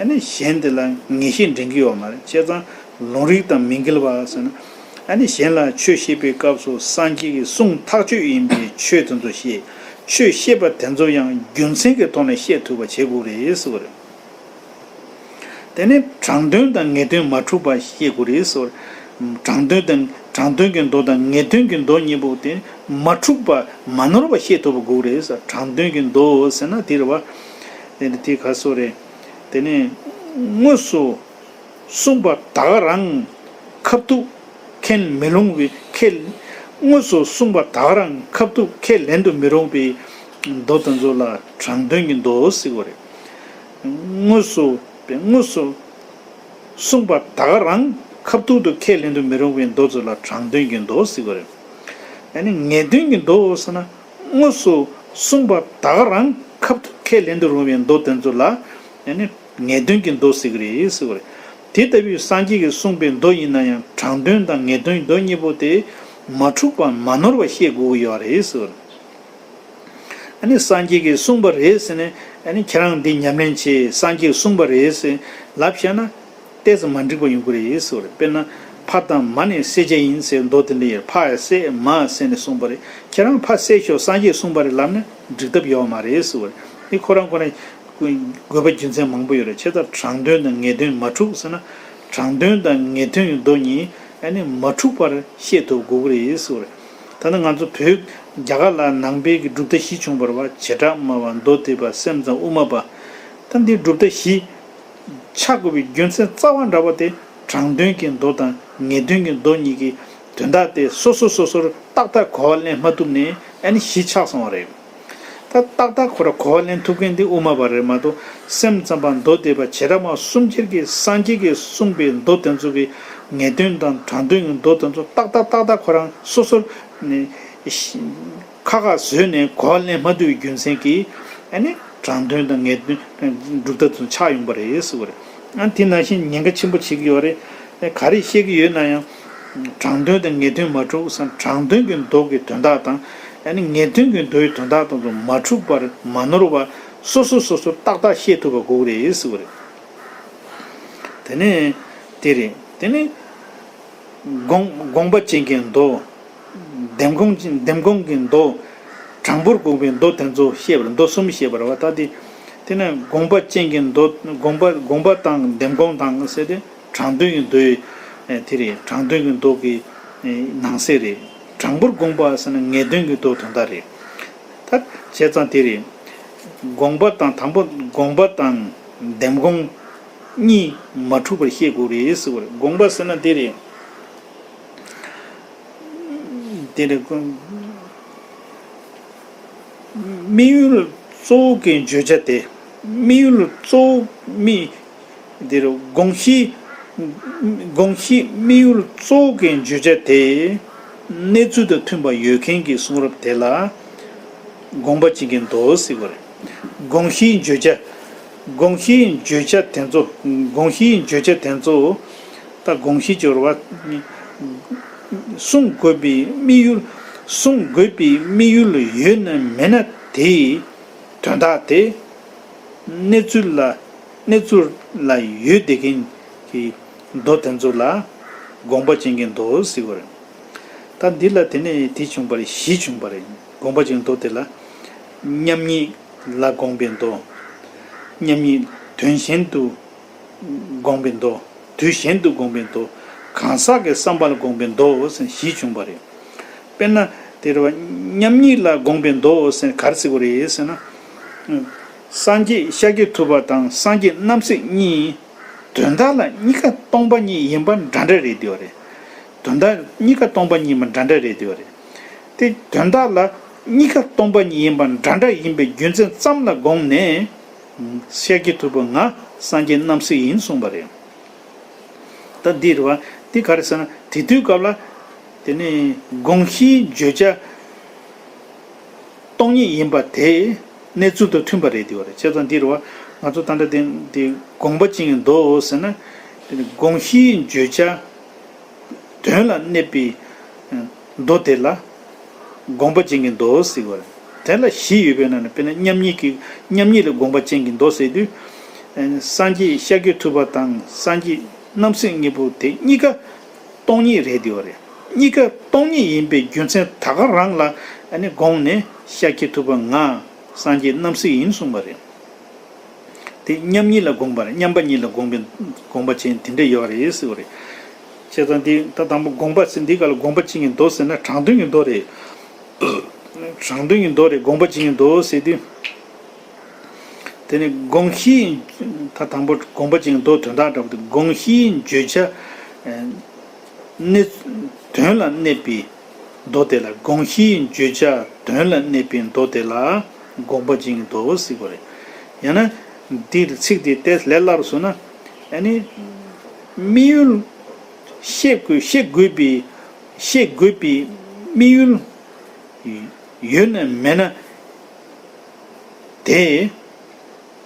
ཨ་ནི་གཞན་དེ་ལ་ངེས་ཤེས་འདྲེན་གྱི་ཡོད་མ་རེད། བྱས་ཙང་ལུང་རིགས་དང་མི་འགལ་བ་ཟེར་ན། ཨ་ནི་གཞན་ལ་ཆོས་བཤད་པའི་སྐབས་སུ་སངས་རྒྱས་ཀྱིས་གསུངས་ཐག་ཆོད་ཡིན་པའི་ཆོས་དེ་ཚོ་བཤད། ཆོས་བཤད་པ་དེ་ཚོ་ཡང་རྒྱུ་མཚན་གྱི་ཐོག་ནས་བཤད་ཐུབ་པ་བྱེད་དགོས་རེད་ཟེར་བ་རེད། དེ་ནས་དྲང་དོན་དང་ངེས་དོན་མ་འཁྲུགས་པ་བཤད་དགོས་རེད་ཟེར། དྲང་དོན་དང་དྲང་དོན་གྱི་མདོ་དང་ངེས་དོན་གྱི་མདོ་གཉིས་པོ་དེ་མ་འཁྲུགས་པ་མ་ནོར་བ་བཤད་ཐུབ་པ་དགོས་རེད་ཟེར། དྲང་དོན་གྱི་མདོ་ཟེར་ན་དེ་རེད་བ། དེ་ནི་དེ་ག་སོ་རེད། དེ་ནས་དངོས་སུ་གསུངས་པ་ད་ག་རང་ཁ་ཐུག་ཁས་མི་ལོངས་པའི་ཁས། དངོས་སུ་གསུངས་པ་ད་ག་རང་ཁ་ཐུག་ཁས་ལེན་དུ་མི་རུང་བའི་མདོ་དེ་ཚོ་ལ་དྲང་དོན་གྱི་མདོ་ཟེར་བ་རེད། དངོས་སུ་དངོས་སུ་གསུངས་པ་ད་ག་རང་ཁ་ཐུག་ཏུ་ཁས་ལེན་དུ་མི་རུང་བའི་མདོ་ཚོ་ལ་དྲང་དོན་གྱི་མདོ་ཟེར་བ་རེད། ཨ་ནི་ངེས་དོན་གྱི་མདོ་ཟེར་ན། དངོས་སུ་གསུངས་པ་ད་ག་རང་ཁ་ཐུག་ཁས་ལེན་དུ་རུང་བའི་མདོ་དེ་ཚོ་ལ་ཨ་ནི་ངེས་དོན་གྱི་མདོ་ཟེར་གྱི་རེད་ཟེར་བ་རེད། དེ་ལྟ་བུའི་སངས་རྒྱས་ཀྱིས་གསུངས་པའི་མདོ་ཡིན་ན་ཡང་དྲང་དོན་དང་ངེས་དོན་མདོ་གཉིས་པོ་དེ་མ་འཁྲུགས་པ་མ་ནོར་བ་བཤད་དགོས་ཀྱི་ཡོད་རེད་ཟེར་བ་རེད། ཨ་ནི་སངས་རྒྱས་ཀྱིས་གསུངས་པ་རེད་ཟེར་ནས། ཨ་ནི་ཁྱེད་རང་འདི་ཉམས་ལེན་བྱེད། སངས་རྒྱས་ཀྱིས་གསུངས་པ་རེད་ཟེར་ལབ་བཞག་ན། ཏོག་ཙམ་མ་འགྲིག་པ་ཡོང་གི་རེད་ཟེར་བ་རེད། དཔེར་ན། ཕ་དང་མ་ནི་བསད་བྱ་ཡིན་ཟེར་མདོ་དེ་འདྲ་ཡོད། ཕ་བསད་མ་བསད་ནས་གསུངས་པ་རེད། ཁྱེད་རང་ཕ་བསད་ཤོག་སངས་རྒྱས་གསུངས་པ་རེད་ལབ་ན་འགྲིག་ཐབས་ཡོད་མ་རེད་ཟེར་བ་རེད། འདི་ཁོ་རང་ཁོ་རང་ དགོས་པ་རྒྱུ་མཚན་མང་པོ་ཡོད་རེད། བྱས་ཙང་དྲང་དོན་དང་ངེས་དོན་མ་འཁྲུག་ཟེར་ན། དྲང་དོན་དང་ངེས་དོན་གྱི་མདོ་གཉིས་ཨ་ནི་མ་འཁྲུག་པར་ཤེས་ཐུབ་དགོས་ཀྱི་རེད་ཟེར་བ་རེད། ད་ནི་ང་ཚོ་བོད་རྒྱ་གར་ལ་ནང་པའི་གི་གྲུབ་མཐའ་བཞི་བྱུང་བ་རེད་བ། བྱེ་བྲག་སྨྲ་བ། མདོ་སྡེ་པ། སེམས་ཙམ་དབུ་མ་པ། ད་འདི་གྲུབ་མཐའ་བཞི་ཆགས་དགོས་པའི་རྒྱུ་མཚན་རྩ་བ་འདྲ་བ་དེ་དྲང་དོན་གྱི་མདོ་དང་ངེས་དོན་གྱི་མདོ་གཉིས་ཀྱི་དོན་དག་དེ་སོ་སོ་སོ་སོར་ཏག་ཏག་གོ་བ་ལེན་མ་ཐུབ་ནས་ཨ་ནི་བཞི་ཆགས་སོང་བ་རེད། ད་ཏག་ཏག་ཁོ་ར་གོ་བ་ལེན་ཐུབ་མཁན་དེ་དབུ་མ་པ་རེད་མ་གཏོགས། སེམས་ཙམ་པ། མདོ་སྡེ་པ། བྱེ་བྲག་སྨྲ་བ། གསུམ་ཆར་གྱི་སངས་རྒྱས་ཀྱིས་གསུངས་པའི་མདོ་དེ་ཚོ་གི་ངེས་དོན་དང་དྲང་དོན་གྱི་མདོ་དེ་ཚོ་ཏག་ཏག་ཏག་ཏག་ཁོ་རང་སོ་སོར་ནི་ཁ་ཁ་བཟོས་ནས་གོ་བ་ལེན་མ་ཐུབ་པའི་རྒྱུ་མཚན་གྱིས་ཨ་ནི་དྲང་དོན་དང་ངེས་དོན་གྲུབ་མཐའ་ཚོ་ཆགས་ཡོང་པ་རེད་ཟེར་བ་རེད། ཨ་དེ་ནང་བཞིན་ཉེན་ཁ་ཆེན་པོ་བྱེད་ཀྱི་ཡོད་རེད། ག་རེ་བཤད་ཀྱི་ཡོད་ན་ཡང་། དྲང་དོན་དང་ངེས་དོན་མ་འཁྲུག་ཟེར། དྲང་དོན་གྱི་མདོ་གི་དོན་དག་དང་། ཨ་ནི་ངེས་དོན་གྱི་མདོའི་དོན་དག་དང་མ་འཁྲུག་པར་མ་ནོར་བར་སོ་སོ་སོ་སོ་ཏག་ཏག་ཤེས་ཐུབ་པ་དགོས་རེད་ཟེར་བ་རེད། དེ་ནས་དེ་རེད། དེ་ནས་དགོངས་དགོངས་པ་ཅན་གྱི་མདོ། འདེམས་སྒོམ། འདེམས་སྒོམ་གྱི་མདོ། དྲང་པོར་དགོངས་པའི་མདོ་དེ་ཚོ་བཤད་པར་མདོ་གསུམ་བཤད་པར་བ། ད་དེ་དེ་ནས་དགོངས་པ་ཅན་གྱི་མདོ། དགོངས་པ་དགོངས་པ་དང་འདེམས་སྒོམ་དང་ཟེར་ཏེ། དྲང་དོན་གྱི་མདོའི་ཨེ་དེ་རེད། དྲང་དོན་གྱི་མདོ་གི་ཨེ་ནང་གསེས་རེད། དྲང་པོར་དགོངས་པ་ཟེར་ན་ངེས་དོན་གྱི་མདོ་དོན་དག་རེད། ད་བྱས་ཙང་དེ་རེད། དགོངས་པ་དང་། དང་པོ་དགོངས་པ་དང་འདེམས་སྒོམ་གཉིས་མ་འཁྲུག་པར་ཤེས་དགོས་རེད་ཟེར་བ་རེད། དགོངས་པ་ཟེར་ན་དེ་རེད། དེ་རེད། དམིགས་ཡུལ་གཙོ་བོ་གི་བརྗོད་བྱ་དེ། དམིགས་ཡུལ་གཙོ་བོ་དམིགས། དེ་རུ་དགོངས་གཞི། དགོངས་གཞི་དམིགས་ཡུལ་གཙོ་བོ་གི་བརྗོད་བྱ་དེ་གནས་ཚུལ་དང་མཐུན་པ་ཡོད་མཁན་གྱི་གསུང་རབ་དེ་ལ་དགོངས་པ་ཅན་གྱི་མདོ་ཟེར་བ་རེད། དགོངས་གཞིའི་བརྗོད་བྱ། དགོངས་གཞིའི་བརྗོད་བྱ་དེ་ཚོ། དགོངས་གཞིའི་བརྗོད་བྱ་དེ་ཚོ། ད་དགོངས་གཞི་སྦྱོར་བ། གསུང་དགོས་པའི་དམིགས་ཡུལ། གསུང་དགོས་པའི་དམིགས་ཡུལ་ཡོད་ན་མེད་ན་དེའི་དོན་དག་དེ་གནས་ཚུལ་ལ། གནས་ཚུལ་ལ་ཡོད་བསྡད་མཁན་གྱི་མདོ་དེ་ཚོ་ལ་དགོངས་པ་ཅན་གྱི་མདོ་ཟེར་བ་རེད། ད་འདི་ལ་དེ་ནས་དེ་བྱུང་བ་རེད། བཞི་བྱུང་བ་རེད། དགོངས་པ་ཅན་གྱི་མདོ་དེ་ལ། མཉམ་ཉིད་ལ་དགོངས་པའི་མདོ། མཉམ་ཉིད་དོན་གཞན་དུ་དགོངས་པའི་མདོ། དུས་གཞན་དུ་དགོངས་པའི་མདོ། གང་ཟག་གི་བསམ་པ་ལ་དགོངས་པའི་མདོ་ཟེར་བཞི་བྱུང་བ་རེད། དཔེར་ན་དེ་རེད་བ། མཉམ་ཉིད་ལ་དགོངས་པའི་མདོ་ཟེར་ག་རེ་ཟེར་དགོས་རེད་ཟེར་ན། སངས་རྒྱས་ཤཱཀྱ་ཐུབ་པ་དང་སངས་རྒྱས་རྣམ་སྲས་གཉིས་དོན་དག་ལ་གཉིས་ཀ་སྟོང་པ་ཉིད་ཡིན་པ་འདྲ་འདྲ་རེད་དེ་བ་རེད། དོན་དག་གཉིས་ཀ་སྟོང་པ་ཉིད་ཡིན་པ་འདྲ་འདྲ་རེད་དེ་བ་རེད། དེ་དོན་དག་ལ་གཉིས་ཀ་སྟོང་པ་ཉིད་ཡིན་པ་འདྲ་འདྲ་ཡིན་པའི་རྒྱུ་མཚན་ཙམ་ལ་དགོངས་ནས། ཤཱཀྱ་ཐུབ་པ་ང་སངས་རྒྱས་རྣམ་སྲས་ཡིན་གསུངས་པ་རེད། ད་འདི་རེད་བ། འདི་ག་རེ་ཟེར་ན། དེ་དུས་སྐབས་ལ། དེ་ནས་དགོངས་གཞིའི་བརྗོད་བྱ་སྟོང་ཉིད་ཡིན་པ་དེ་གནས་ཚུལ་དང་མཐུན་པ་རེད་དེ་བ་རེད། བྱས་ཙང་འདི་རེད་བ། ང་ཚོ་ད་ལྟ་དེ་དེ་དགོངས་པ་ཅན་གྱི་མདོ་ཟེར་ན། དེ་ནས་དགོངས་གཞིའི་བརྗོད་བྱ་དོན་ལ་གནས་པའི་མདོ་དེ་ལ་དགོངས་པ་ཅན་གྱི་མདོ་ཟེར་བ་རེད། དེ་ལ་བཞི་ཡོད་པའི་ནང་ནས་དཔེར་ན་མཉམ་ཉིད་ཀྱི། མཉམ་ཉིད་ལ་དགོངས་པ་ཅན་གྱི་མདོ་ཟེར་དུས། སངས་རྒྱས་ཤཱཀྱ་ཐུབ་པ་དང་སངས་རྒྱས་རྣམ་སྲས་གཉིས་པོ་དེ་གཉིས་ཀ་སྟོང་ཉིད་རེད་དེ་བ་རེད། གཉིས་ཀ་སྟོང་ཉིད་ཡིན་པའི་རྒྱུ་མཚན་ད་ག་རང་ལ་ཨ་ནི་དགོངས་ནས་ཤཱཀྱ་ཐུབ་པ་ང་སངས་རྒྱས་རྣམ་སྲས་ཡིན་གསུངས་པ་རེད། དེ་མཉམ་ཉིད་ལ་དགོངས་པ་རེད། མཉམ་པ་ཉིད་ལ་དགོངས་པའི་དགོངས་པ་ཅན་དེ་འདྲ་ཡོད་རེད་ཟེར་བ་རེད། བྱས་ཙང་འདི་ད་དང་པོ་དགོངས་པ་ཟེར། འདི་ག་ལ་དགོངས་པ་ཅན་གྱི་མདོ་ཟེར་ན་དྲང་དོན་གྱི་མདོ་རེད། དྲང་དོན་གྱི་མདོ་རེད། དགོངས་པ་ཅན་གྱི་མདོ་ཟེར་དུས། དེ་ནི་དགོངས་གཞིའི། ད་དང་པོ་དགོངས་པ་ཅན་གྱི་མདོ་དོན་དག་འདྲ་པོ་དེ། དགོངས་གཞིའི་བརྗོད་བྱ་གནས། དོན་ལ་གནས་པའི་མདོ་དེ་ལ། དགོངས་གཞིའི་བརྗོད་བྱ་དོན་ལ་གནས་པའི་མདོ་དེ་ལ་དགོངས་པ་ཅན་གྱི་མདོ་ཟེར་བ་རེད། ཡང་ན་འདིར་ཚིག་དེ་ཏོག་ཙམ་ལས་སླ་རུ་སོང་ན། ཨ་ནི་དམིགས་ཡུལ། ཤེས་དགོས། ཤེས་དགོས་པའི། ཤེས་དགོས་པའི་དམིགས་ཡུལ་ཡོད་ན་མེད་ན། དེ་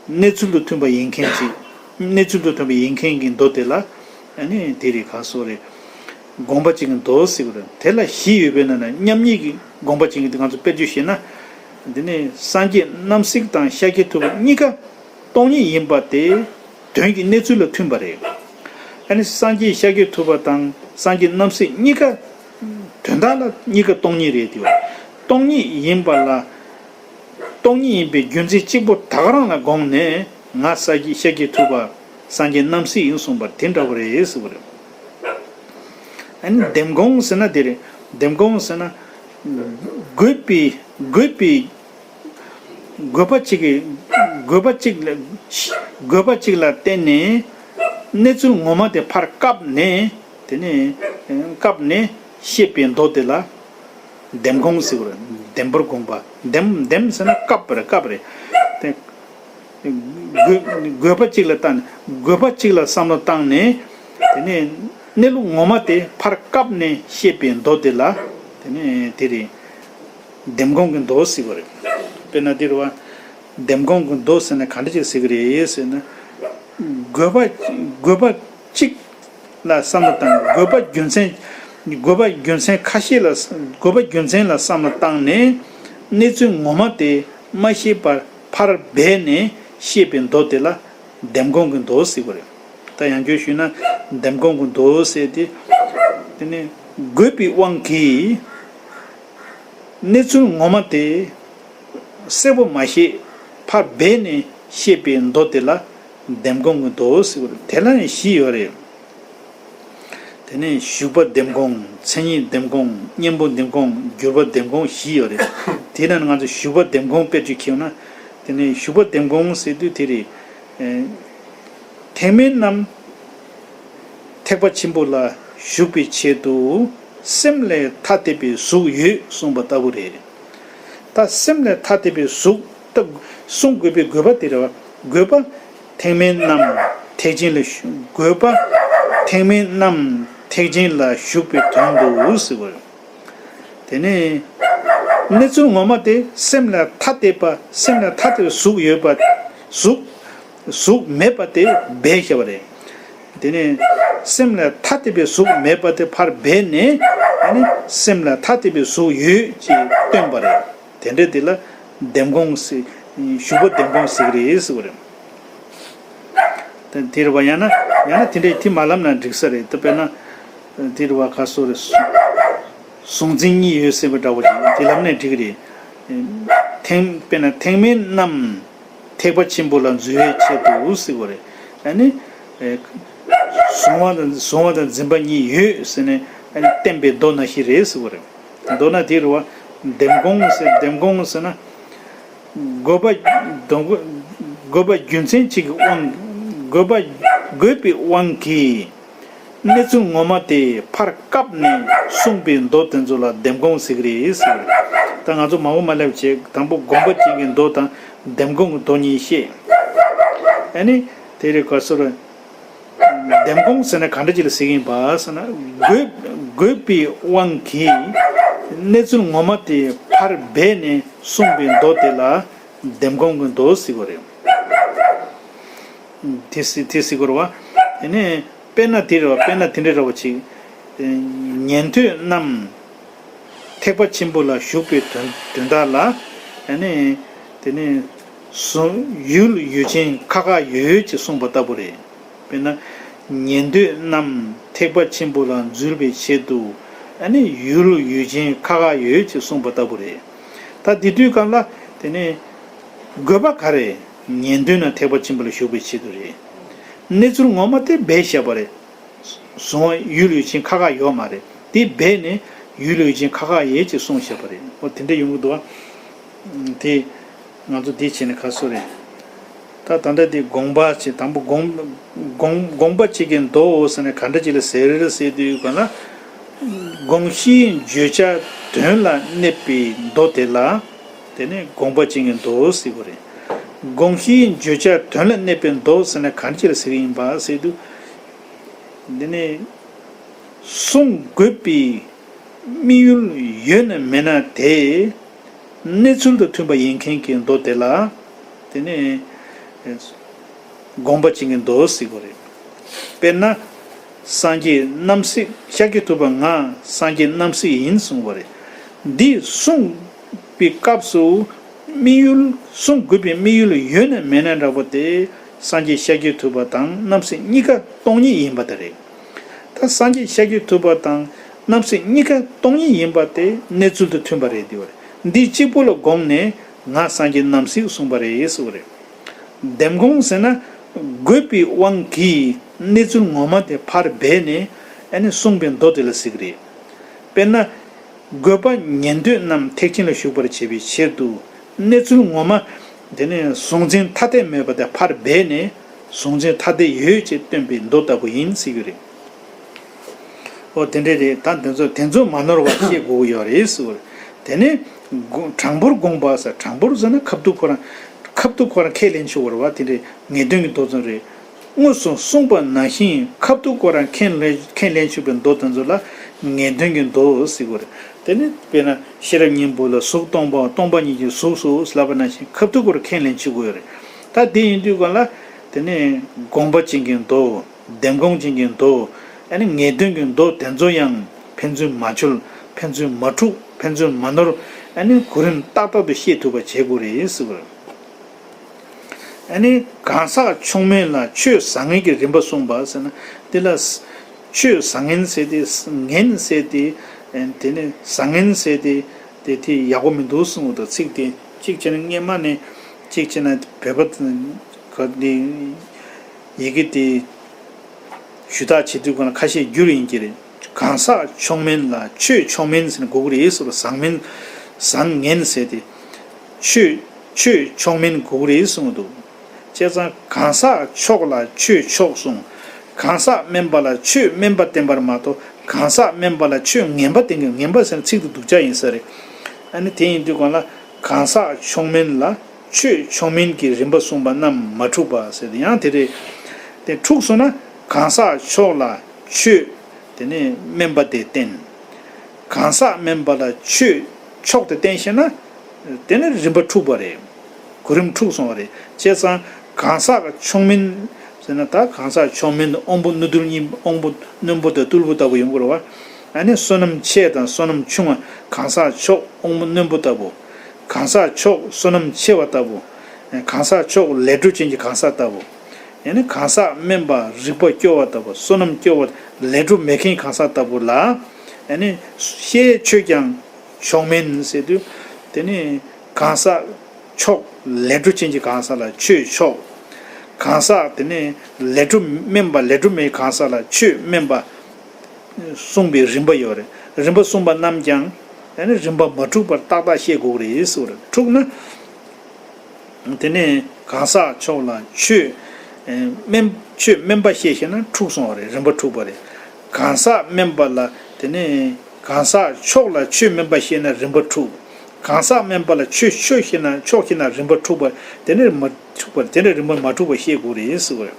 གནས་ཚུལ་དང་མཐུན་པ་ཡིན་མཁན་ཅིག་གནས་ཚུལ་དང་མཐུན་པ་ཡིན་མཁན་གྱི་མདོ་དེ་ལ་ཨ་ནི་དེ་རེད། ག་སོགས་རེད། དགོངས་པ་ཅན་གྱི་མདོ་ཟེར་བ་རེད། དེ་ལ་བཞི་ཡོད་པའི་ནང་ན་མཉམ་ཉིད་ཀྱི་དགོངས་པ་ཅན་གྱི་དེ་ང་ཚོ་དཔེར་བརྗོད་བྱས་ན། འདི་ནི་སངས་རྒྱས་རྣམ་གཟིགས་དང་ཤཱཀྱ་ཐུབ་པ་གཉིས་ཀ་སྟོང་ཉིད་ཡིན་པ་དེ་དོན་གྱི་གནས་ཚུལ་ལ་མཐུན་པ་རེད། ཨ་ནི་སངས་རྒྱས་ཤཱཀྱ་ཐུབ་པ་དང་སངས་རྒྱས་རྣམ་གཟིགས་གཉིས་ཀ་དོན་དག་ལ་གཉིས་ཀ་སྟོང་ཉིད་རེད་དེ། སྟོང་ཉིད་ཡིན་པ་ལ། སྟོང་ཉིད་ཡིན་པའི་རྒྱུ་མཚན་གཅིག་པོ་ད་ག་རང་ལ་དགོངས་ནས་ང་ཤཱཀྱ་ཤཱཀྱའི་ཐུབ་པ་སངས་རྒྱས་རྣམ་སྲས་ཡིན་གསུངས་པ་དེ་འདྲ་བོ་རེད་ཟེར་བ་རེད། ཨ་ནི་ལྡེམ་དགོངས་ཟེར་ན་དེ་རེད། ལྡེམ་དགོངས་ཟེར་ན། དགོས་པའི་དགོས་པའི་དགོས་པ་གཅིག་གི་དགོས་པ་གཅིག་ལ་དགོས་པ་གཅིག་ལ་བརྟེན་ནས་གནས་ཚུལ་ངོ་མ་དེ་ཕར་བཀབ་ནས་དེ་ནས་བཀབ་ནས་བཤད་པའི་མདོ་དེ་ལ་ལྡེམ་དགོངས་ཟེར་བ་རེད། ལྡེམ་པར་དགོངས་པ། ལྡེམ་ལྡེམ་ཟེར་ན་བཀབ་པ་རེད། བཀབ་རེད། དེ་དགོས་དགོས་པ་གཅིག་ལ་བརྟེན་དགོས་པ་གཅིག་ལ་བསམ་བློ་བཏང་ནས་དེ་ནས་གནས་ལུགས་ངོ་མ་དེ་ཕར་བཀབ་ནས་བཤད་པའི་མདོ་དེ་ལ་དེ་ནས་དེ་རེད། ལྡེམ་དགོངས་ཀྱི་མདོ་ཟེར་བ་རེད། དཔེར་ན་འདིར་བ། ལྡེམ་དགོངས་ཀྱི་མདོ་ཟེར་ན་ག་འདྲ་ཅིག་ཟེར་གྱི་རེད་ཟེར་ན། དགོས་པ་དགོས་པ་གཅིག་ལ་བསམ་བློ་བཏང་། དགོས་པ་རྒྱུ་མཚན་དགོས་པ་རྒྱུ་མཚན་ཁ་ཤས་ལ་དགོས་པ་རྒྱུ་མཚན་ལ་བསམ་བློ་བཏང་ནས་གནས་ཚུལ་ངོ་མ་དེ་མ་ཤེས་པར་ཕར་སྦས་ནས་བཤད་པའི་མདོ་དེ་ལ་ལྡེམ་དགོངས་ཀྱི་མདོ་ཟེར་བ་རེད། ད་ཡང་བསྐྱར་ཞུས་ན་ལྡེམ་དགོངས་ཀྱི་མདོ་ཟེར་དེ། དེ་ནི་དགོས་པའི་དབང་གིས། གནས་ཚུལ་ངོ་མ་དེ་གསལ་པོ་མ་ཤེས་ཕར་སྦས་ནས་བཤད་པའི་མདོ་དེ་ལ་ལྡེམ་དགོངས་ཀྱི་མདོ་ཟེར་བ་རེད། དེ་ལ་ཡང་བཞི་ཡོད་རེད། དེ་ནས་ཞུགས་པ་ལྡེམ་དགོངས། མཚན་ཉིད་ལྡེམ་དགོངས། གཉེན་པོ་ལྡེམ་དགོངས། བསྒྱུར་བ་ལྡེམ་དགོངས་བཞི་ཡོད་རེད། དེ་ནང་ང་ཚོ་ཞུགས་པ་ལྡེམ་དགོངས་དཔེར་བརྗོད་བྱས་ན། དེ་ནས་ཞུགས་པ་ལྡེམ་དགོངས་ཟེར་དུས་དེ་རེད། ཐེག་དམན་རྣམས་ཐེག་པ་ཆེན་པོ་ལ་ཞུགས་པའི་ཆེད་དུ་སེམས་ལས་ཐ་དད་པའི་གཟུགས་ཡོད་གསུངས་པ་ལྟ་བུ་རེད། ད་སེམས་ལས་ཐ་དད་པའི་གཟུགས་ད་གསུང་དགོས་པའི་དགོས་པ་དེ་རེད་བ། དགོས་པ་ཐེག་དམན་རྣམས་ཐེག་ཆེན་ལ་ཞུགས་དགོས་པ་ཐེག་དམན་རྣམས་ཐེག་ཆེན་ལ་ཞུགས་པའི་དོན་དུ་ཟེར་བ་རེད། དེ་ནས་གནས་ཚུལ་ངོ་མ་དེ་སེམས་ལས་ཐ་དད་པ་སེམས་ལས་ཐ་དད་པའི་གཟུགས་ཡོད་པ་གཟུགས་གཟུགས་མེད་པ་དེ་སྦས་བཞག་པ་རེད། དེ་ནས་སེམས་ལས་ཐ་དད་པའི་གཟུགས་མེད་པ་དེ་ཕར་སྦས་ནས་ཨ་ནི་སེམས་ལས་ཐ་དད་པའི་གཟུགས་ཡོད་ཅེས་སྟོན་པ་རེད། དེ་འདྲ་དེ་ལ་ལྡེམ་དགོངས་ཟེར། ཞུགས་པ་ལྡེམ་དགོངས་ཟེར་གྱི་རེད་ཟེར་བ་རེད། དེ་དེ་རེད་བ། ཡང་ན་ཡང་ན་དེ་འདྲའི་དེ་མ་ལབ་ན་འགྲིག་ས་རེད། ད་དཔེར་ན་དེ་རེད་བ། ག་སོ་རེད། གཟུང་འཛིན་གཉིས་ཡོད་ཟེར་བ་འདྲ་བོ་ཅིག་དེ་ལབ་ནས་འགྲིག་གི་རེད། ཐེག་དཔེར་ན་ཐེག་དམན་རྣམས་ཐེག་པ་ཆེན་པོ་ལ་འཛུལ་བའི་ཆེད་དུ་ཟེར་བ་རེད། ཨ་ནི། གཟུང་བ་དང་གཟུང་བ་དང་འཛིན་པ་གཉིས་ཡོད་ཟེར་ནས་ཨ་ནི་བསྟན་པའི་མདོ་ནང་བཞིན་རེད་ཟེར་བ་རེད། མདོར་ན་དེ་རེད་བ། ལྡེམ་དགོངས་ཟེར། ལྡེམ་དགོངས་ཟེར་ན། དགོས་པ་དགོས་པ་རྒྱུ་མཚན་གཅིག་གི་དབང་དགོས་པ་དགོས་པའི་དབང་གིས་གནས་ཚུལ་ངོ་མ་དེ་ཕར་བཀབ་ནས་གསུངས་པའི་མདོ་དེ་ཚོ་ལ་ལྡེམ་དགོངས་ཟེར་གྱི་རེད་ཟེར། ད་ང་ཚོ་མང་པོ་མ་སླེབས་བྱས། དང་པོ་དགོངས་པ་ཅན་གྱི་མདོ་དང་ལྡེམ་དགོངས་ཀྱི་མདོ་གཉིས་བཤད། ཨ་ནི་དེ་རེད། ག་སོ་རེད། ལྡེམ་དགོངས་ཟེར་ན་ག་འདྲ་ཅིག་ལ་ཟེར་གྱི་ཡིན་པ་ཟེར་ན། དགོས་དགོས་པའི་དབང་གིས་གནས་ཚུལ་ངོ་མ་དེ་ཕར་སྦས་ནས་གསུངས་པའི་མདོ་དེ་ལ་ལྡེམ་དགོངས་ཀྱི་མདོ་ཟེར་གྱི་རེད། དེ་ཟེར་དེ་ཟེར་གྱི་རེད་བ། དེ་ནས་དཔེར་ན་དེ་རེད་བ། དཔེར་ན་དེ་འདྲ་རེད་བ་ཅིག་ཉན་ཐོས་རྣམས་ཐེག་པ་ཆེན་པོ་ལ་ཞུགས་པའི་དོན་དོན་དག་ལ། ཨ་ནི་དེ་ནི་གཟུང་ཡུལ་ཡུལ་ཅན་ཁ་ཁ་ཡོད་ཅེས་གསུངས་པ་ལྟ་བུ་རེད། དཔེར་ན། ཉན་ཐོས་རྣམས་ཐེག་པ་ཆེན་པོ་ལ་འཛུལ་བའི་ཆེད་དུ། ཨ་ནི་ཡུལ་ཡུལ་ཅན་ཁ་ཁ་ཡོད་ཅེས་གསུངས་པ་ལྟ་བུ་རེད། ད་དེ་དུས་སྐབས་ལ་དེ་ནི་དགོས་པ་ག་རེ། ཉན་ཐོས་རྣམས་ཐེག་པ་ཆེན་པོ་ལ་ཞུགས་པའི་ཆེད་དུ་རེད། གནས་ཚུལ་ངོ་མ་དེ་སྦས་བཞག་པ་རེད། གཟུང་བ་ཡུལ་ཡུལ་ཅན་ཁ་ཁ་ཡོད་མ་རེད། དེ་སྦས་ནས་ཡུལ་ཡུལ་ཅན་ཁ་ཁ་ཡོད་ཅེས་གསུངས་བཞག་པ་རེད། འོ་དེ་འདྲ་ཡོང་གི་འདུག་བ། དེ་ང་ཚོ་འདི་བྱས་ནས་ག་སོ་རེད། ད་ད་ལྟ་འདི་དགོངས་པ་བྱས། དང་པོ་དགོངས་དགོངས་དགོངས་པ་གཅིག་གི་མདོའོ་ཟེར་ནས་ག་འདྲ་ཅིག་ལ་ཟེར་ཟེར་དུས་ག་ལ། དགོངས་གཞིའི་བརྗོད་བྱ་དོན་ལ་གནས་པའི་མདོ་དེ་ལ། དེ་ནས་དགོངས་པ་ཅན་གྱི་མདོ་ཟེར་བ་རེད། དགོངས་གཞིའི་བརྗོད་བྱ་དོན་ལ་གནས་པའི་མདོ་ཟེར་ན་ག་འདྲ་ཅིག་ལ་ཟེར་གྱི་ཡིན་པ་ཟེར་དུས། འདི་ནི་གསུང་དགོས་པའི་དམིགས་ཡུལ་ཡོད་ན་མེད་ན་དེ་གནས་ཚུལ་དང་མཐུན་པ་ཡིན་མཁན་གྱི་མདོ་དེ་ལ་དེ་ནི་དགོངས་པ་ཅན་གྱི་མདོ་ཟེར་དགོས་རེད། དཔེར་ན། སངས་རྒྱས་རྣམ་སྲས། ཤཱཀྱ་ཐུབ་པ་ང་སངས་རྒྱས་རྣམ་སྲས་ཡིན་གསུངས་པ་རེད། འདི་གསུངས་པའི་སྐབས་སུ་དམིགས་ཡུལ་གསུང་དགོས་པའི་དམིགས་ཡུལ་ཡོད་ན་མེད་ན་འདྲ་པོ་དེ་སངས་རྒྱས་ཤཱཀྱ་ཐུབ་པ་དང་རྣམ་སྲས་གཉིས་ཀ་སྟོང་ཉིད་ཡིན་པ་དེ་རེད། ད་སངས་རྒྱས་ཤཱཀྱ་ཐུབ་པ་དང་རྣམ་སྲས་གཉིས་ཀ་སྟོང་ཉིད་ཡིན་པ་དེ་གནས་ཚུལ་དང་མཐུན་པ་རེད་དེ་བ་རེད། འདི་གཅིག་པུ་ལ་དགོངས་ནས་ ང་སངས་རྒྱས་རྣམས་སུ་གསུངས་པ་རེད་གསུངས་པ་རེད། འདེམས་སྐོང་ཟེར་ན། དགོས་པའི་དབང་གིས་གནས་ཚུལ་ངོ་མ་དེ་ཕར་སྦས་ནས་ཨ་ནི་གསུངས་པའི་མདོ་དེ་ལ་ཟེར་གི་རེད། དཔེར་ན། དགོས་པ་ཉན་ཐོས་རྣམས་ཐེག་ཆེན་ལ་ཞུགས་པར་བྱེད་པའི་ཕྱིར་དུ། གནས་ཚུལ་ངོ་མ། དེ་ནས་གཟུང་འཛིན་ཐ་དད་མེད་པ་དེ་ཕར་སྦས་ནས། གཟུང་འཛིན་ཐ་དད་ཡོད་ཅེས་སྟོན་པའི་མདོ་ལྟ་བུ་ཡིན་ཟེར་གྱི་རེད། ཨོ་དེ་འདྲས་རེད། ད་དེ་ཚོ་དེ་ཚོ་མ་ནོར་བ་ཤེས་དགོས་ཀྱི་ཡོད་རེད་ཟེར་བ་རེད། དེ་ནས་དགོངས་དྲང་པོར་དགོངས་པ་ཟེར། དྲང་པོར་ཟེར་ན་ཁ་ཐུག་ཁོ་རང་། ཁ་ཐུག་ཁོ་རང་ཁས་ལེན་ཆོག་གི་རེད་བ། དེ་འདྲས་ངེས་དོན་གྱི་མདོ་ཚོ་རེད། དངོས་སུ་གསུངས་པ་ནང་བཞིན་ཁ་ཐུག་ཁོ་རང་ཁས་ལེན་ཁས་ལེན་ཆོག་པའི་མདོ་དེ་ཚོ་ལ་ངེས་དོན་གྱི་མདོ་ཟེར་གྱི་རེད། དེ་ནི་དཔེར་ན་ཤེས་རབ་སྙིང་པོ་ལ་གཟུགས་སྟོང་པ་སྟོང་པ་ཉིད་ཀྱི་གཟུགས་སོ་ལབ་པ་ནང་བཞིན་ཁ་ཐུག་ཁོ་རང་ཁས་ལེན་བྱེད་དགོས་རེད། ད་དེ་ཡིན་དུས་གང་ལ་དེ་ནི་དགོངས་པ་ཅན་གྱི་མདོ། འདེམས་སྐོང་ཅན་གྱི་མདོ། ཨ་ནི་ངེས་དོན་གྱི་མདོ་དེ་ཚོ་ཡང་ཕན་ཚུན་མ་འཆོལ། ཕན་ཚུན་མ་འཁྲུག། ཕན་ཚུན་མ་ནོར། ཨ་ནི་གོ་རིམ་ཏག་ཏག་ཏུ་ཤེས་ཐུབ་པ་བྱེད་དགོས་རེད་ཟེར་བ་རེད། ཨ་ནི་གང་ཟག་མཆོག་དམན་ལ་ཆོས་བཟང་ངན་གྱི་རིམ་པ་གསུངས་པ་ཟེར་ན། དེ་ལ་ཆོས་བཟང་ངན་ཟེར་ཏེ། ངན་ཟེར་ཏེ། དེ་ནི་བཟང་ངན་ཟེར་ཏེ། དེ་དེ་ཡག་པོ་མི་འདུག་གསུངས་འདུག་ཚིག་དེ་གཅིག་བྱས་ན་སྔས་མ་ནས་གཅིག་བྱས་ན་བོད་པ་ག་ནི་ཡི་གེ་དེ་ཞུ་དག་བྱེད་དུས་གང་ལ་ཁ་ཤས་བསྒྱུར་ཡིན་གྱི་རེད། གང་ཟག་མཆོག་དམན་ལ་ཆོས་མཆོག་དམན་ཟེར་ན་དགོས་ཀྱི་རེད་ཟེར་བ། བཟང་དམན། བཟང་ངན་ཟེར་ཏེ། ཆོས་ཆོས་མཆོག་དམན་དགོས་ཀྱི་རེད་གསུངས་འདུག་བྱས་ཙང་གང་ཟག་མཆོག་ལ་ཆོས་མཆོག་གསུངས། གང་ཟག་དམན་པ་ལ་ཆོས་དམན་པ་བསྟན་པར་མ་གཏོགས། གང་ཟག་དམན་པ་ལ་ཆོས་ངན་པ་བསྟན་གྱི། ངན་པ་ཟེར་ན་ཚིག་དེ་སྡུག་ཅག་ཡིན་ས་རེད། ཨ་ནི་དེ་ཡིན་དུས་གང་ལ་གང་ཟག་མཆོག་དམན་ལ་ཆོས་མཆོག་དམན་གྱི་རིམ་པ་གསུངས་པ་རྣམས་མ་འཁྲུགས་པ་ཟེར་ཏེ་ཡང་དེ་རེད། དེ་འཁྲུགས་སོང་ན་གང་ཟག་མཆོག་ལ་ཆོས་དེ་ནས་དམན་པ་དེ་བསྟན། གང་ཟག་དམན་པ་ལ་ཆོས་མཆོག་དེ་བསྟན་ཤེས་ན། དེ་ནི་རིམ་པ་འཁྲུགས་པ་རེད། གོ་རིམ་འཁྲུགས་སོང་བ་རེད། བྱས་ཙང་གང་ཟག་མཆོག་དམན་ཟེར་ན། ད་གང་ཟག་མཆོག་དམན་དེ་དབང་པོ་རྣོན་རྟུལ་གཉིས། དབང་པོ་རྣོན་པོ་དང་རྟུལ་པོ་ལྟ་བུ་ཡོང་གི་རེད་བ། ཨ་ནི་བསོད་ནམས་ཆེ་དང་བསོད་ནམས་ཆུང་བ། གང་ཟག་མཆོག་དབང་པོ་རྣོན་པོ་ལྟ་བུ། གང་ཟག་མཆོག་བསོད་ནམས་ཆེ་བ་ལྟ་བུ། གང་ཟག་མཆོག་ལས་འཕྲོ་ཅན་གྱི་གང་ཟག་ལྟ་བུ། ཡང་ན་གང་ཟག་དམན་པ་རིག་པ་སྐྱོ་བ་ལྟ་བུ། བསོད་ནམས་སྐྱོ་བ། ལས་འཕྲོ་མེད་མཁན་གང་ཟག་ལྟ་བུ་ལ། ཨ་ནི་ཤེས་ཆོས་ཀྱང་མཆོག་དམན་ཟེར་དུས། དེ་ནི་གང་ཟག་མཆོག་ལས་འཕྲོ་ཅན་གྱི་གང་ཟག་ལ་ཆོས་མཆོག། གང་ཟག་དེ་ནི་ལས་འཕྲོ་དམན་པ། ལས་འཕྲོ་མེད་གང་ཟག་ལ་ཆོས་དམན་པ། གསུངས་པའི་རིམ་པ་ཡོད་རེད། རིམ་པ་གསུངས་པ་རྣམས་ཀྱང་ཨ་ནི་རིམ་པ་མ་འཁྲུགས་པར་ཏག་ཏག་ཤེས་དགོས་རེད་ཟེར་བ་རེད། འཁྲུགས་ན། དེ་ནས་གང་ཟག་མཆོག་ལ་ཆོས་དམན། ཆོས་དམན་པ་ཤེས་ཤེས་ན་འཁྲུགས་སོང་བ་རེད། རིམ་པ་འཁྲུགས་པ་རེད། གང་ཟག་དམན་པ་ལ། དེ་ནས་གང་ཟག་མཆོག་ལ་ཆོས་དམན་པ་ཤེས་ན་རིམ་པ་འཁྲུགས། གང་ཟག་དམན་པ་ལ་ཆོས་ཆོས་ཤེས་ན། མཆོག་ཤེས་ན་རིམ་པ་འཁྲུགས་པ། དེ་ནས་མ་འཁྲུགས་པ། དེ་ནས་རིམ་པ་མ་འཁྲུགས་པ་ཤེས་དགོས་རེད་ཟེར་བ་རེད།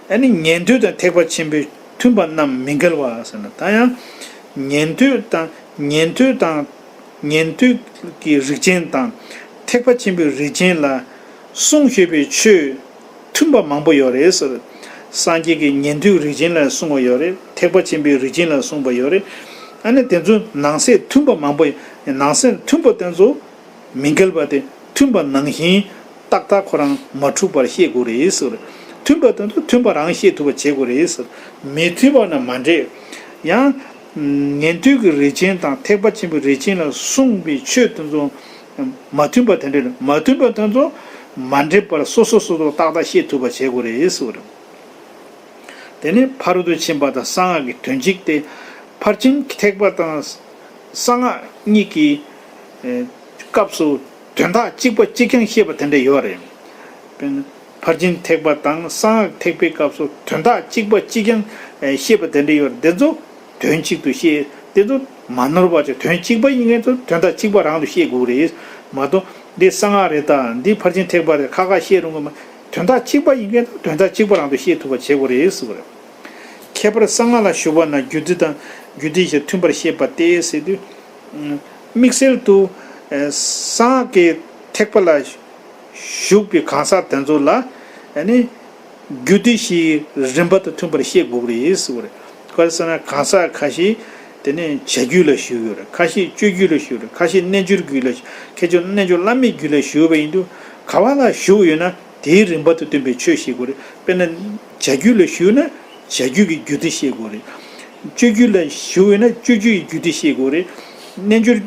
ཨ་ནི་ཉན་ཐོས་དང་ཐེག་པ་ཆེན་པོའི་མཐུན་པ་རྣམས་མི་འགལ་བ་ཟེར་ན། ད་ཡང་ཉན་ཐོས་དང་། ཉན་ཐོས་དང་། ཉན་ཐོས་ཀྱི་རིགས་ཅན་དང་། ཐེག་པ་ཆེན་པོའི་རིགས་ཅན་ལ་གསུངས་ཡོད་པའི་ཆོས་མཐུན་པ་མང་པོ་ཡོད་རེད་ཟེར། སངས་རྒྱས་ཀྱིས་ཉན་ཐོས་རིགས་ཅན་ལ་གསུངས་པ་ཡོད་རེད། ཐེག་པ་ཆེན་པོའི་རིགས་ཅན་ལ་གསུངས་པ་ཡོད་རེད། ཨ་ནི་དེ་ཚོ་ནང་གསེས་མཐུན་པ་མང་པོ། ནང་གསེས་མཐུན་པ་དེ་ཚོ་མི་འགལ་བ་དེ་མཐུན་པ་ནང་བཞིན་ཏག་ཏག་ཁོ་རང་མ་འཁྲུགས་པར་ཤེས་དགོས་རེད་ཟེར། མཐུན་པ་དེ་ཚོ་མཐུན་པ་རང་ཤེས་ཐུབ་པ་བྱེད་དགོས་རེད་ཟེར། མི་མཐུན་པ་ན་མ་འདྲེས། ཡང་ཉན་ཐོས་ཀྱི་རིགས་ཅན་དང་ཐེག་པ་ཆེན་པོའི་རིགས་ཅན་ལ་གསུངས་པའི་ཆོས་དེ་ཚོ་མ་མཐུན་པ་དེ་འདྲ་རེད། མ་མཐུན་པ་དེ་ཚོ་མ་འདྲེས་པར་སོ་སོ་སོ་སོ་ཏག་ཏག་ཤེས་ཐུབ་པ་བྱེད་དགོས་རེད་ཟེར་རེད། དེ་ནི་ཕ་རོལ་ཏུ་ཕྱིན་པ་དང་གསང་སྔགས་ཀྱི་དོན་གཅིག་སྟེ། ཕར་ཕྱིན་ཐེག་པ་དང་གསང་སྔགས་གཉིས་ཀྱི་ཨེ་སྐབས་སུ་དོན་དག་གཅིག་པ་གཅིག་རྐྱང་བཤད་པ་དེ་འདྲ་ཡོད་རེད། དཔེར་ན་ཕར་ཕྱིན་ཐེག་པ་དང་གསང་སྔགས་ཐེག་པའི་སྐབས་སུ་དོན་དག་གཅིག་པ་གཅིག་རྐྱང་ཨེ་བཤད་པ་དེ་འདྲ་ཡོད་རེད། དེ་ཚོ་དོན་གཅིག་ཏུ་བཤད། དེ་ཚོ་མ་ནོར་བ་ཅིག་དོན་གཅིག་པ་ཡིན་མཁན་ཚོ་དོན་དག་གཅིག་པ་རང་དུ་བཤད་དགོས་རེད་མ་གཏོགས། འདི་གསང་སྔགས་རེད་ད། འདི་ཕར་ཕྱིན་ཐེག་པ་རེད། ཁ་ཁ་བཤད་རུང་གི་མ། དོན་དག་གཅིག་པ་ཡིན་མཁན་དང་དོན་དག་གཅིག་པ་རང་དུ་ཤེས་ཐུབ་པ་བྱེད་དགོས་རེད་ཟེར་བ་རེད། ཁྱད་པར་གསང་སྔགས་ལ་ཞུགས་པ་ན་རྒྱུད་སྡེ་དང་རྒྱུད་སྡེ་བཞིར་མཐུན་པར་བཤད་པ་སྟེ་ཟེར་དུས། དམིགས་བསལ་དུ་གསང་སྔགས་ཀྱི་ཐེག་པ་ལ་ཞུགས་པའི་གང་ཟག་དེ་ཚོ་ལ་ནི་རྒྱུད་སྡེ་བཞིའི་རིམ་པ་དང་མཐུན་པར་བཤད་དགོས་རེད་ཟེར་བ་རེད། ག་རེ་ཟེར་ན་གང་ཟག་ཁ་ཤས་དེ་ནས་བྱ་རྒྱུད་ལ་ཞུགས་ཡོད་རེད། ཁ་ཤས་སྤྱོད་རྒྱུད་ལ་ཞུགས་རེད། ཁ་ཤས་རྣལ་འབྱོར་རྒྱུད་ལ། ཁ་ཤས་རྣལ་འབྱོར་བླ་མེད་རྒྱུད་ལ་ཞུགས་པ་ཡིན་དུས་ག་བ་ལ་ཞུགས་ཡོད་ན། དེའི་རིམ་པ་དང་བསྟུན་པའི་ཆོས་ཤེས་དགོས་རེད། དཔེར་ན་བྱ་རྒྱུད་ལ་ཞུགས་ན་བྱ་རྒྱུད་ཀྱི་རྒྱུད་སྡེ་ཤེས་དགོས་རེད། སྤྱོད་རྒྱུད་ལ་ཞུགས་ཡོད་ན་སྤྱོད་རྒྱུད་ཀྱི་རྒྱུད་སྡེ་ཤེས་དགོས་རེད། རྣལ་འབྱོར་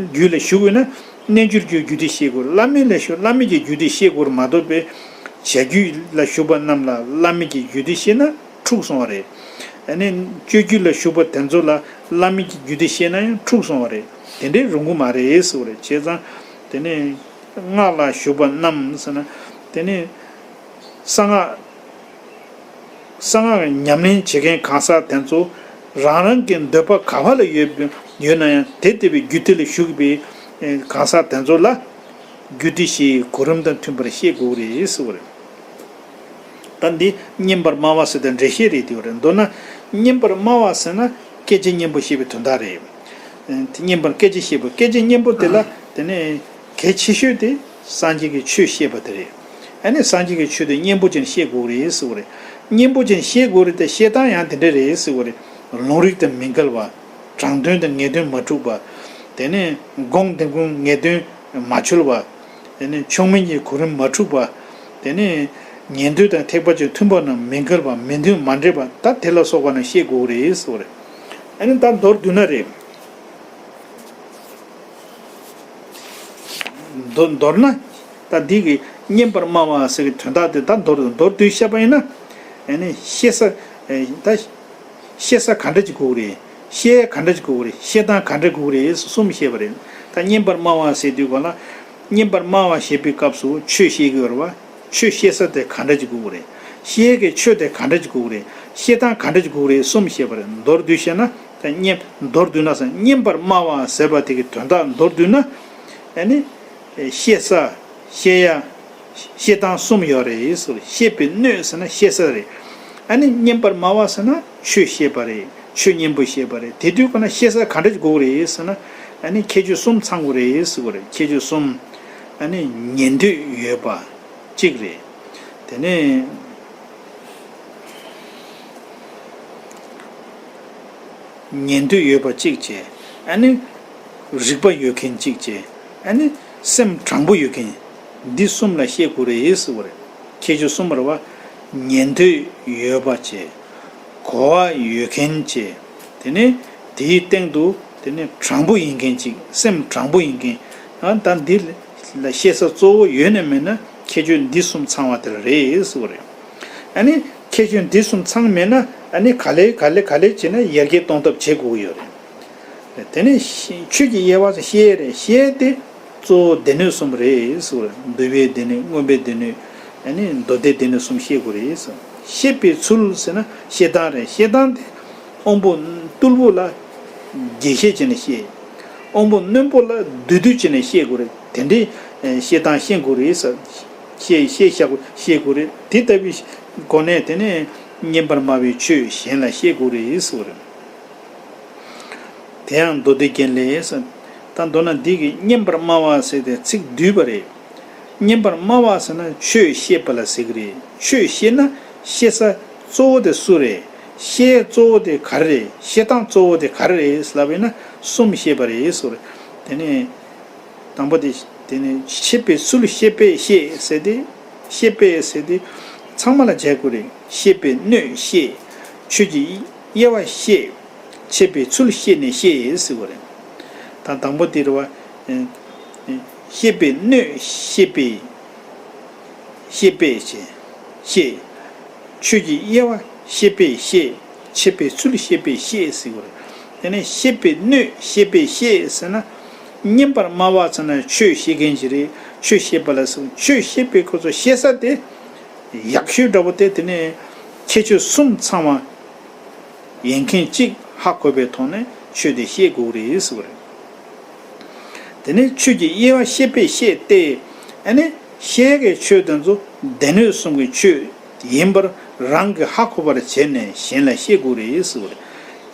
རྒྱུད་ལ་ཞུགས་ཡོད་ན་ རྣལ་འབྱོར་གྱི་རྒྱུད་སྡེ་བཤད་དགོས་རེད། བླ་མེད་ལ་ཞུགས་བླ་མེད་ཀྱི་རྒྱུད་སྡེ་བཤད་དགོས་རེད་མ་གཏོགས་པའི་བྱ་རྒྱུད་ལ་ཞུགས་པ་རྣམས་ལ་བླ་མེད་ཀྱི་རྒྱུད་སྡེ་བཤད་ན་འཁྲུགས་སོང་བ་རེད། ཨ་ནི་སྤྱོད་རྒྱུད་ལ་ཞུགས་པ་དེ་ཚོ་ལ་བླ་མེད་ཀྱི་རྒྱུད་སྡེ་བཤད་ན་ཡང་འཁྲུགས་སོང་བ་རེད། དེ་འདྲའི་རུང་གི་མ་རེད་ཟེར་བ་རེད། བྱས་ཙང་དེ་ནས་སྔགས་ལ་ཞུགས་པ་རྣམས་ཟེར་ན་དེ་ནས་གསང་སྔགས། གསང་སྔགས་ཉམས་ལེན་བྱེད་མཁན་གང་ཟག་དེ་ཚོ་རང་རང་གི་འདོད་པ་ག་བ་ལ་ཡོད་ཡོད་ན་ཡང་དེ་ལྟ་བུའི་རྒྱུད་སྡེ་ལ་ཞུགས་པའི་གང་ཟག་དེ་ཚོ་ལ་རྒྱུད་སྡེ་བཞིའི་གོ་རིམ་དང་མཐུན་པར་བཤད་དགོས་རེད་ཟེར་བ་རེད། ད་འདི་བསྙེན་པར་སྨྲ་བ་ཟེར་དེ་འགྲེལ་བཤད་རེད་དེ་བ་རེད། མདོར་ན་བསྙེན་པར་སྨྲ་བ་ཟེར་ན་སྐད་ཆ་སྙན་པོ་བཤད་པའི་དོན་དག་རེད། བསྙེན་པར་སྐད་ཆ་བཤད་པ་སྐད་ཆ་སྙན་པོ་དེ་ལ་དེ་ནས་གལ་ཆེ་ཤོས་དེ་སངས་རྒྱས་ཀྱི་ཆོས་བཤད་པ་དེ་རེད། ཨ་ནི་སངས་རྒྱས་ཀྱི་ཆོས་དེ་སྙན་པོ་ཅན་བཤད་དགོས་རེད་ཟེར་བ་རེད། སྙན་པོ་ཅན་བཤད་དགོས་རེད་དེ་བཤད་སྟངས་ཡང་དེ་འདྲ་རེད་ཟེར་བ་རེད། ལུང་རིགས་དང་མི་འགལ་བ། དྲང་དོན་དང་ངེས་དོན་མ་འཁྲུགས་པ། དེ་ནས་དགོངས་དེ་ཀུན་ངེས་དོན་མ་འཆོལ་བ། དེ་ནས་མཆོག་དམན་གྱི་གོ་རིམ་མ་འཁྲུགས་པ། དེ་ནས་ཉན་ཐོས་དང་ཐེག་པ་ཆེན་མཐུན་པ་རྣམས་མི་འགལ་བ་མི་མཐུན་མ་འདྲེས་པ་ད་དེ་ལ་སོགས་པ་རྣམས་བཤད་དགོས་རེད་ཟེར་བ་རེད། ཨ་ནི་ད་མདོར་བསྡུས་ན་རེད། མདོ་མདོར་ན། ད་འདི་གི་བསྙེན་པར་སྨྲ་བ་ཟེར་གི་དོན་དག་དེ་ད་མདོར་མདོར་བསྡུས་བཤད་པ་ཡིན་ན། ཨ་ནི་བཤད་ས། ཨེ་ད། བཤད་ས་ག་འདྲ་ཅིག་དགོས་ཀྱི་རེད། བཤད་ཡ་ག་འདྲ་ཅིག་དགོས་ཀྱི་རེད། བཤད་སྟངས་ག་འདྲ་དགོས་ཀྱི་རེད་ཟེར་གསུམ་བཤད་པ་རེད། ད་བསྙེན་པར་སྨྲ་བ་ཟེར་དུས་ག་ལ། བསྙེན་པར་སྨྲ་བ་ཞེས་པའི་སྐབས་སུ་ཆོས་བཤད་ཀྱི་ཡོད་རེད་བ། ཆོས་བཤད་ས་དེ་ག་འདྲ་ཅིག་དགོས་ཀྱི་རེད། བཤད་ཡ་གི་ཆོས་དེ་ག་འདྲ་ཅིག་དགོས་ཀྱི་རེད། བཤད་སྟངས་ག་འདྲ་ཅིག་དགོས་ཀྱི་རེད་གསུམ་བཤད་པ་རེད། མདོར་བསྡུས་བཤད་ན། ད་བསྙེན་མདོར་བསྡུས་ན་ཟེར་བསྙེན་པར་སྨྲ་བ་ཟེར་བ་དེ་གི་དོན་དག་མདོར་བསྡུས་ན། ཨ་ནི། བཤད་ས། བཤད་ཡ། བཤད་སྟངས་གསུམ་ཡོད་རེད་ཟེར་བ་རེད། བཤད་པའི་སྣོད་ཟེར་ན་བཤད་ས་རེད། ཨ་ནི་བསྙེན་པར་སྨྲ་བ་ཟེར་ན་ཆོས་བཤད་པ་རེད། ཆོས་སྙན་པོ་བཤད་པ་རེད། དེ་དུས་ཀ་ན་བཤད་ས་ག་འདྲ་ཅིག་དགོས་རེད་ཟེར་ན། ཨ་ནི་ཁྱད་ཆོས་གསུམ་ཚང་དགོས་རེད་ཟེར་བ་རེད། ཁྱད་ཆོས་གསུམ། ཨ་ནི་ཉན་འདོད་ཡོད་པ་གཅིག་རེད། དེ་ནས། ཉན་འདོད་ཡོད་པ་གཅིག་བྱས། ཨ་ནི། རིག་པ་ཡོད་མཁན་གཅིག་བྱས། ཨ་ནི། སེམས་དྲང་པོ་ཡོད་མཁན། འདི་གསུམ་ལ་བཤད་དགོས་རེད་ཟེར་བ་རེད། ཁྱད་ཆོས་གསུམ་པ་རེད་བ། ཉན་འདོད་ཡོད་པ་བྱས། གོ་བ་ཡོད་མཁན་བྱས། དེ་ནས་དེའི་སྟེང་དུ་དེ་ནས་དྲང་པོ་ཡིན་མཁན་གཅིག་སེམས་དྲང་པོ་ཡིན་མཁན། ཨ་ད་འདི་ལ་བཤད་ས་གཙོ་བོ་ཡོད་ན་མེད་ན་ཁྱད་ཆོས་འདི་གསུམ་ཚང་བ་དེ་རེད་ཟེར་བ་རེད། ཨ་ནི་ཁྱད་ཆོས་འདི་གསུམ་ཚང་མེད་ན་ཨ་ནི་ག་ལེ་ག་ལེ་ག་ལེ་བྱས་ན་ཡར་རྒྱས་གཏོང་ཐབས་བྱེད་དགོས་ཀྱི་ཡོད་རེད། དེ་ནས་ཆོས་ཀྱི་དབྱེ་བ་ཟེར་བཤད་རེད། བཤད་དེ་གཙོ་བོ་སྡེ་སྣོད་གསུམ་རེད་ཟེར་བ་རེད། འདུལ་བའི་སྡེ་སྣོད་མངོན་པའི་སྡེ་སྣོད། ཨ་ནི་མདོ་སྡེ་སྡེ་སྣོད་གསུམ་བཤད་དགོས་རེད་ཟེར། བཤད་པའི་ཚུལ་ཟེར་ན་བཤད་སྟངས་རེད། བཤད་སྟངས་དེ་དབང་པོ་རྟུལ་པོ་ལ་རྒྱས་བཤད་བྱས་ནས་བཤད། དབང་པོ་རྣོན་པོ་ལ་བསྡུས་བསྡུས་བྱས་ནས་བཤད་དགོས་རེད། དེ་འདྲའི་བཤད་སྟངས་ཤེས་དགོས་རེད་ཟེར། བཤད་བཤད་བཤད་དགོས་བཤད་དགོས་རེད། དེ་ལྟ་བུའི་སྒོ་ནས་དེ་ནས་བསྙེན་པར་སྨྲ་བའི་ཆོས་གཞན་ལ་བཤད་དགོས་རེད་ཟེར་བ་རེད། དེ་ཡང་མདོ་སྡེ་རྒྱན་ལས་ཟེར། ད་མདོར་ན་འདི་གི་བསྙེན་པར་སྨྲ་བ་ཟེར་ཏེ་ཚིག་བསྡུས་པ་རེད། བསྙེན་པར་སྨྲ་བ་ཟེར་ན་ཆོས་བཤད་པ་ལ་ཟེར་གི་རེད། ཆོས་བཤད་ན་བཤད་ས་གཙོ་བོ་དེ་སུ་རེད། བཤད་གཙོ་བོ་དེ་ག་རེ་རེད། བཤད་སྟངས་གཙོ་བོ་དེ་ག་རེ་རེད་ལབ་པས་ན་གསུམ་བཤད་པ་རེད་ཟེར། དེ་ནས་དང་པོ་དེ་དེ་ནས་བཤད་པའི་ཚུལ་བཤད་པས་བཤད་ཟེར་ཏེ། བཤད་པས་ཟེར་ཏེ་ཚང་མ་ལ་བྱ་དགོས་རེད། བཤད་པའི་སྣོད་བཤད། ཆོས་ཀྱི་དབྱེ་བ་བཤད། བཤད་པའི་ཚུལ་བཤད་ནས་བཤད་ཟེར་བ་རེད། ད་དང་པོ་དེ་རེད་བ། བཤད་པའི་སྣོད་བཤད་པས། བཤད་པས་བཤད། བཤད། ཆོས་ཀྱི་དབྱེ་བ་བཤད་པས་བཤད། བཤད་པའི་ཚུལ་བཤད་པས་བཤད་ཟེར་བ་རེད། དེ་ནས་བཤད་པའི་སྣོད་བཤད་པས་བཤད་ཟེར་ན། བསྙེན་པར་སྨྲ་བ་ཚོ་ན་ཆོས་བཤད་མཁན་ཞིག་རེད། ཆོས་བཤད་པ་ལ་ཟེར། ཆོས་བཤད་པའི་ཁོ་ཚོ་བཤད་ས་དེ་ཡག་ཤོས་འདྲ་པོ་དེ་དེ་ནས་ཁྱད་ཆོས་གསུམ་ཚང་བ་ཡིན་མཁན་གཅིག་ཧ་གོ་བའི་ཐོག་ནས་ཆོས་དེ་བཤད་དགོས་རེད་ཟེར་བ་རེད། དེ་ནས་ཆོས་ཀྱི་དབྱེ་བ་བཤད་པས་བཤད་དེ། ཨ་ནི་བཤད་ཀྱི་ཆོས་དེ་ཚོ་སྡེ་སྣོད་གསུམ་གྱི་ཆོས་ཡིན་པར་རང་གིས་ཧ་གོ་བར་བྱས་ནས་གཞན་ལ་བཤད་དགོས་རེད་ཟེར་བ་རེད།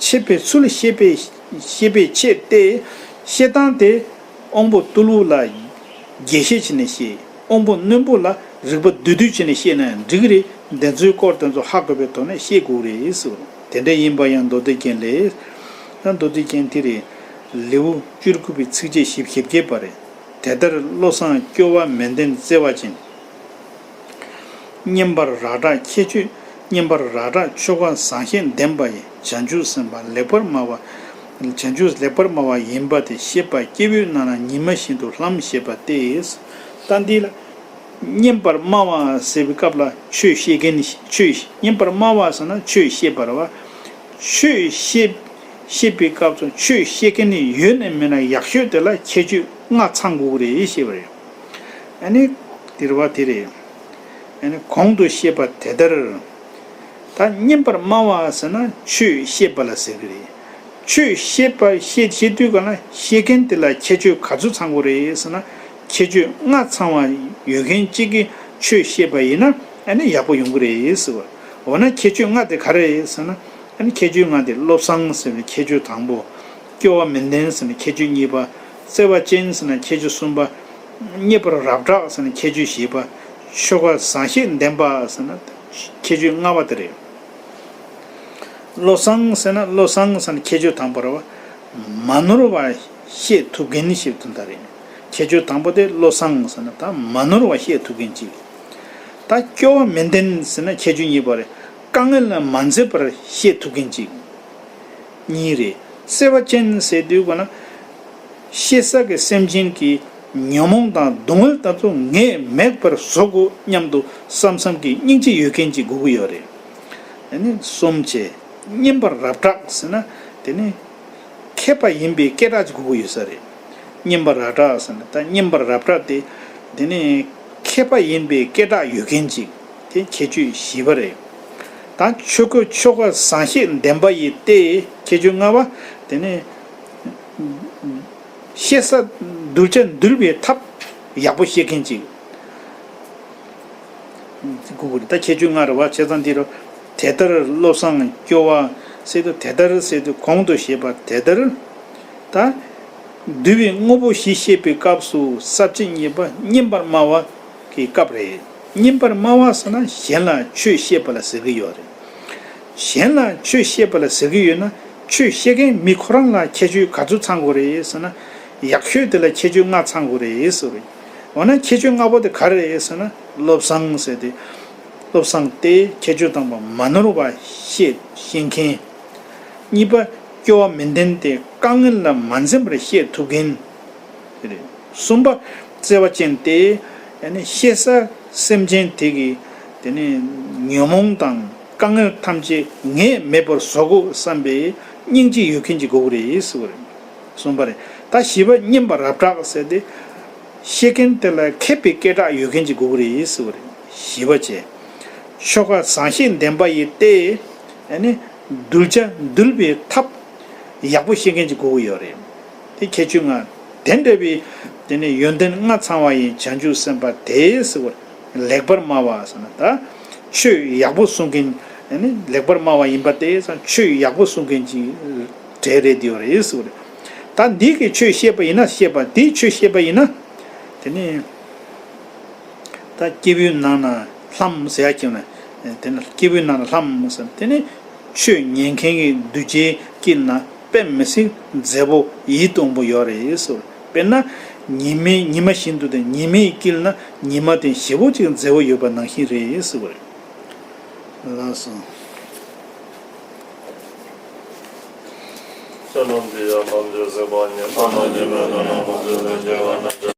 བཤད་པའི་ཚུལ་བཤད་པས་བཤད་པས་བཤད་དེ། བཤད་སྟངས་དེ་དབང་པོ་རྟུལ་པོ་ལ་རྒྱས་བཤད་བྱས་ནས་བཤད། དབང་པོ་རྣོན་པོ་ལ་རིག་པ་བསྡུས་བསྡུས་བྱས་ནས་བཤད་ན་ཡང་འགྲིག་གི་རེད། དེ་ཚོའི་སྐོར་དེ་ཚོ་ཧ་གོ་བའི་ཐོག་ནས་བཤད་དགོས་རེད་ཟེར་བ་རེད། དེ་འདྲ་ཡིན་པ་ཡང་མདོ་སྡེ་རྒྱན་ལས། ད་མདོ་སྡེ་རྒྱན་དེ་རེད། ལེའུ་བཅུ་དགུ་པའི་ཚིགས་བཅད་བཞི་བཅུ་ཞེ་བརྒྱད་པ་རེད། དེ་ལྟར་བློ་བཟང་སྐྱོ་བ་མལ་སྟན་བརྩེ་བ་ཅན། བསྙེན་པར་རག་བསྒྲགས་ཁྱད་ཆོས། བསྙེན་པར་རག་བསྒྲགས་ཆོ་ག་བཟང་ཞན་ལྡན་པ་ཡི། བྱང་ཆུབ་སེམས་དཔའ་ལེགས་པར་སྨྲ་བ། བྱང་ཆུབ་ལེགས་པར་སྨྲ་བ་ཡིན་པ་དེ་ཤེས་པ་སྐྱེས་བུའི་ནང་ན་ཉི་མ་བཞིན་དུ་ལྷམ་ཞེས་པ་སྟེ། ད་འདི་ལ་སྙན་པར་སྨྲ་བ་ཟེར་བའི་སྐབས་ལ་ཆོས་བཤད་མཁན་ཆོས་སྙན་པར་སྨྲ་བ་ཟེར་ན་ཆོས་བཤད་པ་རེད་བ། ཆོས་བཤད་བཤད་པའི་སྐབས་སུ་ཆོས་བཤད་མཁན་ནི་ཡོད་ནས་མེད་ན་ཡག་ཤོས་དེ་ལ་ཁྱད་ཆོས་ལྔ་ཚང་དགོས་ཀྱི་རེད་ཞེས་པ་རེད། ཨ་ནི་དེ་རེད་བ་དེ་རེད། ཨ་ནི་གོང་དུ་བཤད་པ་དེ་ལྟར། ད་སྙན་པར་སྨྲ་བ་ཟེར་ན་ཆོས་བཤད་པ་ལ་ཟེར་གི་རེད། ཆོས་བཤད་པ་བཤད་བཤད་དུས་ག་ན་བཤད་མཁན་དེ་ལ་ཁྱད་ཆོས་ག་ཚོད་ཚང་དགོས་རེད་ཟེར་ན། ཁྱད་ཆོས་ལྔ་ཚང་བ་ཡོད་མཁན་གཅིག་གིས་ཆོས་བཤད་པ་ཡིན་ན་ཨ་ནི་ཡག་པོ་ཡོང་གི་རེད་ཟེར་བ། འོ་ན་ཁྱད་ཆོས་ལྔ་དེ་ག་རེ་རེད་ཟེར་ན། ཨ་ནི་ཁྱད་ཆོས་ལྔ་དེ་བློ་བཟང་ཟེར་བའི་ཁྱད་ཆོས་དང་པོ། སྐྱོ་བ་མི་ལྡན་ཟེར་ན་ཁྱད་ཆོས་གཉིས་པ། བརྩེ་བ་ཅན་ཟེར་ན་ཁྱད་ཆོས་གསུམ་པ། རྙེད་པར་རབ་གྲགས་ཟེར་ན་ཁྱད་ཆོས་བཞི་པ། ཆོ་ག་བཟང་བཤད་ལྡན་པ་ཟེར་ན་ཁྱད་ཆོས་ལྔ་པ་དེ་རེད། བློ་བཟང་ཟེར་ན་བློ་བཟང་ཟེར་ན་ཁྱད་ཆོས་དང་པོ་རེད་བ། མ་ནོར་བ་བཤད་ཐུབ་མཁན་ཞིག་དོན་དག་རེད། ཁྱད་ཆོས་དང་པོ་དེ་བློ་བཟང་ཟེར་ན་ད་མ་ནོར་བ་བཤད་ཐུབ་མཁན་ཅིག་ད་སྐྱོ་བ་མི་ལྡན་ཟེར་ན་ཁྱད་ཆོས་གཉིས་པ་རེད། དཀའ་ངལ་ལ་མ་འཛེམས་པར་བཤད་ཐུབ་མཁན་ཅིག་གཉིས་རེད། བརྩེ་བ་ཅན་ཟེར་དུས་ག་ན། ཤེས་བྱ་གི་སེམས་ཅན་གྱི་ཉོན་མོངས་དང་སྡུག་བསྔལ་དག་ཚོ་ངས་མེད་པར་བཟོ་དགོས་སྙམ་དུ་བསམ་བསམ་གྱི་སྙིང་རྗེ་ཡོད་མཁན་ཅིག་དགོས་ཀྱི་ཡོད་རེད། དེ་ནི་གསུམ་བྱས། སྙན་པར་རབ་གྲགས་ཟེར་ན་དེ་ནི་མཁས་པ་ཡིན་པའི་སྐད་གྲགས་ཅིག་དགོས་ཀྱི་ཡོད་ས་རེད། སྙན་པར་རབ་གྲགས་ཟེར་ན་ད་སྙན་པར་རབ་གྲགས་དེ་དེ་ནི་མཁས་པ་ཡིན་པའི་སྐད་གྲགས་ཡོད་མཁན་ཅིག་དེ་ཁྱད་ཆོས་བཞི་པ་རེད། ད་ཆོ་ག་ཆོ་ག་བཟང་བཤད་ལྡན་པ་ཡི་སྟེ་ཁྱད་ཆོས་ལྔ་པ། དེ་ནས་ཤེས་བྱ་གདུལ་བྱ་འདུལ་བའི་ཐབས་ཡག་པོ་ཤེས་མཁན་ཅིག་དགོས་ཀྱི་རེད། ད་ཁྱད་ཆོས་ལྔ་རེད་བ། བྱས་ཙང་འདི་རུ་དེ་ལྟར་བློ་བཟང་སྐྱོ་བ་ཟེར་དུས་དེ་ལྟར་ཟེར་དུས་གོང་དུ་བཤད་པ་དེ་ལྟར། ད་འདུལ་བའི་དངོས་པོ་བཞི་བཤད་པའི་སྐབས་སུ་ས་བཅད་གཉིས་པ་སྙན་པར་སྨྲ་བ་གི་སྐབས་རེད། སྙན་པར་སྨྲ་བ་ཟེར་ན་གཞན་ལ་ཆོས་བཤད་པ་ལ་ཟེར་གྱི་ཡོད་རེད། གཞན་ལ་ཆོས་བཤད་པ་ལ་ཟེར་གྱི་ཡོད་ན་ཆོས་བཤད་མཁན་མི་ཁོ་རང་ལ་ཁྱད་ཆོས་ག་ཚོད་ཚང་དགོས་རེད་ཟེར་ན། ཡག་ཤོས་དེ་ལ་ཁྱད་ཆོས་ལྔ་ཚང་དགོས་རེད་ཟེར་བ་རེད། འོ་ན་ཁྱད་ཆོས་ལྔ་པོ་དེ་ག་རེ་རེད་ཟེར་ན་བློ་བཟང་ཟེར་ཏེ། བློ་བཟང་སྟེ་ཁྱད་ཆོས་དང་པོ་མ་ནོར་བ་བཤད་ཤེས་མཁན། གཉིས་པ། སྐྱོ་བ་མི་ལྡན་ཏེ་དཀའ་ངལ་ལ་མ་འཛེམས་པར་བཤད་ཐུབ་མཁན། དེ་རེད། གསུམ་པ། བརྩེ་བ་ཅན་ཏེ། ཡ་ནི་ཤེས་བྱ་སེམས་ཅན་དེ་གི། དེ་ནི་ཉོན་མོངས་དང་དཀའ་ངལ་ཐམས་ཅད་ངས་མེད་པར་བཟོ་དགོས་བསམ་པའི་སྙིང་རྗེ་ཡོད་མཁན་ཅིག་དགོས་ཀྱི་རེད་ཟེར་བ་རེད། གསུམ་པ་རེད། ད་བཞི་པ་སྙན་པ་རབ་གྲགས་ཟེར་ཏེ། བཤད་མཁན་དེ་ལ་མཁས་པའི་སྐད་གྲགས་ཡོད་མཁན་ཅིག་དགོས་ཀྱི་རེད་ཟེར་བ་རེད། བཞི་པ་བྱས། ཆོ་ག་བཟང་བཤད་ལྡན་པ་ཡི་སྟེ། ཡ་ནི་གདུལ་བྱ་འདུལ་བའི་ཐབས་ཡག་པོ་ཤེས་མཁན་ཅིག་དགོས་ཀྱི་ཡོད་རེད། དེ་ཁྱད་ཆོས་ལྔ། དེ་འདྲ་བའི་དེ་ནི་ཡོན་ཏན་ལྔ་ཚང་བ་ཡི་བྱང་ཆུབ་སེམས་དཔའ་དེ་ཟེར་བ་ལེགས་པར་སྨྲ་བ་ཟེར་ན་ད་ཆོས་ཡག་པོ་གསུང་མཁན། ཡ་ནི་ལེགས་པར་སྨྲ་བ་ཡིན་པ་དེ་ཆོས་ཡག་པོ་གསུང་མཁན་ཅིག་གྲས་རེད་དེ་ཡོད་རེད་ཟེར་བ་རེད། ད་འདི་གི་ཆོས་བཤད་པ་ཡིན་ན་བཤད་པ་འདིའི་ཆོས་བཤད་པ་ཡིན་ན། དེ་ནི་ད་སྐྱེས་བུའི་ནང་ན་ལྷམ་ཟེར་ཡ་ཁྱེར་ན། དེ་ནི་སྐྱེས་བུའི་ནང་ན་ལྷམ་ཟེར་དེ་ནི་ཆོས་ཉན་མཁན་གྱི་གདུལ་བྱའི་དཀྱིལ་ན་དཔེ་མི་སྲིད་མཛེས་པོ་ཡིད་དུ་འོང་པོ་ཡོད་རེད་ཟེར་བ་རེད། དཔེར་ན་ཉི་མའི་ཉི་མ་བཞིན་དུ་དེ་ཉི་མའི་དཀྱིལ་ན་ཉི་མ་དེ་ཞེ་པོ་ཅིག་མཛེས་པོ་ཡོད་པ་ནང་བཞིན་རེད་ཟེར་བ་རེད། ལགས་སོ།